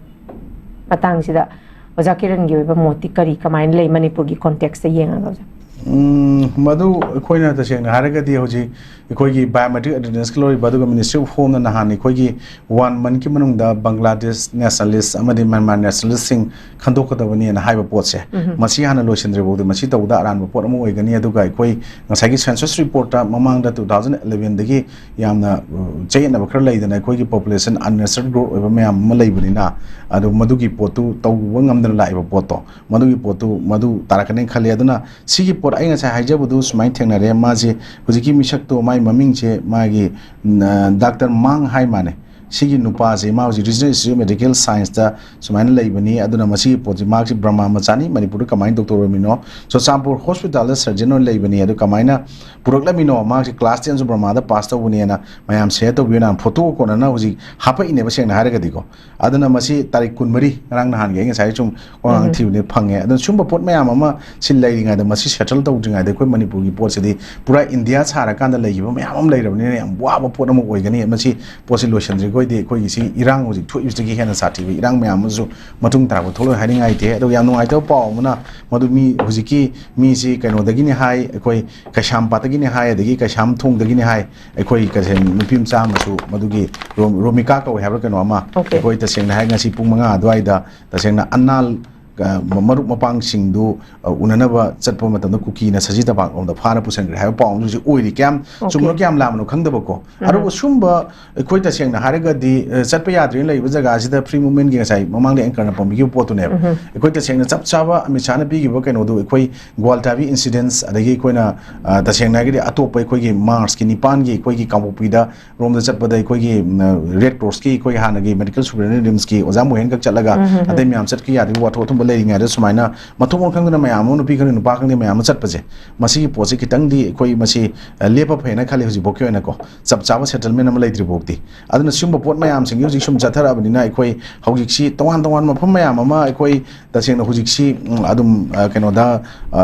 ꯃꯇꯥꯡꯁꯤꯗ ꯑꯣꯖꯥ ꯀꯤꯔꯟꯒꯤ ꯑꯣꯏꯕ ꯃꯣꯠꯇꯤ ꯀꯔꯤ, ꯀꯃꯥꯏꯅ ꯂꯩ ꯃꯅꯤꯄꯨꯔꯒꯤ ꯀꯣꯟꯇꯦꯛꯁꯇ ꯌꯦꯡꯉꯒ, ꯑꯣꯖꯥ? ꯎꯝ, ꯃꯗꯨ ꯑꯩꯈꯣꯏꯅ ꯇꯁꯦꯡꯅ ꯍꯥꯏꯔꯒꯗꯤ ꯍꯧꯖꯤꯛ ꯑꯩꯈꯣꯏꯒꯤ ꯕꯥꯏꯑꯣꯃꯦꯇ꯭ꯔꯤꯛ ꯑꯦꯇꯦꯟꯗꯦꯟꯁꯀ ꯂꯧꯔꯤꯕ, ꯑꯗꯨꯒ ꯃꯤꯅꯤꯁꯇ꯭ꯔꯤ ꯑꯣꯐ ꯍꯣꯝꯅ ꯅꯍꯥꯟ ꯑꯩꯈꯣꯏꯒꯤ ꯋꯥꯟ ꯃꯟꯠꯀꯤ ꯃꯅꯨꯡꯗ ꯕꯪꯒ꯭ꯂꯥꯗꯦꯁ ꯅꯦꯁꯅꯦꯂꯤꯁ ꯑꯃꯗꯤ ꯃ꯭ꯌꯥꯟꯃꯥꯔ ꯅꯦꯁꯅꯦꯂꯤꯁꯁꯤꯡ ꯈꯟꯗꯣꯛꯀꯗꯕꯅꯤꯅ ꯍꯥꯏꯕ ꯄꯣꯠꯁꯦ, ꯎꯝ꯫ ꯃꯁꯤ ꯍꯥꯟꯅ ꯂꯣꯏꯁꯤꯟꯗ꯭ꯔꯤꯐꯥꯎꯗꯤ ꯃꯁꯤ ꯇꯧꯕꯗ ꯑꯔꯥꯟꯕ ꯄꯣꯠ ꯑꯃ ꯑꯣꯏꯒꯅꯤ꯫ ꯑꯗꯨꯒ ꯑꯩꯈꯣꯏ ꯉꯁꯥꯏꯒꯤ ꯁꯦꯟꯁꯁ ꯔꯤꯄꯣꯔꯠꯇ ꯃꯃꯥꯡꯗ two thousand elevenꯗꯒꯤ ꯌꯥꯝꯅ, ꯑ, ꯆꯌꯦꯠꯅꯕ ꯈꯔ ꯂꯩꯗꯅ, ꯑꯩꯈꯣꯏꯒꯤ ꯄꯣꯄꯨꯂꯦꯁꯟ ꯑꯟꯅꯦꯁꯔꯦꯜ ꯒ꯭ꯔꯣꯠ ꯑꯣꯏꯕ ꯃꯌꯥꯝ ꯑꯃ ꯂꯩꯕꯅꯤꯅ, ꯑꯗꯨ ꯃꯗꯨꯒꯤ ꯄꯣꯠꯇꯨ ꯇꯧꯕ ꯉꯝꯗꯅ ꯂꯥꯛꯏꯕ ꯄꯣꯠꯇꯣ, ꯃꯗꯨꯒꯤ ꯄꯣꯠꯇꯨ ꯃꯗꯨ ꯇꯥꯔꯛꯀꯅꯤ ꯈꯜꯂꯤ꯫ ꯑꯗꯨꯅ ꯁꯤꯒꯤ ꯄꯣꯠ ꯑꯩ ꯉꯁꯥꯏ ꯍꯥꯏꯖꯕꯗꯨ ꯁꯨꯃꯥꯏꯅ ꯊꯦꯡꯅꯔꯦ꯫ ꯃꯥꯁꯦ ꯍꯧꯖꯤꯛꯀꯤ ꯃꯤꯁꯛꯇꯣ, ꯃꯥꯒꯤ ꯃꯃꯤꯡꯁꯦ, ꯃꯥꯒꯤ, ꯎꯝ, ꯑ, ꯗꯥꯛꯇꯔ ꯃꯥꯡ ꯍꯥꯏ ꯃꯥꯅꯦ꯫ ꯁꯤꯒꯤ ꯅꯨꯄꯥꯁꯦ, ꯃꯥ ꯍꯧꯖꯤꯛ ꯔꯤꯖꯅꯦꯜ ꯏꯟꯁꯇꯤꯇ꯭ꯌꯨꯠ ꯑꯣꯐ ꯃꯦꯗꯤꯀꯦꯜ ꯁꯥꯏꯟꯁꯇ ꯁꯨꯃꯥꯏꯅ ꯂꯩꯕꯅꯤ꯫ ꯑꯗꯨꯅ ꯃꯁꯤꯒꯤ ꯄꯣꯠꯁꯤ, ꯃꯍꯥꯛꯁꯤ ꯕꯔꯃꯥ ꯃꯆꯥꯅꯤ, ꯃꯅꯤꯄꯨꯔꯗ ꯀꯃꯥꯏꯅ ꯗꯣꯛꯇꯔ ꯑꯣꯏꯔꯝꯃꯤꯅꯣ? ꯆꯨꯔꯆꯥꯟꯄꯨꯔ ꯍꯣꯁꯄꯤꯇꯥꯜꯗ ꯁꯔꯖꯟ ꯑꯣꯏꯅ ꯂꯩꯕꯅꯤ꯫ ꯑꯗꯨ ꯀꯃꯥꯏꯅ ꯄꯨꯔꯛꯂꯝꯃꯤꯅꯣ? ꯃꯍꯥꯛꯁꯤ ꯀ꯭ꯂꯥꯁ ꯇꯦꯟꯁꯨ ꯕꯔꯃꯥꯗ ꯄꯥꯁ ꯇꯧꯕꯅꯦꯅ ꯃꯌꯥꯝ ꯁꯤꯌꯔ ꯇꯧꯕꯤꯌꯨꯅ ꯐꯣꯇꯣ ꯀꯣꯟꯅꯅ ꯍꯧꯖꯤꯛ ꯍꯥꯞꯄꯛꯏꯅꯦꯕ, ꯁꯦꯡꯅ ꯍꯥꯏꯔꯒꯗꯤꯀꯣ꯫ ꯑꯗꯨꯅ ꯃꯁꯤ ꯇꯥꯔꯤꯛ ꯀꯨꯟꯃꯔꯤ, ꯉꯔꯥꯡ ꯅꯍꯥꯟꯒꯤ ꯑꯩ ꯉꯁꯥꯏ ꯁꯨꯝ ꯋꯥꯉꯥꯡ ꯎꯝ꯫ ꯊꯤꯕꯅꯦ, ꯐꯪꯉꯦ꯫ ꯑꯗꯨꯅ ꯁꯨꯝꯕ ꯄꯣꯠ ꯃꯌꯥꯝ ꯑꯃ ꯁꯤ ꯂꯩꯔꯤꯉꯩꯗ, ꯃꯁꯤ ꯁꯦꯇꯜ ꯇꯧꯗ꯭ꯔꯤꯉꯩꯗ, ꯑꯩꯈꯣꯏ ꯃꯅꯤꯄꯨꯔꯒꯤ ꯄꯣꯠꯁꯤꯗꯤ ꯄꯨꯔꯥ ꯏꯟꯗꯤꯌꯥ ꯁꯥꯔꯀꯥꯟꯗ ꯂꯩꯈꯤꯕ ꯃꯌꯥꯝ ꯑꯃ ꯂꯩꯔꯕꯅꯤꯅ ꯌꯥꯝ ꯋꯥꯕ ꯄꯣꯠ ꯑꯃ ꯑꯣꯏꯒꯅꯤ꯫ ꯃꯁꯤ ꯄꯣꯠꯁꯤ ꯂꯣꯏꯁꯤꯟꯗ꯭ꯔꯤꯈꯣꯏꯗꯤ ꯑꯩꯈꯣꯏꯒꯤ ꯁꯤ ꯏꯔꯥꯡ ꯍꯧꯖꯤꯛ ꯊꯣꯛꯏꯕꯁꯤꯗꯒꯤ ꯍꯦꯟꯅ ꯁꯥꯊꯤꯕ ꯏꯔꯥꯡ ꯃꯌꯥꯝ ꯑꯃꯁꯨ ꯃꯇꯨꯡ ꯇꯥꯔꯛꯄ ꯊꯣꯛꯂꯣꯏ ꯍꯥꯏꯅꯤꯡꯉꯥꯏ ꯂꯩꯇꯦ꯫ ꯑꯗꯨꯒ ꯌꯥꯝ ꯅꯨꯡꯉꯥꯏꯇꯕ ꯄꯥꯎ ꯑꯃꯅ, ꯃꯗꯨ ꯃꯤ ꯍꯧꯖꯤꯛꯀꯤ ꯃꯤꯁꯤ ꯀꯩꯅꯣꯗꯒꯤꯅꯤ ꯍꯥꯏ, ꯑꯩꯈꯣꯏ ꯀꯩꯁꯥꯝꯄꯥꯠꯇꯒꯤꯅꯤ ꯍꯥꯏ, ꯑꯗꯒꯤ ꯀꯩꯁꯥꯝ ꯊꯣꯡꯗꯒꯤꯅꯤ ꯍꯥꯏ꯫ ꯑꯩꯈꯣꯏ ꯀꯩꯁꯦ ꯅꯨꯄꯤ ꯃꯆꯥ ꯑꯃꯁꯨ ꯃꯗꯨꯒꯤ ꯔꯣꯝ-, ꯔꯣꯃꯤꯀꯥ ꯀꯧꯋꯦ ꯍꯥꯏꯕ꯭ꯔꯥ ꯀꯩꯅꯣ ꯑꯃ, Okay. ꯑꯩꯈꯣꯏ ꯇꯁꯦꯡꯅ ꯍꯥꯏ ꯉꯁꯤ ꯄꯨꯡ ꯃꯉꯥ ꯑꯗꯨꯋꯥꯏꯗ ꯇꯁꯦꯡꯅ ꯑꯅꯥꯜ ꯑ, ꯃ-, ꯃꯔꯨꯞ ꯃꯄꯥꯡꯁꯤꯡꯗꯨ, ꯑ, ꯎꯅꯅꯕ ꯆꯠꯄ ꯃꯇꯝꯗ ꯀꯨꯀꯤꯅ ꯁꯖꯤ ꯇꯝꯄꯥꯛꯂꯣꯝꯗ ꯐꯥꯅ ꯄꯨꯁꯤꯟꯈ꯭ꯔꯦ ꯍꯥꯏꯕ ꯄꯥꯎ ꯑꯃꯁꯨ ꯍꯧꯖꯤꯛ ꯑꯣꯏꯔꯤ꯫ ꯀꯌꯥꯝ Okay. ꯆꯨꯝꯕꯅꯣ, ꯀꯌꯥꯝ ꯂꯥꯟꯕꯅꯣ ꯈꯪꯗꯕꯀꯣ꯫ ꯎꯝ꯫ ꯑꯗꯨꯕꯨ ꯁꯨꯝꯕ ꯑꯩꯈꯣꯏ ꯇꯁꯦꯡꯅ ꯍꯥꯏꯔꯒꯗꯤ, ꯑ, ꯆꯠꯄ ꯌꯥꯗ꯭ꯔꯦꯅ ꯂꯩꯔꯤꯕ ꯖꯒꯥꯁꯤꯗ free movementꯀꯤ ꯉꯁꯥꯏ ꯃꯃꯥꯡꯗ anchorꯅ ꯄꯟꯕꯤꯈꯤꯕ ꯄꯣꯠꯇꯨꯅꯦꯕ꯫ ꯎꯝ꯫ ꯑꯩꯈꯣꯏ ꯇꯁꯦꯡꯅ ꯆꯞ ꯆꯥꯕ ꯑꯃꯤꯠ ꯁꯥꯍꯅ ꯄꯤꯈꯤꯕ ꯀꯩꯅꯣꯗꯨ ꯑꯩꯈꯣꯏ ꯒ꯭ꯋꯥꯜꯇꯥꯕꯤ incidents, ꯑꯗꯒꯤ ꯑꯩꯈꯣꯏꯅ, ꯑ, ꯇꯁꯦꯡꯅ ꯍꯥꯏꯔꯒꯗꯤ ꯑꯇꯣꯞꯄ ꯑꯩꯈꯣꯏꯒꯤ Marchꯀꯤ ꯅꯤꯄꯥꯟꯒꯤ ꯑꯩꯈꯣꯏꯒꯤ ꯀꯥꯡꯄꯣꯛꯄꯤꯗ ꯔꯣꯝꯗ ꯆꯠꯄꯗ ꯑꯩꯈꯣꯏꯒꯤ, ꯎꯝ, Red Crossꯀꯤ ꯑꯩꯈꯣꯏ ꯍꯥꯟꯅꯒꯤ medical superintendent RIMSꯀꯤ ꯑꯣꯖꯥ ꯃꯣꯍꯦꯟ ꯈꯛ ꯆꯠꯂꯒ ꯎꯝ, ꯎꯝ, ꯎꯝ꯫ ꯑꯇꯩ ꯃꯌꯥꯝ ꯆꯠꯀꯦ ꯌꯥꯗꯕꯒꯤ ꯋꯥꯊꯣꯛ ꯑꯊꯨꯝꯕ ꯂꯩꯔꯤꯉꯩꯗ ꯁꯨꯃꯥꯏꯅ ꯃꯊꯣꯡ ꯃꯔꯝ ꯈꯪꯗꯅ ꯃꯌꯥꯝ ꯑꯃ, ꯅꯨꯄꯤ ꯈꯪꯗꯦ ꯅꯨꯄꯥ ꯈꯪꯗꯦ ꯃꯌꯥꯝ ꯑꯃ ꯆꯠꯄꯁꯦ, ꯃꯁꯤꯒꯤ ꯄꯣꯠꯁꯤ ꯈꯤꯇꯪꯗꯤ ꯑꯩꯈꯣꯏ ꯃꯁꯤ, ꯑ, ꯂꯦꯞꯄ ꯐꯩꯅ ꯈꯜꯂꯤ ꯍꯧꯖꯤꯛꯐꯥꯎꯒꯤ ꯑꯣꯏꯅꯀꯣ꯫ ꯆꯞ ꯆꯥꯕ settlement ꯑꯃ ꯂꯩꯇ꯭ꯔꯤ ꯐꯥꯎꯗꯤ꯫ ꯑꯗꯨꯅ ꯁꯤꯒꯨꯝꯕ ꯄꯣꯠ ꯃꯌꯥꯝꯁꯤꯡꯁꯤ ꯍꯧꯖꯤꯛ ꯁꯨꯝ ꯆꯠꯊꯔꯛꯑꯕꯅꯤꯅ ꯑꯩꯈꯣꯏ ꯍꯧꯖꯤꯛꯁꯤ ꯇꯣꯉꯥꯟ ꯇꯣꯉꯥꯟꯕ ꯃꯐꯝ ꯃꯌꯥꯝ ꯑꯃ ꯑꯩꯈꯣꯏ ꯇꯁꯦꯡꯅ ꯍꯧꯖꯤꯛꯁꯤ, ꯎꯝ, ꯑꯗꯨꯝ, ꯑ, ꯀꯩꯅꯣꯗ, ꯑ,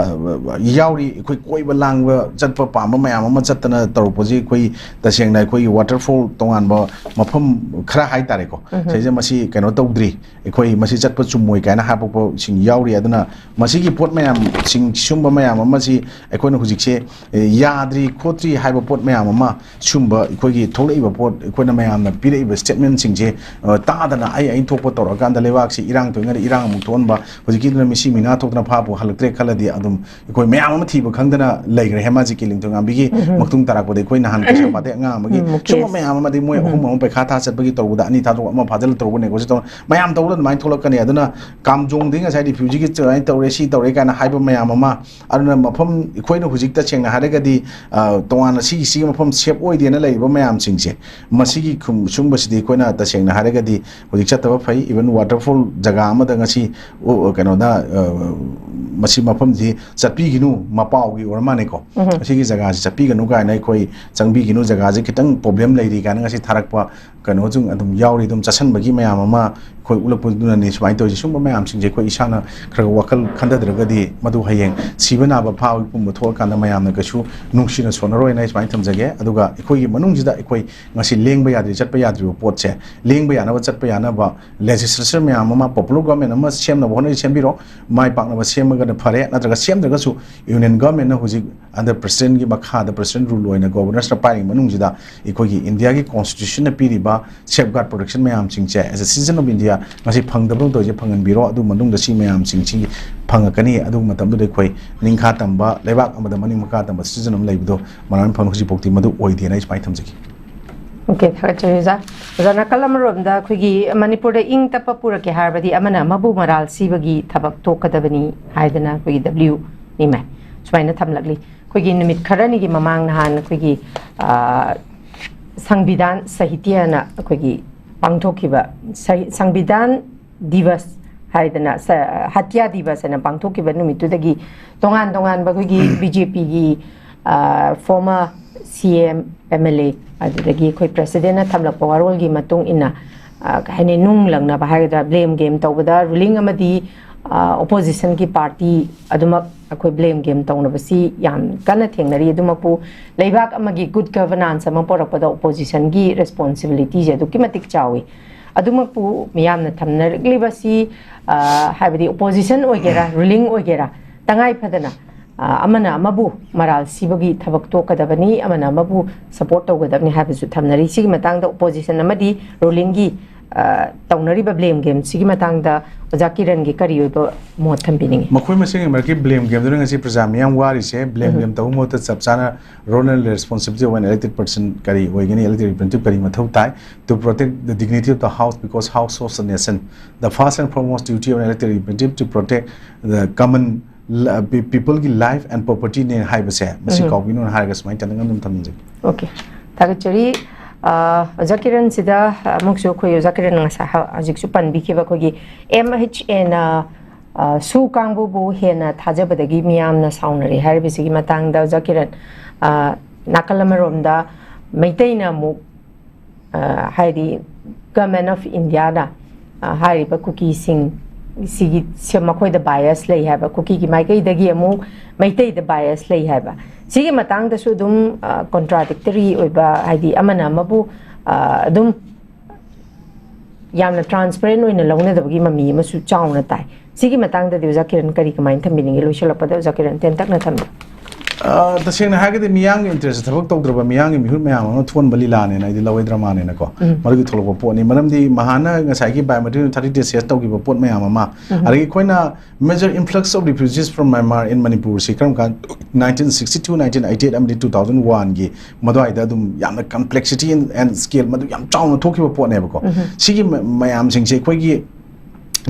ꯌꯥꯎꯔꯤ꯫ ꯑꯩꯈꯣꯏ ꯀꯣꯏꯕ ꯂꯥꯡꯕ ꯆꯠꯄ ꯄꯥꯝꯕ ꯃꯌꯥꯝ ꯑꯃ ꯆꯠꯇꯅ ꯇꯧꯔꯛꯄꯁꯤ ꯑꯩꯈꯣꯏ ꯇꯁꯦꯡꯅ ꯑꯩꯈꯣꯏꯒꯤ waterfall ꯇꯣꯉꯥꯟꯕ ꯃꯐꯝ ꯈꯔ ꯍꯥꯏꯇꯥꯔꯦꯀꯣ, ꯎꯝ꯫ ꯁꯤꯁꯦ ꯃꯁꯤ ꯀꯩꯅꯣ ꯇꯧꯗ꯭ꯔꯤ꯫ ꯑꯩꯈꯣꯏ ꯃꯁꯤ ꯆꯠꯄ ꯆꯨꯝꯃꯣꯏ ꯀꯥꯏꯅ ꯍꯥꯏꯔꯛꯄꯁꯤꯡ ꯌꯥꯎꯔꯤ꯫ ꯑꯗꯨꯅ ꯃꯁꯤꯒꯤ ꯄꯣꯠ ꯃꯌꯥꯝꯁꯤꯡ, ꯁꯤꯒꯨꯝꯕ ꯃꯌꯥꯝ ꯑꯃꯁꯤ ꯑꯩꯈꯣꯏꯅ ꯍꯧꯖꯤꯛꯁꯦ, ꯑꯦ, ꯌꯥꯗ꯭ꯔꯤ ꯈꯣꯠꯇ꯭ꯔꯤ ꯍꯥꯏꯕ ꯄꯣꯠ ꯃꯌꯥꯝ ꯑꯃ, ꯁꯤꯒꯨꯝꯕ ꯑꯩꯈꯣꯏꯒꯤ ꯊꯣꯛꯂꯛꯏꯕ ꯄꯣꯠ, ꯑꯩꯈꯣꯏꯅ ꯃꯌꯥꯝꯅ ꯄꯤꯔꯛꯏꯕ statementꯁꯤꯡꯁꯦ, ꯑ, ꯇꯥꯗꯅ ꯑꯩ ꯑꯩꯅ ꯊꯣꯛꯄ ꯇꯧꯔꯀꯥꯟꯗ ꯂꯩꯕꯥꯛꯁꯤ ꯏꯔꯥꯡ ꯊꯣꯛꯏꯉꯩꯗ ꯏꯔꯥꯡ ꯑꯃꯨꯛ ꯊꯣꯛꯍꯟꯕ, ꯍꯧꯖꯤꯛꯀꯤꯗꯨꯅ ꯃꯤꯁꯤ ꯃꯤꯅꯥ ꯊꯣꯛꯇꯅ ꯐꯥꯕ ꯍꯜꯂꯛꯇ꯭ꯔꯦ ꯈꯜꯂꯗꯤ ꯑꯗꯨꯝ ꯑꯩꯈꯣꯏ ꯃꯌꯥꯝ ꯑꯃ ꯊꯤꯕ ꯈꯪꯗꯅ ꯂꯩꯈ꯭ꯔꯦ꯫ ꯍꯦꯃꯥꯖꯤꯠꯀꯤ ꯂꯤꯡꯊꯣꯏꯉꯥꯝꯕꯤꯒꯤ ꯎꯝ, ꯎꯝ꯫ ꯃꯊꯨꯡ ꯇꯥꯔꯛꯄꯗꯒꯤ ꯑꯩꯈꯣꯏ ꯅꯍꯥꯟ ꯀꯩꯁꯥꯝꯄꯥꯠꯇꯒꯤ ꯑꯉꯥꯡ ꯑꯃꯒꯤ ꯎꯝ, ꯁꯨꯝꯕ ꯃꯨꯀꯦꯁ꯫ ꯃꯌꯥꯝ ꯑꯃꯗꯤ ꯃꯣꯏ ꯎꯝ, ꯎꯝ꯫ ꯑꯍꯨꯝ ꯑꯃ ꯄꯩꯈꯥ ꯊꯥ ꯆꯠꯄꯒꯤ ꯇꯧꯕꯗ ꯑꯅꯤ ꯊꯥꯗꯣꯛ ꯑꯃ ꯐꯥꯖꯤꯜꯂ ꯇꯧꯕ ꯅꯦꯒꯣꯁꯤꯌꯦꯠ ꯇꯧꯅ ꯃꯌꯥꯝ ꯇꯧꯕꯗ ꯑꯗꯨꯃꯥꯏꯅ ꯊꯣꯛꯂꯛꯀꯅꯤ꯫ ꯑꯗꯨꯅ ꯀꯥꯝꯖꯣꯡꯗꯒꯤ ꯉꯁꯥꯏ ꯔꯤꯐ꯭ꯌꯨꯖꯤꯒꯤ ꯑꯗꯨꯃꯥꯏꯅ ꯇꯧꯔꯦ, ꯁꯤ ꯇꯧꯔꯦ ꯀꯥꯏꯅ ꯍꯥꯏꯕ ꯃꯌꯥꯝ ꯑꯃ, ꯑꯗꯨꯅ ꯃꯐꯝ ꯑꯩꯈꯣꯏꯅ ꯍꯧꯖꯤꯛ ꯇꯁꯦꯡꯅ ꯍꯥꯏꯔꯒꯗꯤ, ꯑ, ꯇꯣꯉꯥꯟꯅ ꯁꯤꯒꯤ, ꯁꯤꯒꯤ ꯃꯐꯝ ꯁꯦꯞ ꯑꯣꯏꯗꯦꯅ ꯂꯩꯔꯤꯕ ꯃꯌꯥꯝꯁꯤꯡꯁꯦ, ꯃꯁꯤꯒꯤ ꯈꯨꯝ-, ꯁꯨꯝꯕꯁꯤꯗꯤ ꯑꯩꯈꯣꯏꯅ ꯇꯁꯦꯡꯅ ꯍꯥꯏꯔꯒꯗꯤ ꯍꯧꯖꯤꯛ ꯆꯠꯇꯕ ꯐꯩ꯫ Even waterfall ꯖꯒꯥ ꯑꯃꯗ ꯉꯁꯤ, ꯑꯣ, ꯀꯩꯅꯣꯗ, ꯑ, ꯃꯁꯤ ꯃꯐꯝꯁꯤ ꯆꯠꯄꯤꯒꯅꯨ, ꯃꯄꯥꯎꯒꯤ ꯑꯣꯏꯔ ꯃꯥꯜꯂꯦꯀꯣ꯫ ꯎꯝ꯫ ꯑꯁꯤꯒꯤ ꯖꯒꯥꯁꯤ ꯆꯠꯄꯤꯒꯅꯨ ꯀꯥꯏꯅ, ꯑꯩꯈꯣꯏ ꯆꯪꯕꯤꯒꯅꯨ, ꯖꯒꯥꯁꯤ ꯈꯤꯇꯪ problem ꯂꯩꯔꯤ ꯀꯥꯏꯅ ꯉꯁꯤ ꯊꯥꯔꯛꯄ ꯀꯩꯅꯣꯁꯨ ꯑꯗꯨꯝ ꯌꯥꯎꯔꯤ꯫ ꯑꯗꯨꯝ ꯆꯠꯁꯟꯕꯒꯤ ꯃꯌꯥꯝ ꯑꯃ ꯑꯩꯈꯣꯏ ꯎꯠꯂꯛꯄꯗꯨꯅꯅꯤ ꯁꯨꯃꯥꯏꯅ ꯇꯧꯔꯤꯁꯦ꯫ ꯁꯨꯝꯕ ꯃꯌꯥꯝꯁꯤꯡꯁꯦ ꯑꯩꯈꯣꯏ ꯏꯁꯥꯅ ꯈꯔ ꯈꯔ ꯋꯥꯈꯜ ꯈꯟꯊꯗ꯭ꯔꯒꯗꯤ ꯃꯗꯨ ꯍꯌꯦꯡ ꯁꯤꯕ ꯅꯥꯕ ꯐꯥꯕ ꯄꯨꯝꯕ ꯊꯣꯛꯑꯀꯥꯟꯗ ꯃꯌꯥꯝꯅ ꯀꯩꯁꯨ ꯅꯨꯡꯁꯤꯅ ꯁꯣꯟꯅꯔꯣꯏꯅ ꯑꯩ ꯁꯨꯃꯥꯏꯅ ꯊꯝꯖꯒꯦ꯫ ꯑꯗꯨꯒ ꯑꯩꯈꯣꯏꯒꯤ ꯃꯅꯨꯡꯁꯤꯗ ꯑꯩꯈꯣꯏ ꯉꯁꯤ ꯂꯦꯡꯕ ꯌꯥꯗ꯭ꯔꯤ, ꯆꯠꯄ ꯌꯥꯗ꯭ꯔꯤꯕ ꯄꯣꯠꯁꯦ ꯂꯦꯡꯕ ꯌꯥꯅꯕ, ꯆꯠꯄ ꯌꯥꯅꯕ legislation ꯃꯌꯥꯝ ꯑꯃ, popular government ꯑꯃ ꯁꯦꯝꯅꯕ ꯍꯣꯠꯅꯔꯤ, ꯁꯦꯝꯕꯤꯔꯣ꯫ ꯃꯥꯏ ꯄꯥꯛꯅꯕ ꯁꯦꯝꯃꯒꯅ ꯐꯔꯦ, ꯅꯠꯇ꯭ꯔꯒ ꯁꯦꯝꯗ꯭ꯔꯒꯁꯨ union governmentꯅ ꯍꯧꯖꯤꯛ under presidentꯀꯤ ꯃꯈꯥꯗ president rule ꯑꯣꯏꯅ governorsꯅ ꯄꯥꯏꯔꯤꯉꯩ ꯃꯅꯨꯡꯁꯤꯗ ꯑꯩꯈꯣꯏꯒꯤ Indiaꯒꯤ constitutionꯅ ꯄꯤꯔꯤꯕ safeguard protection ꯃꯌꯥꯝꯁꯤꯡꯁꯦ as a citizen of India ꯉꯁꯤ ꯐꯪꯗꯕ ꯇꯧꯔꯤꯁꯦ ꯐꯪꯍꯟꯕꯤꯔꯣ꯫ ꯑꯗꯨ ꯃꯇꯨꯡꯗ ꯁꯤ ꯃꯌꯥꯝꯁꯤꯡꯁꯤ ꯐꯪꯉꯛꯀꯅꯤ꯫ ꯑꯗꯨ ꯃꯇꯝꯗꯨꯗ ꯑꯩꯈꯣꯏ ꯅꯤꯡꯈꯥ ꯇꯝꯕ, ꯂꯩꯕꯥꯛ ꯑꯃꯗ ꯃꯅꯤꯡ ꯃꯈꯥ ꯇꯝꯕ citizen ꯑꯃ ꯂꯩꯕꯗꯣ ꯃꯅꯥ ꯐꯪ ꯍꯧꯖꯤꯛꯐꯥꯎꯗꯤ ꯃꯗꯨ ꯑꯣꯏꯗꯦꯅ ꯑꯩ ꯁꯨꯃꯥꯏꯅ ꯊꯝꯖꯒꯦ꯫ ꯑꯣꯀꯦ, ꯊꯥꯒꯠꯆꯔꯤ ꯑꯣꯖꯥ꯫ ꯑꯣꯖꯥ, ꯅꯥꯀꯜ ꯑꯃꯔꯣꯝꯗ ꯑꯩꯈꯣꯏꯒꯤ ꯃꯅꯤꯄꯨꯔꯗ ꯏꯪ ꯇꯞꯄ ꯄꯨꯔꯛꯀꯦ ꯍꯥꯏꯔꯕꯗꯤ ꯑꯃꯅ ꯑꯃꯕꯨ ꯃꯔꯥꯜ ꯁꯤꯕꯒꯤ ꯊꯕꯛ ꯇꯣꯛꯀꯗꯕꯅꯤ ꯍꯥꯏꯗꯅ ꯑꯩꯈꯣꯏꯒꯤ W ꯅꯤꯃꯥꯏ ꯁꯨꯃꯥꯏꯅ ꯊꯝꯂꯛꯂꯤ꯫ ꯑꯩꯈꯣꯏꯒꯤ ꯅꯨꯃꯤꯠ ꯈꯔꯅꯤꯒꯤ ꯃꯃꯥꯡ ꯅꯍꯥꯟ ꯑꯩꯈꯣꯏꯒꯤ, ꯑ, ꯁꯪꯕꯤꯙꯥꯟ ꯁꯥꯍꯤꯇ꯭ꯌꯅ ꯑꯩꯈꯣꯏꯒꯤ ꯄꯥꯡꯊꯣꯛꯈꯤꯕ, ꯁ-, ꯁꯪꯕꯤꯙꯥꯟ ꯗꯤꯕꯁ ꯍꯥꯏꯗꯅ, ꯁ-, ꯍꯇ꯭ꯌꯥ ꯗꯤꯕꯁ ꯍꯥꯏꯅ ꯄꯥꯡꯊꯣꯛꯈꯤꯕ ꯅꯨꯃꯤꯠꯇꯨꯗꯒꯤ ꯇꯣꯉꯥꯟ ꯇꯣꯉꯥꯟꯕ ꯑꯩꯈꯣꯏꯒꯤ BJPꯒꯤ, ꯑ, former CM, MLA, ꯑꯗꯨꯗꯒꯤ ꯑꯩꯈꯣꯏ presidentꯅ ꯊꯝꯂꯛꯄ ꯋꯥꯔꯣꯜꯒꯤ ꯃꯇꯨꯡ ꯏꯟꯅ, ꯑ, ꯀꯩ ꯍꯥꯏꯅꯤ, ꯅꯨꯡ ꯂꯪꯅꯕ ꯍꯥꯏꯒꯗ꯭ꯔꯥ, blame game ꯇꯧꯕꯗ ruling ꯑꯃꯗꯤ, ꯑ, oppositionꯒꯤ party ꯑꯗꯨꯃꯛ ꯑꯩꯈꯣꯏ blame game ꯇꯧꯅꯕꯁꯤ ꯌꯥꯝ ꯀꯟꯅ ꯊꯦꯡꯅꯔꯤ꯫ ꯑꯗꯨꯃꯛꯄꯨ ꯂꯩꯕꯥꯛ ꯑꯃꯒꯤ good governance ꯑꯃ ꯄꯣꯔꯛꯄꯗ oppositionꯒꯤ responsibilityꯁꯦ ꯑꯗꯨꯛꯀꯤ ꯃꯇꯤꯛ ꯆꯥꯎꯏ꯫ ꯑꯗꯨꯃꯛꯄꯨ ꯃꯤꯌꯥꯝꯅ ꯊꯝꯅꯔꯛꯂꯤꯕꯁꯤ, ꯑ, ꯍꯥꯏꯕꯗꯤ opposition ꯑꯣꯏꯒꯦꯔꯥ, ruling ꯑꯣꯏꯒꯦꯔꯥ, ꯇꯉꯥꯏ ꯐꯗꯅ, ꯑ, ꯑꯃꯅ ꯑꯃꯕꯨ ꯃꯔꯥꯜ ꯁꯤꯕꯒꯤ ꯊꯕꯛ ꯇꯣꯛꯀꯗꯕꯅꯤ, ꯑꯃꯅ ꯑꯃꯕꯨ support ꯇꯧꯒꯗꯕꯅꯤ ꯍꯥꯏꯕꯁꯨ ꯊꯝꯅꯔꯤ꯫ ꯁꯤꯒꯤ ꯃꯇꯥꯡꯗ opposition ꯑꯃꯗꯤ rulingꯒꯤ, ꯑ, ꯇꯧꯅꯔꯤꯕ blame gameꯁꯤꯒꯤ ꯃꯇꯥꯡꯗ ꯑꯣꯖꯥ ꯀꯤꯔꯟꯒꯤ ꯀꯔꯤ ꯑꯣꯏꯕ ꯃꯣꯠ ꯊꯝꯕꯤꯅꯤꯡꯉꯤ? ꯃꯈꯣꯏ ꯃꯁꯦꯟꯒꯤ ꯃꯔꯛꯀꯤ blame gameꯗꯨꯅ ꯉꯁꯤ ꯄ꯭ꯔꯖꯥ ꯃꯤꯌꯥꯝ ꯋꯥꯔꯤꯁꯦ꯫ Blame game ꯇꯧꯕ ꯃꯍꯨꯠꯇ ꯆꯞ ꯆꯥꯅ role and responsibility of an elected person ꯀꯔꯤ ꯑꯣꯏꯒꯅꯤ, elected representative ꯀꯔꯤ ꯃꯊꯧ ꯇꯥꯏ, to protect the dignity of the house, because house of the nation, the first and foremost duty of an elected representative to protect the common peopleꯒꯤ life and propertyꯅꯦ ꯍꯥꯏꯕꯁꯦ ꯃꯁꯤ ꯀꯥꯎꯕꯤꯅꯣꯅ ꯍꯥꯏꯔꯒ ꯁꯨꯃꯥꯏꯅ ꯇꯧꯗꯅ ꯑꯗꯨꯝ ꯊꯝꯖꯒꯦ꯫ ꯑꯣꯀꯦ, ꯊꯥꯒꯠꯆꯔꯤ꯫ ꯑ, ꯑꯣꯖꯥ ꯀꯤꯔꯟꯁꯤꯗ ꯑꯃꯨꯛꯁꯨ ꯑꯩꯈꯣꯏ ꯑꯣꯖꯥ ꯀꯤꯔꯟ ꯉꯁꯥꯏ ꯍ-, ꯍꯧꯖꯤꯛꯁꯨ ꯄꯟꯕꯤꯈꯤꯕ ꯑꯩꯈꯣꯏꯒꯤ MHAꯅ, ꯑ, ꯁꯨ ꯀꯥꯡꯕꯨꯕꯨ ꯍꯦꯟꯅ ꯊꯥꯖꯕꯗꯒꯤ ꯃꯤꯌꯥꯝꯅ ꯁꯥꯎꯅꯔꯦ ꯍꯥꯏꯔꯤꯕꯁꯤꯒꯤ ꯃꯇꯥꯡꯗ ꯑꯣꯖꯥ ꯀꯤꯔꯟ, ꯑ, ꯅꯥꯀꯜ ꯑꯃꯔꯣꯝꯗ ꯃꯩꯇꯩꯅ ꯑꯃꯨꯛ, ꯑ, ꯍꯥꯏꯗꯤ Government of Indiaꯅ, ꯑ, ꯍꯥꯏꯔꯤꯕ ꯀꯨꯀꯤꯁꯤꯡ ꯁꯤꯒꯤ, ꯁꯤ ꯃꯈꯣꯏꯗ bias ꯂꯩ ꯍꯥꯏꯕ, ꯀꯨꯀꯤꯒꯤ ꯃꯥꯏꯀꯩꯗꯒꯤ ꯑꯃꯨꯛ ꯃꯩꯇꯩꯗ bias ꯂꯩ ꯍꯥꯏꯕ, ꯁꯤꯒꯤ ꯃꯇꯥꯡꯗꯁꯨ ꯑꯗꯨꯝ, ꯑ, contradictory ꯑꯣꯏꯕ, ꯍꯥꯏꯗꯤ ꯑꯃꯅ ꯑꯃꯕꯨ, ꯑ, ꯑꯗꯨꯝ ꯌꯥꯝꯅ transparent ꯑꯣꯏꯅ ꯂꯧꯅꯗꯕꯒꯤ ꯃꯃꯤ ꯑꯃꯁꯨ ꯆꯥꯎꯅ ꯇꯥꯏ꯫ ꯁꯤꯒꯤ ꯃꯇꯥꯡꯗꯗꯤ ꯑꯣꯖꯥ ꯀꯤꯔꯟ ꯀꯔꯤ ꯀꯃꯥꯏꯅ ꯊꯝꯕꯤꯅꯤꯡꯉꯤ? ꯂꯣꯏꯁꯤꯜꯂꯛꯄꯗ ꯑꯣꯖꯥ ꯀꯤꯔꯟ ꯇꯦꯟꯇꯛꯅ ꯊꯝꯕꯤꯌꯨ꯫ ꯑ, ꯇꯁꯦꯡꯅ ꯍꯥꯏꯔꯒꯗꯤ ꯃꯤꯌꯥꯝꯒꯤ interest ꯊꯕꯛ ꯇꯧꯗ꯭ꯔꯕ ꯃꯤꯌꯥꯝꯒꯤ ꯃꯤꯍꯨꯠ ꯃꯌꯥꯝ ꯑꯃ ꯊꯣꯛꯍꯟꯕ ꯂꯤꯂꯥꯅꯦꯅ ꯑꯩꯗꯤ ꯂꯧꯋꯦ, dramaꯅꯦꯅꯀꯣ꯫ ꯎꯝ꯫ ꯃꯗꯨꯒꯤ ꯊꯣꯛꯂꯛꯄ ꯄꯣꯠꯅꯤ꯫ ꯃꯔꯝꯗꯤ ꯃꯍꯥꯅ ꯉꯁꯥꯏꯒꯤ biometric thirty day test ꯇꯧꯈꯤꯕ ꯄꯣꯠ ꯃꯌꯥꯝ ꯑꯃ, ꯎꯝ꯫ ꯑꯗꯒꯤ ꯑꯩꯈꯣꯏꯅ major influx of refugees from Myanmar in Manipur ꯁꯤ ꯀꯔꯝ ꯀꯥꯟ, nineteen sixty two, nineteen eighty eight ꯑꯃꯗꯤ two thousand one ꯒꯤ ꯃꯗꯨꯋꯥꯏꯗ ꯑꯗꯨꯝ ꯌꯥꯝꯅ complexity and, and scale ꯃꯗꯨ ꯌꯥꯝ ꯆꯥꯎꯅ ꯊꯣꯛꯈꯤꯕ ꯄꯣꯠꯅꯦꯕꯀꯣ꯫ ꯎꯝ꯫ ꯁꯤꯒꯤ ꯃ-, ꯃꯌꯥꯝꯁꯤꯡꯁꯦ ꯑꯩꯈꯣꯏꯒꯤ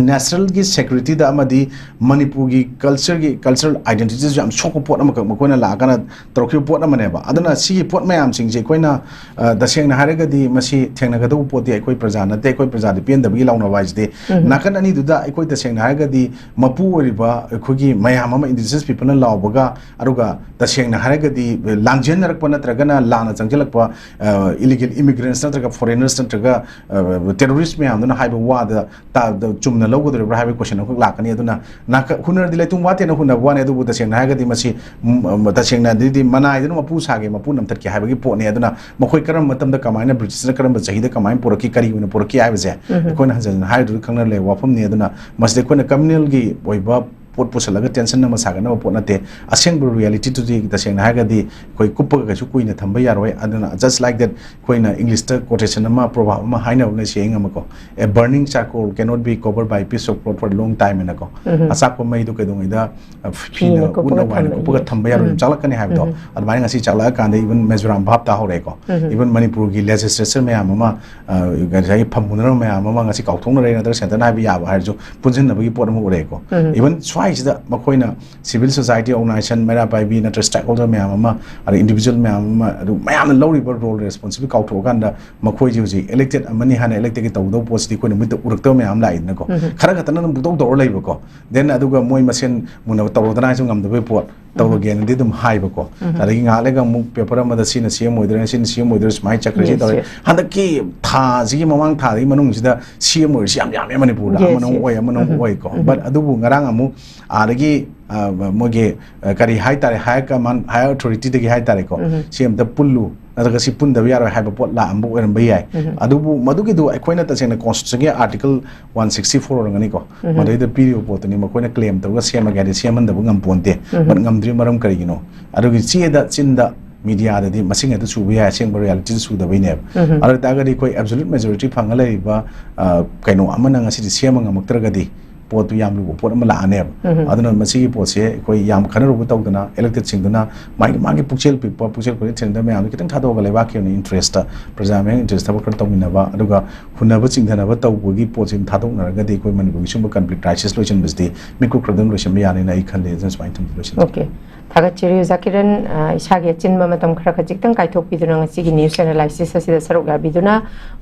nationalꯒꯤ securityꯗ ꯑꯃꯗꯤ ꯃꯅꯤꯄꯨꯔꯒꯤ cultureꯒꯤ, cultural identityꯁꯨ ꯌꯥꯝ ꯁꯣꯛꯄ ꯄꯣꯠ ꯑꯃꯈꯛ ꯃꯈꯣꯏꯅ ꯂꯥꯛꯑꯀꯥꯟꯗ ꯇꯧꯔꯛꯈꯤꯕ ꯄꯣꯠ ꯑꯃꯅꯦꯕ꯫ ꯑꯗꯨꯅ ꯁꯤꯒꯤ ꯄꯣꯠ ꯃꯌꯥꯝꯁꯤꯡꯁꯦ ꯑꯩꯈꯣꯏꯅ, ꯑ, ꯇꯁꯦꯡꯅ ꯍꯥꯏꯔꯒꯗꯤ ꯃꯁꯤ ꯊꯦꯡꯅꯒꯗꯧꯕ ꯄꯣꯠꯇꯤ ꯑꯩꯈꯣꯏ ꯄ꯭ꯔꯖꯥ ꯅꯠꯇꯦ꯫ ꯑꯩꯈꯣꯏ ꯄ꯭ꯔꯖꯥꯗꯤ ꯄꯦꯟꯗꯕꯒꯤ ꯂꯥꯎꯅꯕ ꯍꯥꯏꯁꯤꯗꯤ ꯎꯝ꯫ ꯅꯥꯀꯟ ꯑꯅꯤꯗꯨꯗ ꯑꯩꯈꯣꯏ ꯇꯁꯦꯡꯅ ꯍꯥꯏꯔꯒꯗꯤ ꯃꯄꯨ ꯑꯣꯏꯔꯤꯕ ꯑꯩꯈꯣꯏꯒꯤ ꯃꯌꯥꯝ ꯑꯃ indigenous peopleꯅ ꯂꯥꯎꯕꯒ, ꯑꯗꯨꯒ ꯇꯁꯦꯡꯅ ꯍꯥꯏꯔꯒꯗꯤ ꯂꯥꯟꯖꯦꯟꯅꯔꯛꯄ ꯅꯠꯇ꯭ꯔꯒꯅ ꯂꯥꯟꯅ ꯆꯪꯁꯤꯜꯂꯛꯄ, ꯑ, illegal immigrants ꯅꯠꯇ꯭ꯔꯒ foreigners ꯅꯠꯇ꯭ꯔꯒ, ꯑ, terrorist ꯃꯌꯥꯝꯗꯨꯅ ꯍꯥꯏꯕ ꯋꯥꯗ ꯇꯥ-, ꯗ-, ꯆꯨꯝꯅ ꯂꯧꯒꯗꯧꯔꯤꯕ꯭ꯔꯥ ꯍꯥꯏꯕꯒꯤ question ꯑꯃꯈꯛ ꯂꯥꯛꯀꯅꯤ꯫ ꯑꯗꯨꯅ ꯅꯥꯀ-, ꯍꯨꯟꯅꯔꯗꯤ ꯂꯩꯇꯨꯝ ꯋꯥꯠꯇꯦꯅ ꯍꯨꯟꯅꯕ ꯋꯥꯅꯤ, ꯑꯗꯨꯕꯨ ꯇꯁꯦꯡꯅ ꯍꯥꯏꯔꯒꯗꯤ ꯃꯁꯤ, ꯎꯝ, ꯎꯝ, ꯇꯁꯦꯡꯅ ꯑꯗꯨꯗꯤ ꯃꯅꯥꯏꯗꯨꯅ ꯃꯄꯨ ꯁꯥꯒꯦ, ꯃꯄꯨ ꯅꯝꯊꯠꯀꯦ ꯍꯥꯏꯕꯒꯤ ꯄꯣꯠꯅꯤ꯫ ꯑꯗꯨꯅ ꯃꯈꯣꯏ ꯀꯔꯝꯕ ꯃꯇꯝꯗ, ꯀꯃꯥꯏꯅ, ꯕ꯭ꯔꯤꯇꯤꯁꯅ ꯀꯔꯝꯕ ꯆꯍꯤꯗ ꯀꯃꯥꯏꯅ ꯄꯨꯔꯛꯈꯤ, ꯀꯔꯤ ꯑꯣꯏꯅ ꯄꯨꯔꯛꯈꯤ ꯍꯥꯏꯕꯁꯦ ꯎꯝ꯫ ꯑꯩꯈꯣꯏꯅ ꯍꯟꯖꯟ ꯍꯟꯖꯟ ꯍꯥꯏꯔꯨꯗ꯭ꯔꯒ ꯈꯪꯅ ꯂꯩꯕ ꯋꯥꯐꯝꯅꯤ꯫ ꯑꯗꯨꯅ ꯃꯁꯤꯗ ꯑꯩꯈꯣꯏꯅ communalꯒꯤ ꯑꯣꯏꯕ ꯄꯣꯠ ꯄꯨꯁꯜꯂꯒ tension ꯑꯃ ꯁꯥꯒꯠꯅꯕ ꯄꯣꯠ ꯅꯠꯇꯦ꯫ ꯑꯁꯦꯡꯕ realityꯗꯨꯗꯤ ꯇꯁꯦꯡꯅ ꯍꯥꯏꯔꯒꯗꯤ ꯑꯩꯈꯣꯏ ꯀꯨꯞꯄꯒ ꯀꯩꯁꯨ ꯀꯨꯏꯅ ꯊꯝꯕ ꯌꯥꯔꯣꯏ꯫ ꯑꯗꯨꯅ just like that ꯑꯩꯈꯣꯏꯅ Englishꯇ quotation ꯑꯃ, proverb ꯑꯃ ꯍꯥꯏꯅꯕ ꯂꯩ, saying ꯑꯃꯀꯣ, "A burning charcoal cannot be covered by a piece of cloth for a long time" ꯍꯥꯏꯅꯀꯣ꯫ ꯎꯝ꯫ ꯑꯆꯥꯛꯄ ꯃꯩꯗꯨ ꯀꯩꯗꯧꯉꯩꯗ, ꯑ, ꯐꯤꯅ, ꯐꯤꯅ ꯀꯨꯞꯅ ꯀꯨꯞꯄꯒ ꯋꯥꯏꯅ ꯊꯝꯕ ꯀꯨꯞꯄꯒ ꯌꯥꯏ꯫ ꯊꯝꯕ ꯌꯥꯔꯣꯏ, ꯎꯝ꯫ ꯆꯥꯛꯂꯛꯀꯅꯤ ꯍꯥꯏꯕꯗꯣ꯫ ꯎꯝ꯫ ꯑꯗꯨꯃꯥꯏꯅ ꯉꯁꯤ ꯆꯥꯛꯂꯛꯑꯀꯥꯟꯗ even ꯃꯤꯖꯣꯔꯥꯝ ꯚꯥꯞ ꯇꯥꯍꯧꯔꯦꯀꯣ꯫ ꯎꯝ꯫ Even ꯃꯅꯤꯄꯨꯔꯒꯤ legislature ꯃꯌꯥꯝ ꯑꯃ, ꯑ, ꯉꯁꯥꯏꯒꯤ ꯐꯝꯃꯨꯅꯔꯕ ꯃꯌꯥꯝ ꯑꯃ ꯉꯁꯤ ꯀꯥꯎꯊꯣꯛꯅꯔꯦ, ꯅꯠꯇ꯭ꯔꯒ centreꯅ ꯍꯥꯏꯕ ꯌꯥꯕ ꯍꯥꯏꯔꯁꯨ ꯄꯨꯟꯁꯤꯟꯅꯕꯒꯤ ꯄꯣꯠ ꯑꯃ ꯎꯔꯛꯑꯦꯀꯣ꯫ ꯎꯝ꯫ Even ꯁ꯭ꯋꯥꯏꯁꯤꯗ ꯃꯈꯣꯏꯅ civil society organization, ꯃꯩꯔꯥ ꯄꯥꯏꯕꯤ ꯅꯠꯇ꯭ꯔꯒ stakeholder ꯃꯌꯥꯝ ꯑꯃ, ꯑꯗꯩ individual ꯃꯌꯥꯝ ꯑꯃ, ꯑꯗꯨ ꯃꯌꯥꯝꯅ ꯂꯧꯔꯤꯕ role responsibility ꯀꯥꯎꯊꯣꯛꯑꯀꯥꯟꯗ ꯃꯈꯣꯏꯁꯦ ꯍꯧꯖꯤꯛ elected ꯑꯃꯅꯤ ꯍꯥꯏꯅ electedꯀꯤ ꯇꯧꯒꯗꯧꯕ ꯄꯣꯠꯁꯤꯗꯤ ꯑꯩꯈꯣꯏꯅ ꯃꯤꯠꯇ ꯎꯔꯛꯇꯕ ꯃꯌꯥꯝ ꯂꯥꯛꯏꯗꯅꯀꯣ꯫ ꯎꯝ꯫ ꯈꯔ ꯈꯛꯇꯅ ꯑꯗꯨꯝ ꯄꯨꯡꯇꯧ ꯇꯧꯔ ꯂꯩꯕꯀꯣ꯫ Then ꯑꯗꯨꯒ ꯃꯣꯏ ꯃꯁꯦꯟ ꯃꯨꯟꯅꯕ ꯇꯧꯔꯣꯗꯅ ꯍꯥꯏꯁꯨ ꯉꯝꯗꯕꯒꯤ ꯄꯣꯠ, ꯎꯝ꯫ ꯇꯧꯔꯒꯦꯅꯗꯤ ꯑꯗꯨꯝ ꯍꯥꯏꯕꯀꯣ꯫ ꯎꯝ꯫ ꯑꯗꯒꯤ ꯉꯥꯏꯍꯥꯛ ꯂꯩꯒ ꯑꯃꯨꯛ paper ꯑꯃꯗ ꯁꯤꯅ CM ꯑꯣꯏꯗꯣꯏꯔꯥ, ꯁꯤꯅ CM ꯑꯣꯏꯗꯣꯏꯔꯥ, ꯁꯨꯃꯥꯏꯅ ꯆꯠꯈ꯭ꯔꯦ, ꯁꯤ yes, ꯇꯧꯔꯦ꯫ Yes꯫ ꯍꯟꯗꯛꯀꯤ ꯊꯥꯁꯤꯒꯤ ꯃꯃꯥꯡ ꯊꯥꯗꯒꯤ ꯃꯅꯨꯡꯁꯤꯗ CM ꯑꯣꯏꯔꯤꯁꯤ ꯌꯥꯝ ꯌꯥꯝꯃꯦ ꯃꯅꯤꯄꯨꯔꯗ꯫ Yes, ꯑꯃꯅ ꯑꯃꯨꯛ yes꯫ ꯑꯣꯏ, ꯑꯃꯅ ꯑꯃꯨꯛ ꯎꯝ꯫ ꯑꯣꯏꯀꯣ꯫ ꯎꯝ꯫ But ꯑꯗꯨꯕꯨ ꯉꯔꯥꯡ ꯑꯃꯨꯛ ꯑꯥꯗꯒꯤ, ꯑ, ꯃꯣꯏꯒꯤ, ꯑ, ꯀꯔꯤ ꯍꯥꯏꯇꯥꯔꯦ, higher command, higher authorityꯗꯒꯤ ꯍꯥꯏꯇꯥꯔꯦꯀꯣ, ꯎꯝ꯫ ꯁꯤ ꯑꯝꯇ ꯄꯨꯜꯂꯨ, ꯅꯠꯇ꯭ꯔꯒ ꯁꯤ ꯄꯨꯟꯗꯕ ꯌꯥꯔꯣꯏ ꯍꯥꯏꯕ ꯄꯣꯠ ꯂꯥꯛꯑꯝꯕ ꯑꯣꯏꯔꯝꯕ ꯌꯥꯏ꯫ ꯎꯝ꯫ ꯑꯗꯨꯕꯨ ꯃꯗꯨꯒꯤꯗꯨ ꯑꯩꯈꯣꯏꯅ ꯇꯁꯦꯡꯅ constitution ꯒꯤ article one sixty four ꯑꯣꯏꯔꯝꯒꯅꯤꯀꯣ, ꯎꯝ꯫ ꯃꯗꯩꯗ ꯄꯤꯔꯤꯕ ꯄꯣꯠꯇꯨꯅꯤ ꯃꯈꯣꯏꯅ claim ꯇꯧꯔꯒ ꯁꯦꯝꯃꯒꯦ ꯍꯥꯏꯗꯤ ꯁꯦꯝꯍꯟꯗꯕ ꯉꯝꯄꯣꯟꯇꯦ꯫ ꯎꯝ꯫ But ꯉꯝꯗ꯭ꯔꯤ ꯃꯔꯝ ꯀꯔꯤꯒꯤꯅꯣ? ꯑꯗꯨꯒꯤ ꯆꯦꯗ, ꯆꯤꯟꯗ, media ꯗꯗꯤ ꯃꯁꯤꯡ ꯍꯦꯛꯇ ꯁꯨꯕ ꯌꯥꯏ, ꯑꯁꯦꯡꯕ reality ꯗ ꯁꯨꯗꯕꯩꯅꯦꯕ꯫ ꯎꯝ꯫ ꯑꯗꯨ ꯑꯣꯏꯇꯥꯔꯒꯗꯤ ꯑꯩꯈꯣꯏ absolute majority ꯐꯪꯉ ꯂꯩꯔꯤꯕ, ꯑ, ꯀꯩꯅꯣ ꯑꯃꯅ ꯉꯁꯤꯗꯤ ꯁꯦꯝꯕ ꯉꯝꯃꯛꯇ꯭ꯔꯒꯗꯤ ꯄꯣꯠꯇꯨ ꯌꯥꯝ ꯂꯨꯕ ꯄꯣꯠ ꯑꯃ ꯂꯥꯛꯑꯅꯦꯕ꯫ ꯎꯝ꯫ ꯑꯗꯨꯅ ꯃꯁꯤꯒꯤ ꯄꯣꯠꯁꯦ ꯑꯩꯈꯣꯏ ꯌꯥꯝ ꯈꯟꯅꯔꯨꯕ ꯇꯧꯗꯅ, elected ꯁꯤꯡꯗꯨꯅ ꯃꯥꯒꯤ, ꯃꯥꯒꯤ ꯄꯨꯛꯆꯦꯜ ꯄꯤꯛꯄ, ꯄꯨꯛꯆꯦꯜ ꯈꯣꯏꯔꯤ ꯊꯤꯟꯗꯕ ꯃꯌꯥꯝꯗꯣ ꯈꯤꯇꯪ ꯊꯥꯗꯣꯛꯑꯒ ꯂꯩꯕꯥꯛꯀꯤ ꯑꯣꯏꯅ interest ꯇ, ꯄ꯭ꯔꯖꯥ ꯃꯌꯥꯝꯒꯤ interest ꯊꯕꯛ ꯈꯔ ꯇꯧꯃꯤꯟꯅꯕ, ꯑꯗꯨꯒ ꯍꯨꯟꯅꯕ ꯆꯤꯡꯊꯅꯕ ꯇꯧꯕꯒꯤ ꯄꯣꯠꯁꯤ ꯑꯗꯨꯝ ꯊꯥꯗꯣꯛꯅꯔꯒꯗꯤ ꯑꯩꯈꯣꯏ ꯃꯅꯤꯄꯨꯔꯒꯤ ꯁꯨꯝꯕ conflict crisis ꯂꯣꯏꯁꯤꯟꯕꯁꯤꯗꯤ ꯃꯤꯀꯨꯞ ꯈꯔꯗ ꯑꯗꯨꯝ ꯂꯣꯏꯁꯤꯟꯕ ꯌꯥꯅꯤꯅ ꯑꯩ ꯈꯜꯂꯤ꯫ ꯑꯗꯨꯅ ꯁꯨꯃꯥꯏꯅ ꯊꯝꯖ ꯂꯣꯏꯁꯤꯟꯖꯒꯦ꯫ Okay꯫ ꯊꯥꯒꯠꯆꯔꯤ ꯑꯣꯖꯥ ꯀꯤꯔꯟ, ꯑ, ꯏꯁꯥꯒꯤ ꯑꯆꯤꯟꯕ ꯃꯇꯝ ꯈꯔ ꯈꯖꯤꯛꯇꯪ ꯀꯥꯏꯊꯣꯛꯄꯤꯗꯨꯅ ꯉꯁꯤꯒꯤ news analysis ꯑꯁꯤꯗ ꯁꯔꯨꯛ ꯌꯥꯕꯤꯗꯨꯅ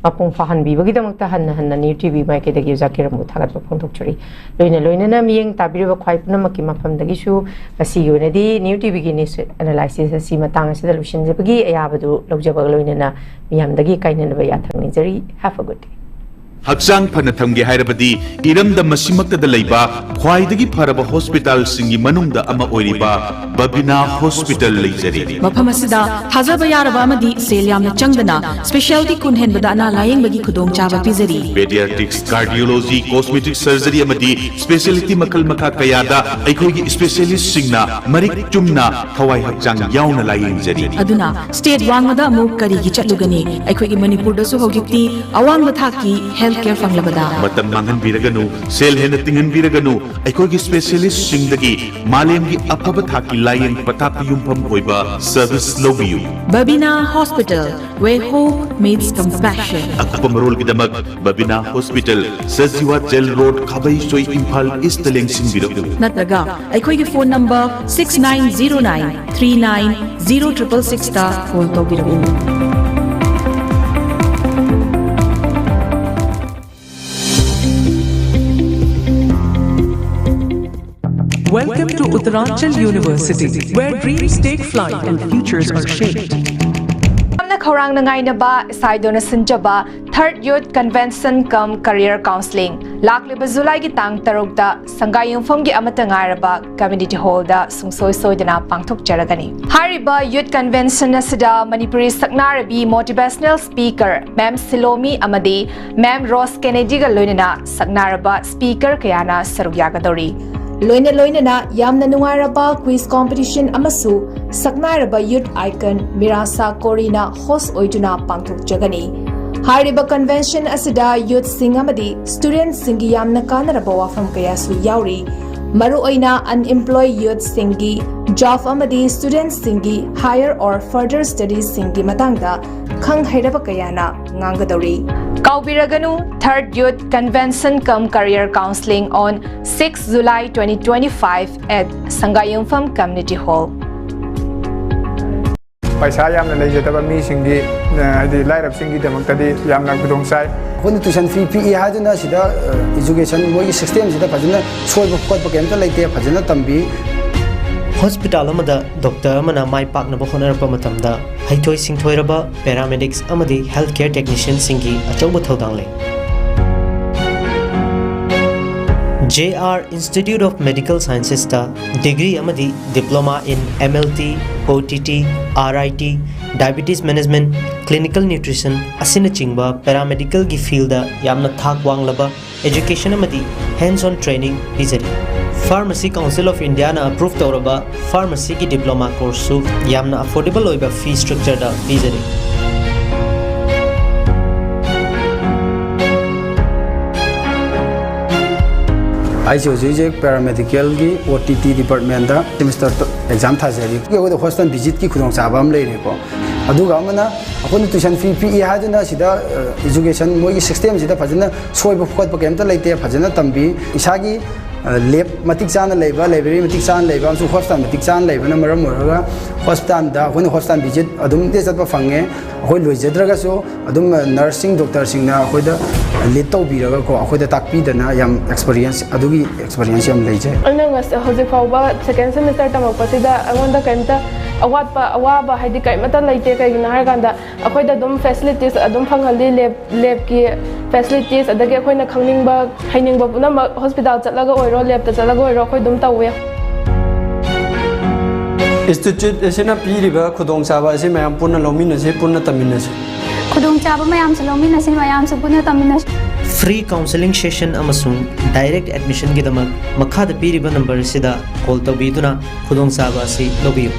ꯃꯄꯨꯡ ꯐꯥꯍꯟꯕꯤꯕꯒꯤꯗꯃꯛꯇ ꯍꯟꯅ ꯍꯟꯅ New T V ꯃꯥꯏꯀꯩꯗꯒꯤ ꯑꯣꯖꯥ ꯀꯤꯔꯟꯕꯨ ꯊꯥꯒꯠꯄ ꯐꯣꯡꯗꯣꯛꯆꯔꯤ꯫ ꯂꯣꯏꯅ ꯂꯣꯏꯅꯅ ꯃꯤꯠꯌꯦꯡ ꯇꯥꯕꯤꯔꯤꯕ ꯈ꯭ꯋꯥꯏ ꯄꯨꯝꯅꯃꯛꯀꯤ ꯃꯐꯝꯗꯒꯤꯁꯨ ꯉꯁꯤꯒꯤ ꯑꯣꯏꯅꯗꯤ New T V ꯒꯤ news analysis ꯑꯁꯤ ꯃꯇꯥꯡ ꯑꯁꯤꯗ ꯂꯣꯏꯁꯤꯟꯖꯕꯒꯤ ꯑꯌꯥꯕꯗꯨ ꯂꯧꯖꯕꯒ ꯂꯣꯏꯅꯅ ꯃꯤꯌꯥꯝꯗꯒꯤ ꯀꯥꯏꯅꯅꯕ ꯌꯥꯊꯪ ꯅꯤꯖꯔꯤ꯫ Have a good day꯫ ꯍꯛꯆꯥꯡ ꯐꯅ ꯊꯝꯒꯦ ꯍꯥꯏꯔꯕꯗꯤ ꯏꯔꯝꯗꯝ ꯑꯁꯤꯃꯛꯇꯗ ꯂꯩꯕ ꯈ꯭ꯋꯥꯏꯗꯒꯤ ꯐꯔꯕ ꯍꯣꯁꯄꯤꯇꯥꯜꯁꯤꯡꯒꯤ ꯃꯅꯨꯡꯗ ꯑꯃ ꯑꯣꯏꯔꯤꯕ ꯕꯕꯤꯅꯥ ꯍꯣꯁꯄꯤꯇꯥꯜ ꯂꯩꯖꯔꯤ꯫ ꯃꯐꯝ ꯑꯁꯤꯗ ꯊꯥꯖꯕ ꯌꯥꯔꯕ ꯑꯃꯗꯤ ꯁꯦꯜ ꯌꯥꯝꯅ ꯆꯪꯗꯅ specialty ꯀꯨꯟ ꯍꯦꯟꯕꯗ ꯑꯅꯥ ꯂꯥꯌꯦꯡꯕꯒꯤ ꯈꯨꯗꯣꯡꯆꯥꯕ ꯄꯤꯖꯔꯤ꯫ Pediatrics, cardiology, cosmetic surgery ꯑꯃꯗꯤ specialty ꯃꯈꯜ ꯃꯈꯥ ꯀꯌꯥꯗ ꯑꯩꯈꯣꯏꯒꯤ specialist ꯁꯤꯡꯅ ꯃꯔꯤꯛ ꯆꯨꯝꯅ ꯊꯋꯥꯏ ꯍꯛꯆꯥꯡ ꯌꯥꯎꯅ ꯂꯥꯌꯦꯡꯖꯔꯤ꯫ ꯑꯗꯨꯅ state ꯋꯥꯡꯃꯗ ꯑꯃꯨꯛ ꯀꯔꯤꯒꯤ ꯆꯠꯂꯨꯒꯅꯤ? ꯑꯩꯈꯣꯏꯒꯤ ꯃꯅꯤꯄꯨꯔꯗꯁꯨ ꯍꯧꯖꯤꯛꯇꯤ ꯑꯋꯥꯡꯕ ꯊꯥꯛꯀꯤ health care ꯐꯪꯂꯕꯗ꯫ ꯃꯇꯝ ꯃꯥꯡꯍꯟꯕꯤꯔꯒꯅꯨ, ꯁꯦꯜ ꯍꯦꯟꯅ ꯇꯤꯡꯍꯟꯕꯤꯔꯒꯅꯨ, ꯑꯩꯈꯣꯏꯒꯤ specialist ꯁꯤꯡꯗꯒꯤ ꯃꯥꯂꯦꯝꯒꯤ ꯑꯐꯕ ꯊꯥꯛꯀꯤ ꯂꯥꯌꯦꯡ ꯄꯊꯥꯞꯀꯤ ꯌꯨꯝꯐꯝ ꯑꯣꯏꯕ service ꯂꯧꯕꯤꯌꯨ꯫ Babina Hospital, where hope meets compassion. ꯑꯀꯨꯞꯄ ꯃꯔꯣꯜꯒꯤꯗꯃꯛ Babina hospital, Sajiwa jail road, Khabeisoi, Imphal east ꯂꯦꯡꯁꯤꯟꯕꯤꯔꯛꯎ꯫ ꯅꯠꯇ꯭ꯔꯒ ꯑꯩꯈꯣꯏꯒꯤ phone number six nine zero nine three nine zero triple six ꯇ call ꯇꯧꯕꯤꯔꯛꯎ꯫ Welcome to Uttaranchal University, where dreams take flight and futures are shaped. ꯌꯥꯝꯅ ꯈꯧꯔꯥꯡꯅ ꯉꯥꯏꯅꯕ ꯏꯁꯥꯏꯗꯣꯅ ꯁꯤꯟꯖꯕ Third Youth Convention cum Career Counselling ꯂꯥꯛꯂꯤꯕ ꯖꯨꯂꯥꯏꯒꯤ ꯇꯥꯡ ꯇꯔꯨꯛꯇ ꯁꯪꯒꯥꯏꯌꯨꯝꯐꯝꯒꯤ ꯑꯃꯠꯇ ꯉꯥꯏꯔꯕ Community Hallꯗ ꯁꯨꯡꯁꯣꯏ ꯁꯣꯏꯗꯅ ꯄꯥꯡꯊꯣꯛꯆꯔꯒꯅꯤ꯫ ꯍꯥꯏꯔꯤꯕ Youth Convention ꯑꯁꯤꯗ Manipuri ꯁꯛꯅꯥꯏꯔꯕꯤ motivational speaker Ma'am Silomi ꯑꯃꯗꯤ Ma'am Rose Kennedyꯒ ꯂꯣꯏꯅꯅ ꯁꯛꯅꯥꯏꯔꯕ speaker ꯀꯌꯥꯅ ꯁꯔꯨꯛ ꯌꯥꯒꯗꯧꯔꯤ꯫ ꯂꯣꯏꯅ ꯂꯣꯏꯅꯅ ꯌꯥꯝꯅ ꯅꯨꯡꯉꯥꯏꯔꯕ quiz competition ꯑꯃꯁꯨ ꯁꯛꯅꯥꯏꯔꯕ youth icon ꯃꯤꯔꯥꯁꯥ ꯀꯣꯔꯤꯅ host ꯑꯣꯏꯗꯨꯅ ꯄꯥꯡꯊꯣꯛꯆꯒꯅꯤ꯫ ꯍꯥꯏꯔꯤꯕ convention ꯑꯁꯤꯗ youthꯁꯤꯡ ꯑꯃꯗꯤ studentꯁꯤꯡꯒꯤ ꯌꯥꯝꯅ ꯀꯥꯟꯅꯔꯕ ꯋꯥꯐꯝ ꯀꯌꯥꯁꯨ ꯌꯥꯎꯔꯤ꯫ ꯃꯔꯨꯑꯣꯏꯅ unemployed youthꯁꯤꯡꯒꯤ job ꯑꯃꯗꯤ studentꯁꯤꯡꯒꯤ higher or further studiesꯁꯤꯡꯒꯤ ꯃꯇꯥꯡꯗ ꯈꯪ ꯍꯩꯔꯕ ꯀꯌꯥꯅ ꯉꯥꯡꯒꯗꯧꯔꯤ꯫ ꯀꯥꯎꯕꯤꯔꯒꯅꯨ, Third Youth Convention cum Career Counselling on six July twenty twenty-five at Sangaiyungpham Community Hall. ꯄꯩꯁꯥ ꯌꯥꯝꯅ ꯂꯩꯖꯗꯕ ꯃꯤꯁꯤꯡꯒꯤ, ꯑ, ꯍꯥꯏꯗꯤ ꯂꯥꯏꯔꯕꯁꯤꯡꯒꯤꯗꯃꯛꯇꯗꯤ ꯌꯥꯝꯅ ꯈꯨꯗꯣꯡ ꯆꯥꯏ꯫ ꯑꯩꯈꯣꯏꯅ tuition fee ꯄꯤꯛꯏ ꯍꯥꯏꯗꯨꯅ ꯁꯤꯗ, ꯑ, education ꯃꯣꯏꯒꯤ systemꯁꯤꯗ ꯐꯖꯅ ꯁꯣꯏꯕ ꯈꯣꯠꯄ ꯀꯩꯝꯇ ꯂꯩꯇꯦ, ꯐꯖꯅ ꯇꯝꯕꯤ꯫ ꯍꯣꯁꯄꯤꯇꯥꯜ ꯑꯃꯗ ꯗꯣꯛꯇꯔ ꯑꯃꯅ ꯃꯥꯏ ꯄꯥꯛꯅꯕ ꯍꯣꯠꯅꯔꯛꯄ ꯃꯇꯝꯗ ꯍꯩꯊꯣꯏ ꯁꯤꯡꯊꯣꯏꯔꯕ paramedics ꯑꯃꯗꯤ healthcare technicianꯁꯤꯡꯒꯤ ꯑꯆꯧꯕ ꯊꯧꯗꯥꯡ ꯂꯩ꯫ J R Institute of Medical Sciences ꯇ degree ꯑꯃꯗꯤ diploma in M L T, O T T, R I T, diabetes management, clinical nutrition ꯑꯁꯤꯅꯆꯤꯡꯕ paramedicalꯒꯤ fieldꯗ ꯌꯥꯝꯅ ꯊꯥꯛ ꯋꯥꯡꯂꯕ education ꯑꯃꯗꯤ hands on training ꯄꯤꯖꯔꯤ꯫ Pharmacy Council of Indiaꯅ approve ꯇꯧꯔꯕ pharmacyꯒꯤ diploma courseꯁꯨ ꯌꯥꯝꯅ affordable ꯑꯣꯏꯕ fee structureꯗ ꯄꯤꯖꯔꯤ꯫ ꯑꯩꯁꯦ ꯍꯧꯖꯤꯛ ꯍꯧꯖꯤꯛ paramedicalꯒꯤ O T T departmentꯇ semester exam ꯊꯥꯖꯔꯤ꯫ ꯑꯩꯈꯣꯏꯗ hospital visitꯀꯤ ꯈꯨꯗꯣꯡꯆꯥꯕ ꯑꯃ ꯂꯩꯔꯦꯀꯣ꯫ ꯑꯗꯨꯒ ꯑꯃꯅ ꯑꯩꯈꯣꯏꯅ tuition fee ꯄꯤꯛꯏ ꯍꯥꯏꯗꯨꯅ ꯁꯤꯗ education ꯃꯣꯏꯒꯤ systemꯁꯤꯗ ꯐꯖꯅ ꯁꯣꯏꯕ ꯈꯣꯠꯄ ꯀꯩꯝꯇ ꯂꯩꯇꯦ, ꯐꯖꯅ ꯇꯝꯕꯤ꯫ ꯏꯁꯥꯒꯤ lab ꯃꯇꯤꯛ ꯆꯥꯅ ꯂꯩꯕ, library ꯃꯇꯤꯛ ꯆꯥꯅ ꯂꯩꯕ ꯑꯃꯁꯨꯡ hospital ꯃꯇꯤꯛ ꯆꯥꯅ ꯂꯩꯕꯅ ꯃꯔꯝ ꯑꯣꯏꯔꯒ hospitalꯗ ꯑꯩꯈꯣꯏꯅ hospital visit ꯑꯗꯨꯝ ꯆꯠꯄ ꯐꯪꯉꯦ꯫ ꯑꯩꯈꯣꯏ ꯂꯣꯏꯖꯗ꯭ꯔꯒꯁꯨ ꯑꯗꯨꯝ nurseꯁꯤꯡ doctorꯁꯤꯡꯅ ꯑꯩꯈꯣꯏꯗ lead ꯇꯧꯕꯤꯔꯒꯀꯣ, ꯑꯩꯈꯣꯏꯗ ꯇꯥꯛꯄꯤꯗꯅ ꯌꯥꯝ experience, ꯑꯗꯨꯒꯤ experience ꯌꯥꯝ ꯂꯩꯖꯩ꯫ ꯑꯩꯅ ꯉꯁ- ꯍꯧꯖꯤꯛ ꯐꯥꯎꯕ second semester ꯇꯝꯃꯛꯄꯁꯤꯗ ꯑꯩꯉꯣꯟꯗ ꯀꯔꯤꯝꯇ ꯑꯋꯥꯠꯄ ꯑꯋꯥꯕ ꯍꯥꯏꯗꯤ ꯀꯔꯤꯃꯠꯇ ꯂꯩꯇꯦ꯫ ꯀꯩꯒꯤꯅꯣ ꯍꯥꯏꯔꯀꯥꯟꯗ ꯑꯩꯈꯣꯏꯗ ꯑꯗꯨꯝ facilities ꯑꯗꯨꯝ ꯐꯪꯍꯜꯂꯤ꯫ ꯂꯦꯞ ꯂꯦꯞꯀꯤ facilities, ꯑꯗꯒꯤ ꯑꯩꯈꯣꯏꯅ ꯈꯪꯅꯤꯡꯕ ꯍꯩꯅꯤꯡꯕ ꯄꯨꯝꯅꯃꯛ ꯍꯣꯁꯄꯤꯇꯥꯜ ꯆꯠꯂꯒ ꯑꯣꯏꯔꯣ, ꯂꯦꯞꯇ ꯆꯠꯂꯒ ꯑꯣꯏꯔꯣ, ꯑꯩꯈꯣꯏ ꯑꯗꯨꯝ ꯇꯧꯋꯦ꯫ ꯏꯟꯁꯇꯤꯇ꯭ꯌꯨꯠ ꯑꯁꯤꯅ ꯄꯤꯔꯤꯕ ꯈꯨꯗꯣꯡꯆꯥꯕ ꯑꯁꯤ ꯃꯌꯥꯝ ꯄꯨꯟꯅ ꯂꯧꯃꯤꯟꯅꯁꯤ, ꯄꯨꯟꯅ ꯇꯝꯃꯤꯟꯅꯁꯤ꯫ ꯈꯨꯗꯣꯡꯆꯥꯕ ꯃꯌꯥꯝꯁꯨ ꯂꯧꯃꯤꯟꯅꯁꯤ, ꯃꯌꯥꯝꯁꯨ ꯄꯨꯟꯅ ꯇꯝꯃꯤꯟꯅꯁꯤ꯫ Free counselling session ꯑꯃꯁꯨꯡ direct admission ꯒꯤꯗꯃꯛ ꯃꯈꯥꯗ ꯄꯤꯔꯤꯕ number ꯑꯁꯤꯗ call ꯇꯧꯕꯤꯗꯨꯅ ꯈꯨꯗꯣꯡꯆꯥꯕ ꯑꯁꯤ ꯂꯧꯕꯤꯌꯨ꯫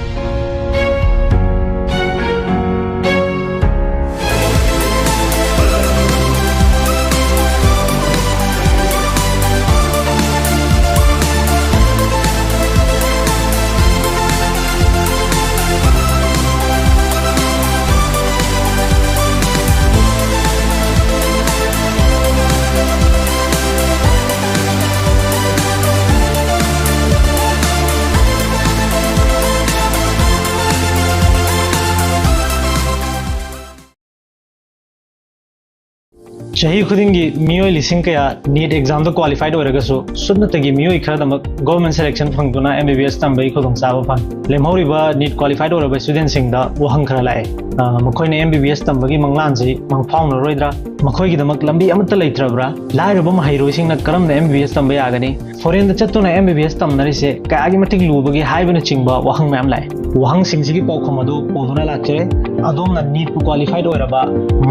ꯆꯍꯤ ꯈꯨꯗꯤꯡꯒꯤ ꯃꯤꯑꯣꯏ ꯂꯤꯁꯤꯡ ꯀꯌꯥ NEET exam ꯗ qualified ꯑꯣꯏꯔꯒꯁꯨ ꯁꯨꯞꯅꯇꯒꯤ ꯃꯤꯑꯣꯏ ꯈꯔꯗꯃꯛ government selection ꯐꯪꯗꯨꯅ MBBS ꯇꯝꯕꯒꯤ ꯈꯨꯗꯣꯡꯆꯥꯕ ꯐꯪꯏ꯫ ꯂꯦꯝꯍꯧꯔꯤꯕ NEET qualified ꯑꯣꯏꯔꯕ student ꯁꯤꯡꯗ ꯋꯥꯍꯪ ꯈꯔ ꯂꯥꯛꯑꯦ꯫ ꯑ, ꯃꯈꯣꯏꯅ MBBS ꯇꯝꯕꯒꯤ ꯃꯪꯂꯥꯟꯁꯤ ꯃꯪꯐꯥꯎꯅꯔꯣꯏꯗ꯭ꯔꯥ? ꯃꯈꯣꯏꯒꯤꯗꯃꯛ ꯂꯝꯕꯤ ꯑꯃꯠꯇ ꯂꯩꯇ꯭ꯔꯕ꯭ꯔꯥ? ꯂꯥꯏꯔꯕ ꯃꯍꯩꯔꯣꯏꯁꯤꯡꯅ ꯀꯔꯝꯅ MBBS ꯇꯝꯕ ꯌꯥꯒꯅꯤ? Foreign ꯗ ꯆꯠꯇꯨꯅ MBBS ꯇꯝꯅꯔꯤꯁꯦ ꯀꯌꯥꯒꯤ ꯃꯇꯤꯛ ꯂꯨꯕꯒꯦ ꯍꯥꯏꯕꯅꯆꯤꯡꯕ ꯋꯥꯍꯪ ꯃꯌꯥꯝ ꯂꯥꯛꯑꯦ꯫ ꯋꯥꯍꯪꯁꯤꯡꯁꯤꯒꯤ ꯄꯥꯎꯈꯨꯝ ꯑꯗꯨ ꯄꯨꯗꯨꯅ ꯂꯥꯛꯆꯔꯦ꯫ ꯑꯗꯣꯝꯅ NEET ꯄꯨ qualified ꯑꯣꯏꯔꯕ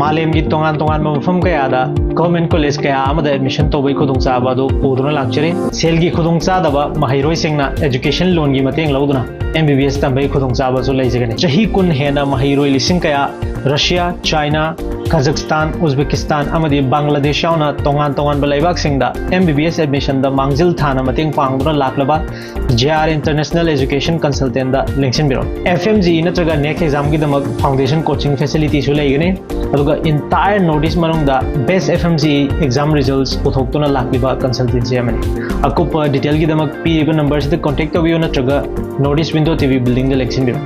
ꯃꯥꯂꯦꯝꯒꯤ ꯇꯣꯉꯥꯟ ꯇꯣꯉꯥꯟꯕ ꯃꯐꯝ ꯀꯌꯥꯗ government college ꯀꯌꯥ ꯑꯃꯗ admission ꯇꯧꯕꯒꯤ ꯈꯨꯗꯣꯡꯆꯥꯕ ꯑꯗꯨ ꯄꯨꯗꯨꯅ ꯂꯥꯛꯆꯔꯤ꯫ ꯁꯦꯜꯒꯤ ꯈꯨꯗꯣꯡꯆꯥꯗꯕ ꯃꯍꯩꯔꯣꯏꯁꯤꯡꯅ education loan ꯒꯤ ꯃꯇꯦꯡ ꯂꯧꯗꯨꯅ MBBS ꯇꯝꯕꯒꯤ ꯈꯨꯗꯣꯡꯆꯥꯕꯁꯨ ꯂꯩꯖꯒꯅꯤ꯫ ꯆꯍꯤ ꯀꯨꯟ ꯍꯦꯟꯅ ꯃꯍꯩꯔꯣꯏ ꯂꯤꯁꯤꯡ ꯀꯌꯥ Russia, China, Kazakhstan, Uzbekistan ꯑꯃꯗꯤ Bangladesh ꯌꯥꯎꯅ ꯇꯣꯉꯥꯟ ꯇꯣꯉꯥꯟꯕ ꯂꯩꯕꯥꯛꯁꯤꯡꯗ MBBS admission ꯗ ꯃꯥꯡꯖꯤꯜ ꯊꯥꯅ ꯃꯇꯦꯡ ꯄꯥꯡꯗꯨꯅ ꯂꯥꯛꯂꯕ J R International Education Consultant ꯗ ꯂꯦꯡꯁꯤꯟꯕꯤꯔꯣ꯫ FMGE ꯅꯠꯇ꯭ꯔꯒ NECT exam ꯒꯤꯗꯃꯛ foundation coaching facility ꯁꯨ ꯂꯩꯒꯅꯤ꯫ ꯑꯗꯨꯒ entire North East ꯃꯅꯨꯡꯗ best FMGE exam results ꯄꯨꯊꯣꯛꯇꯨꯅ ꯂꯥꯛꯂꯤꯕ consultancy ꯑꯃꯅꯤ꯫ ꯑꯀꯨꯞꯄ detail ꯒꯤꯗꯃꯛ ꯄꯤꯔꯤꯕ number ꯁꯤꯗ contact ꯇꯧꯕꯤꯌꯨ ꯅꯠꯇ꯭ꯔꯒ North East Window TV building ꯗ ꯂꯦꯡꯁꯤꯟꯕꯤꯔꯣ꯫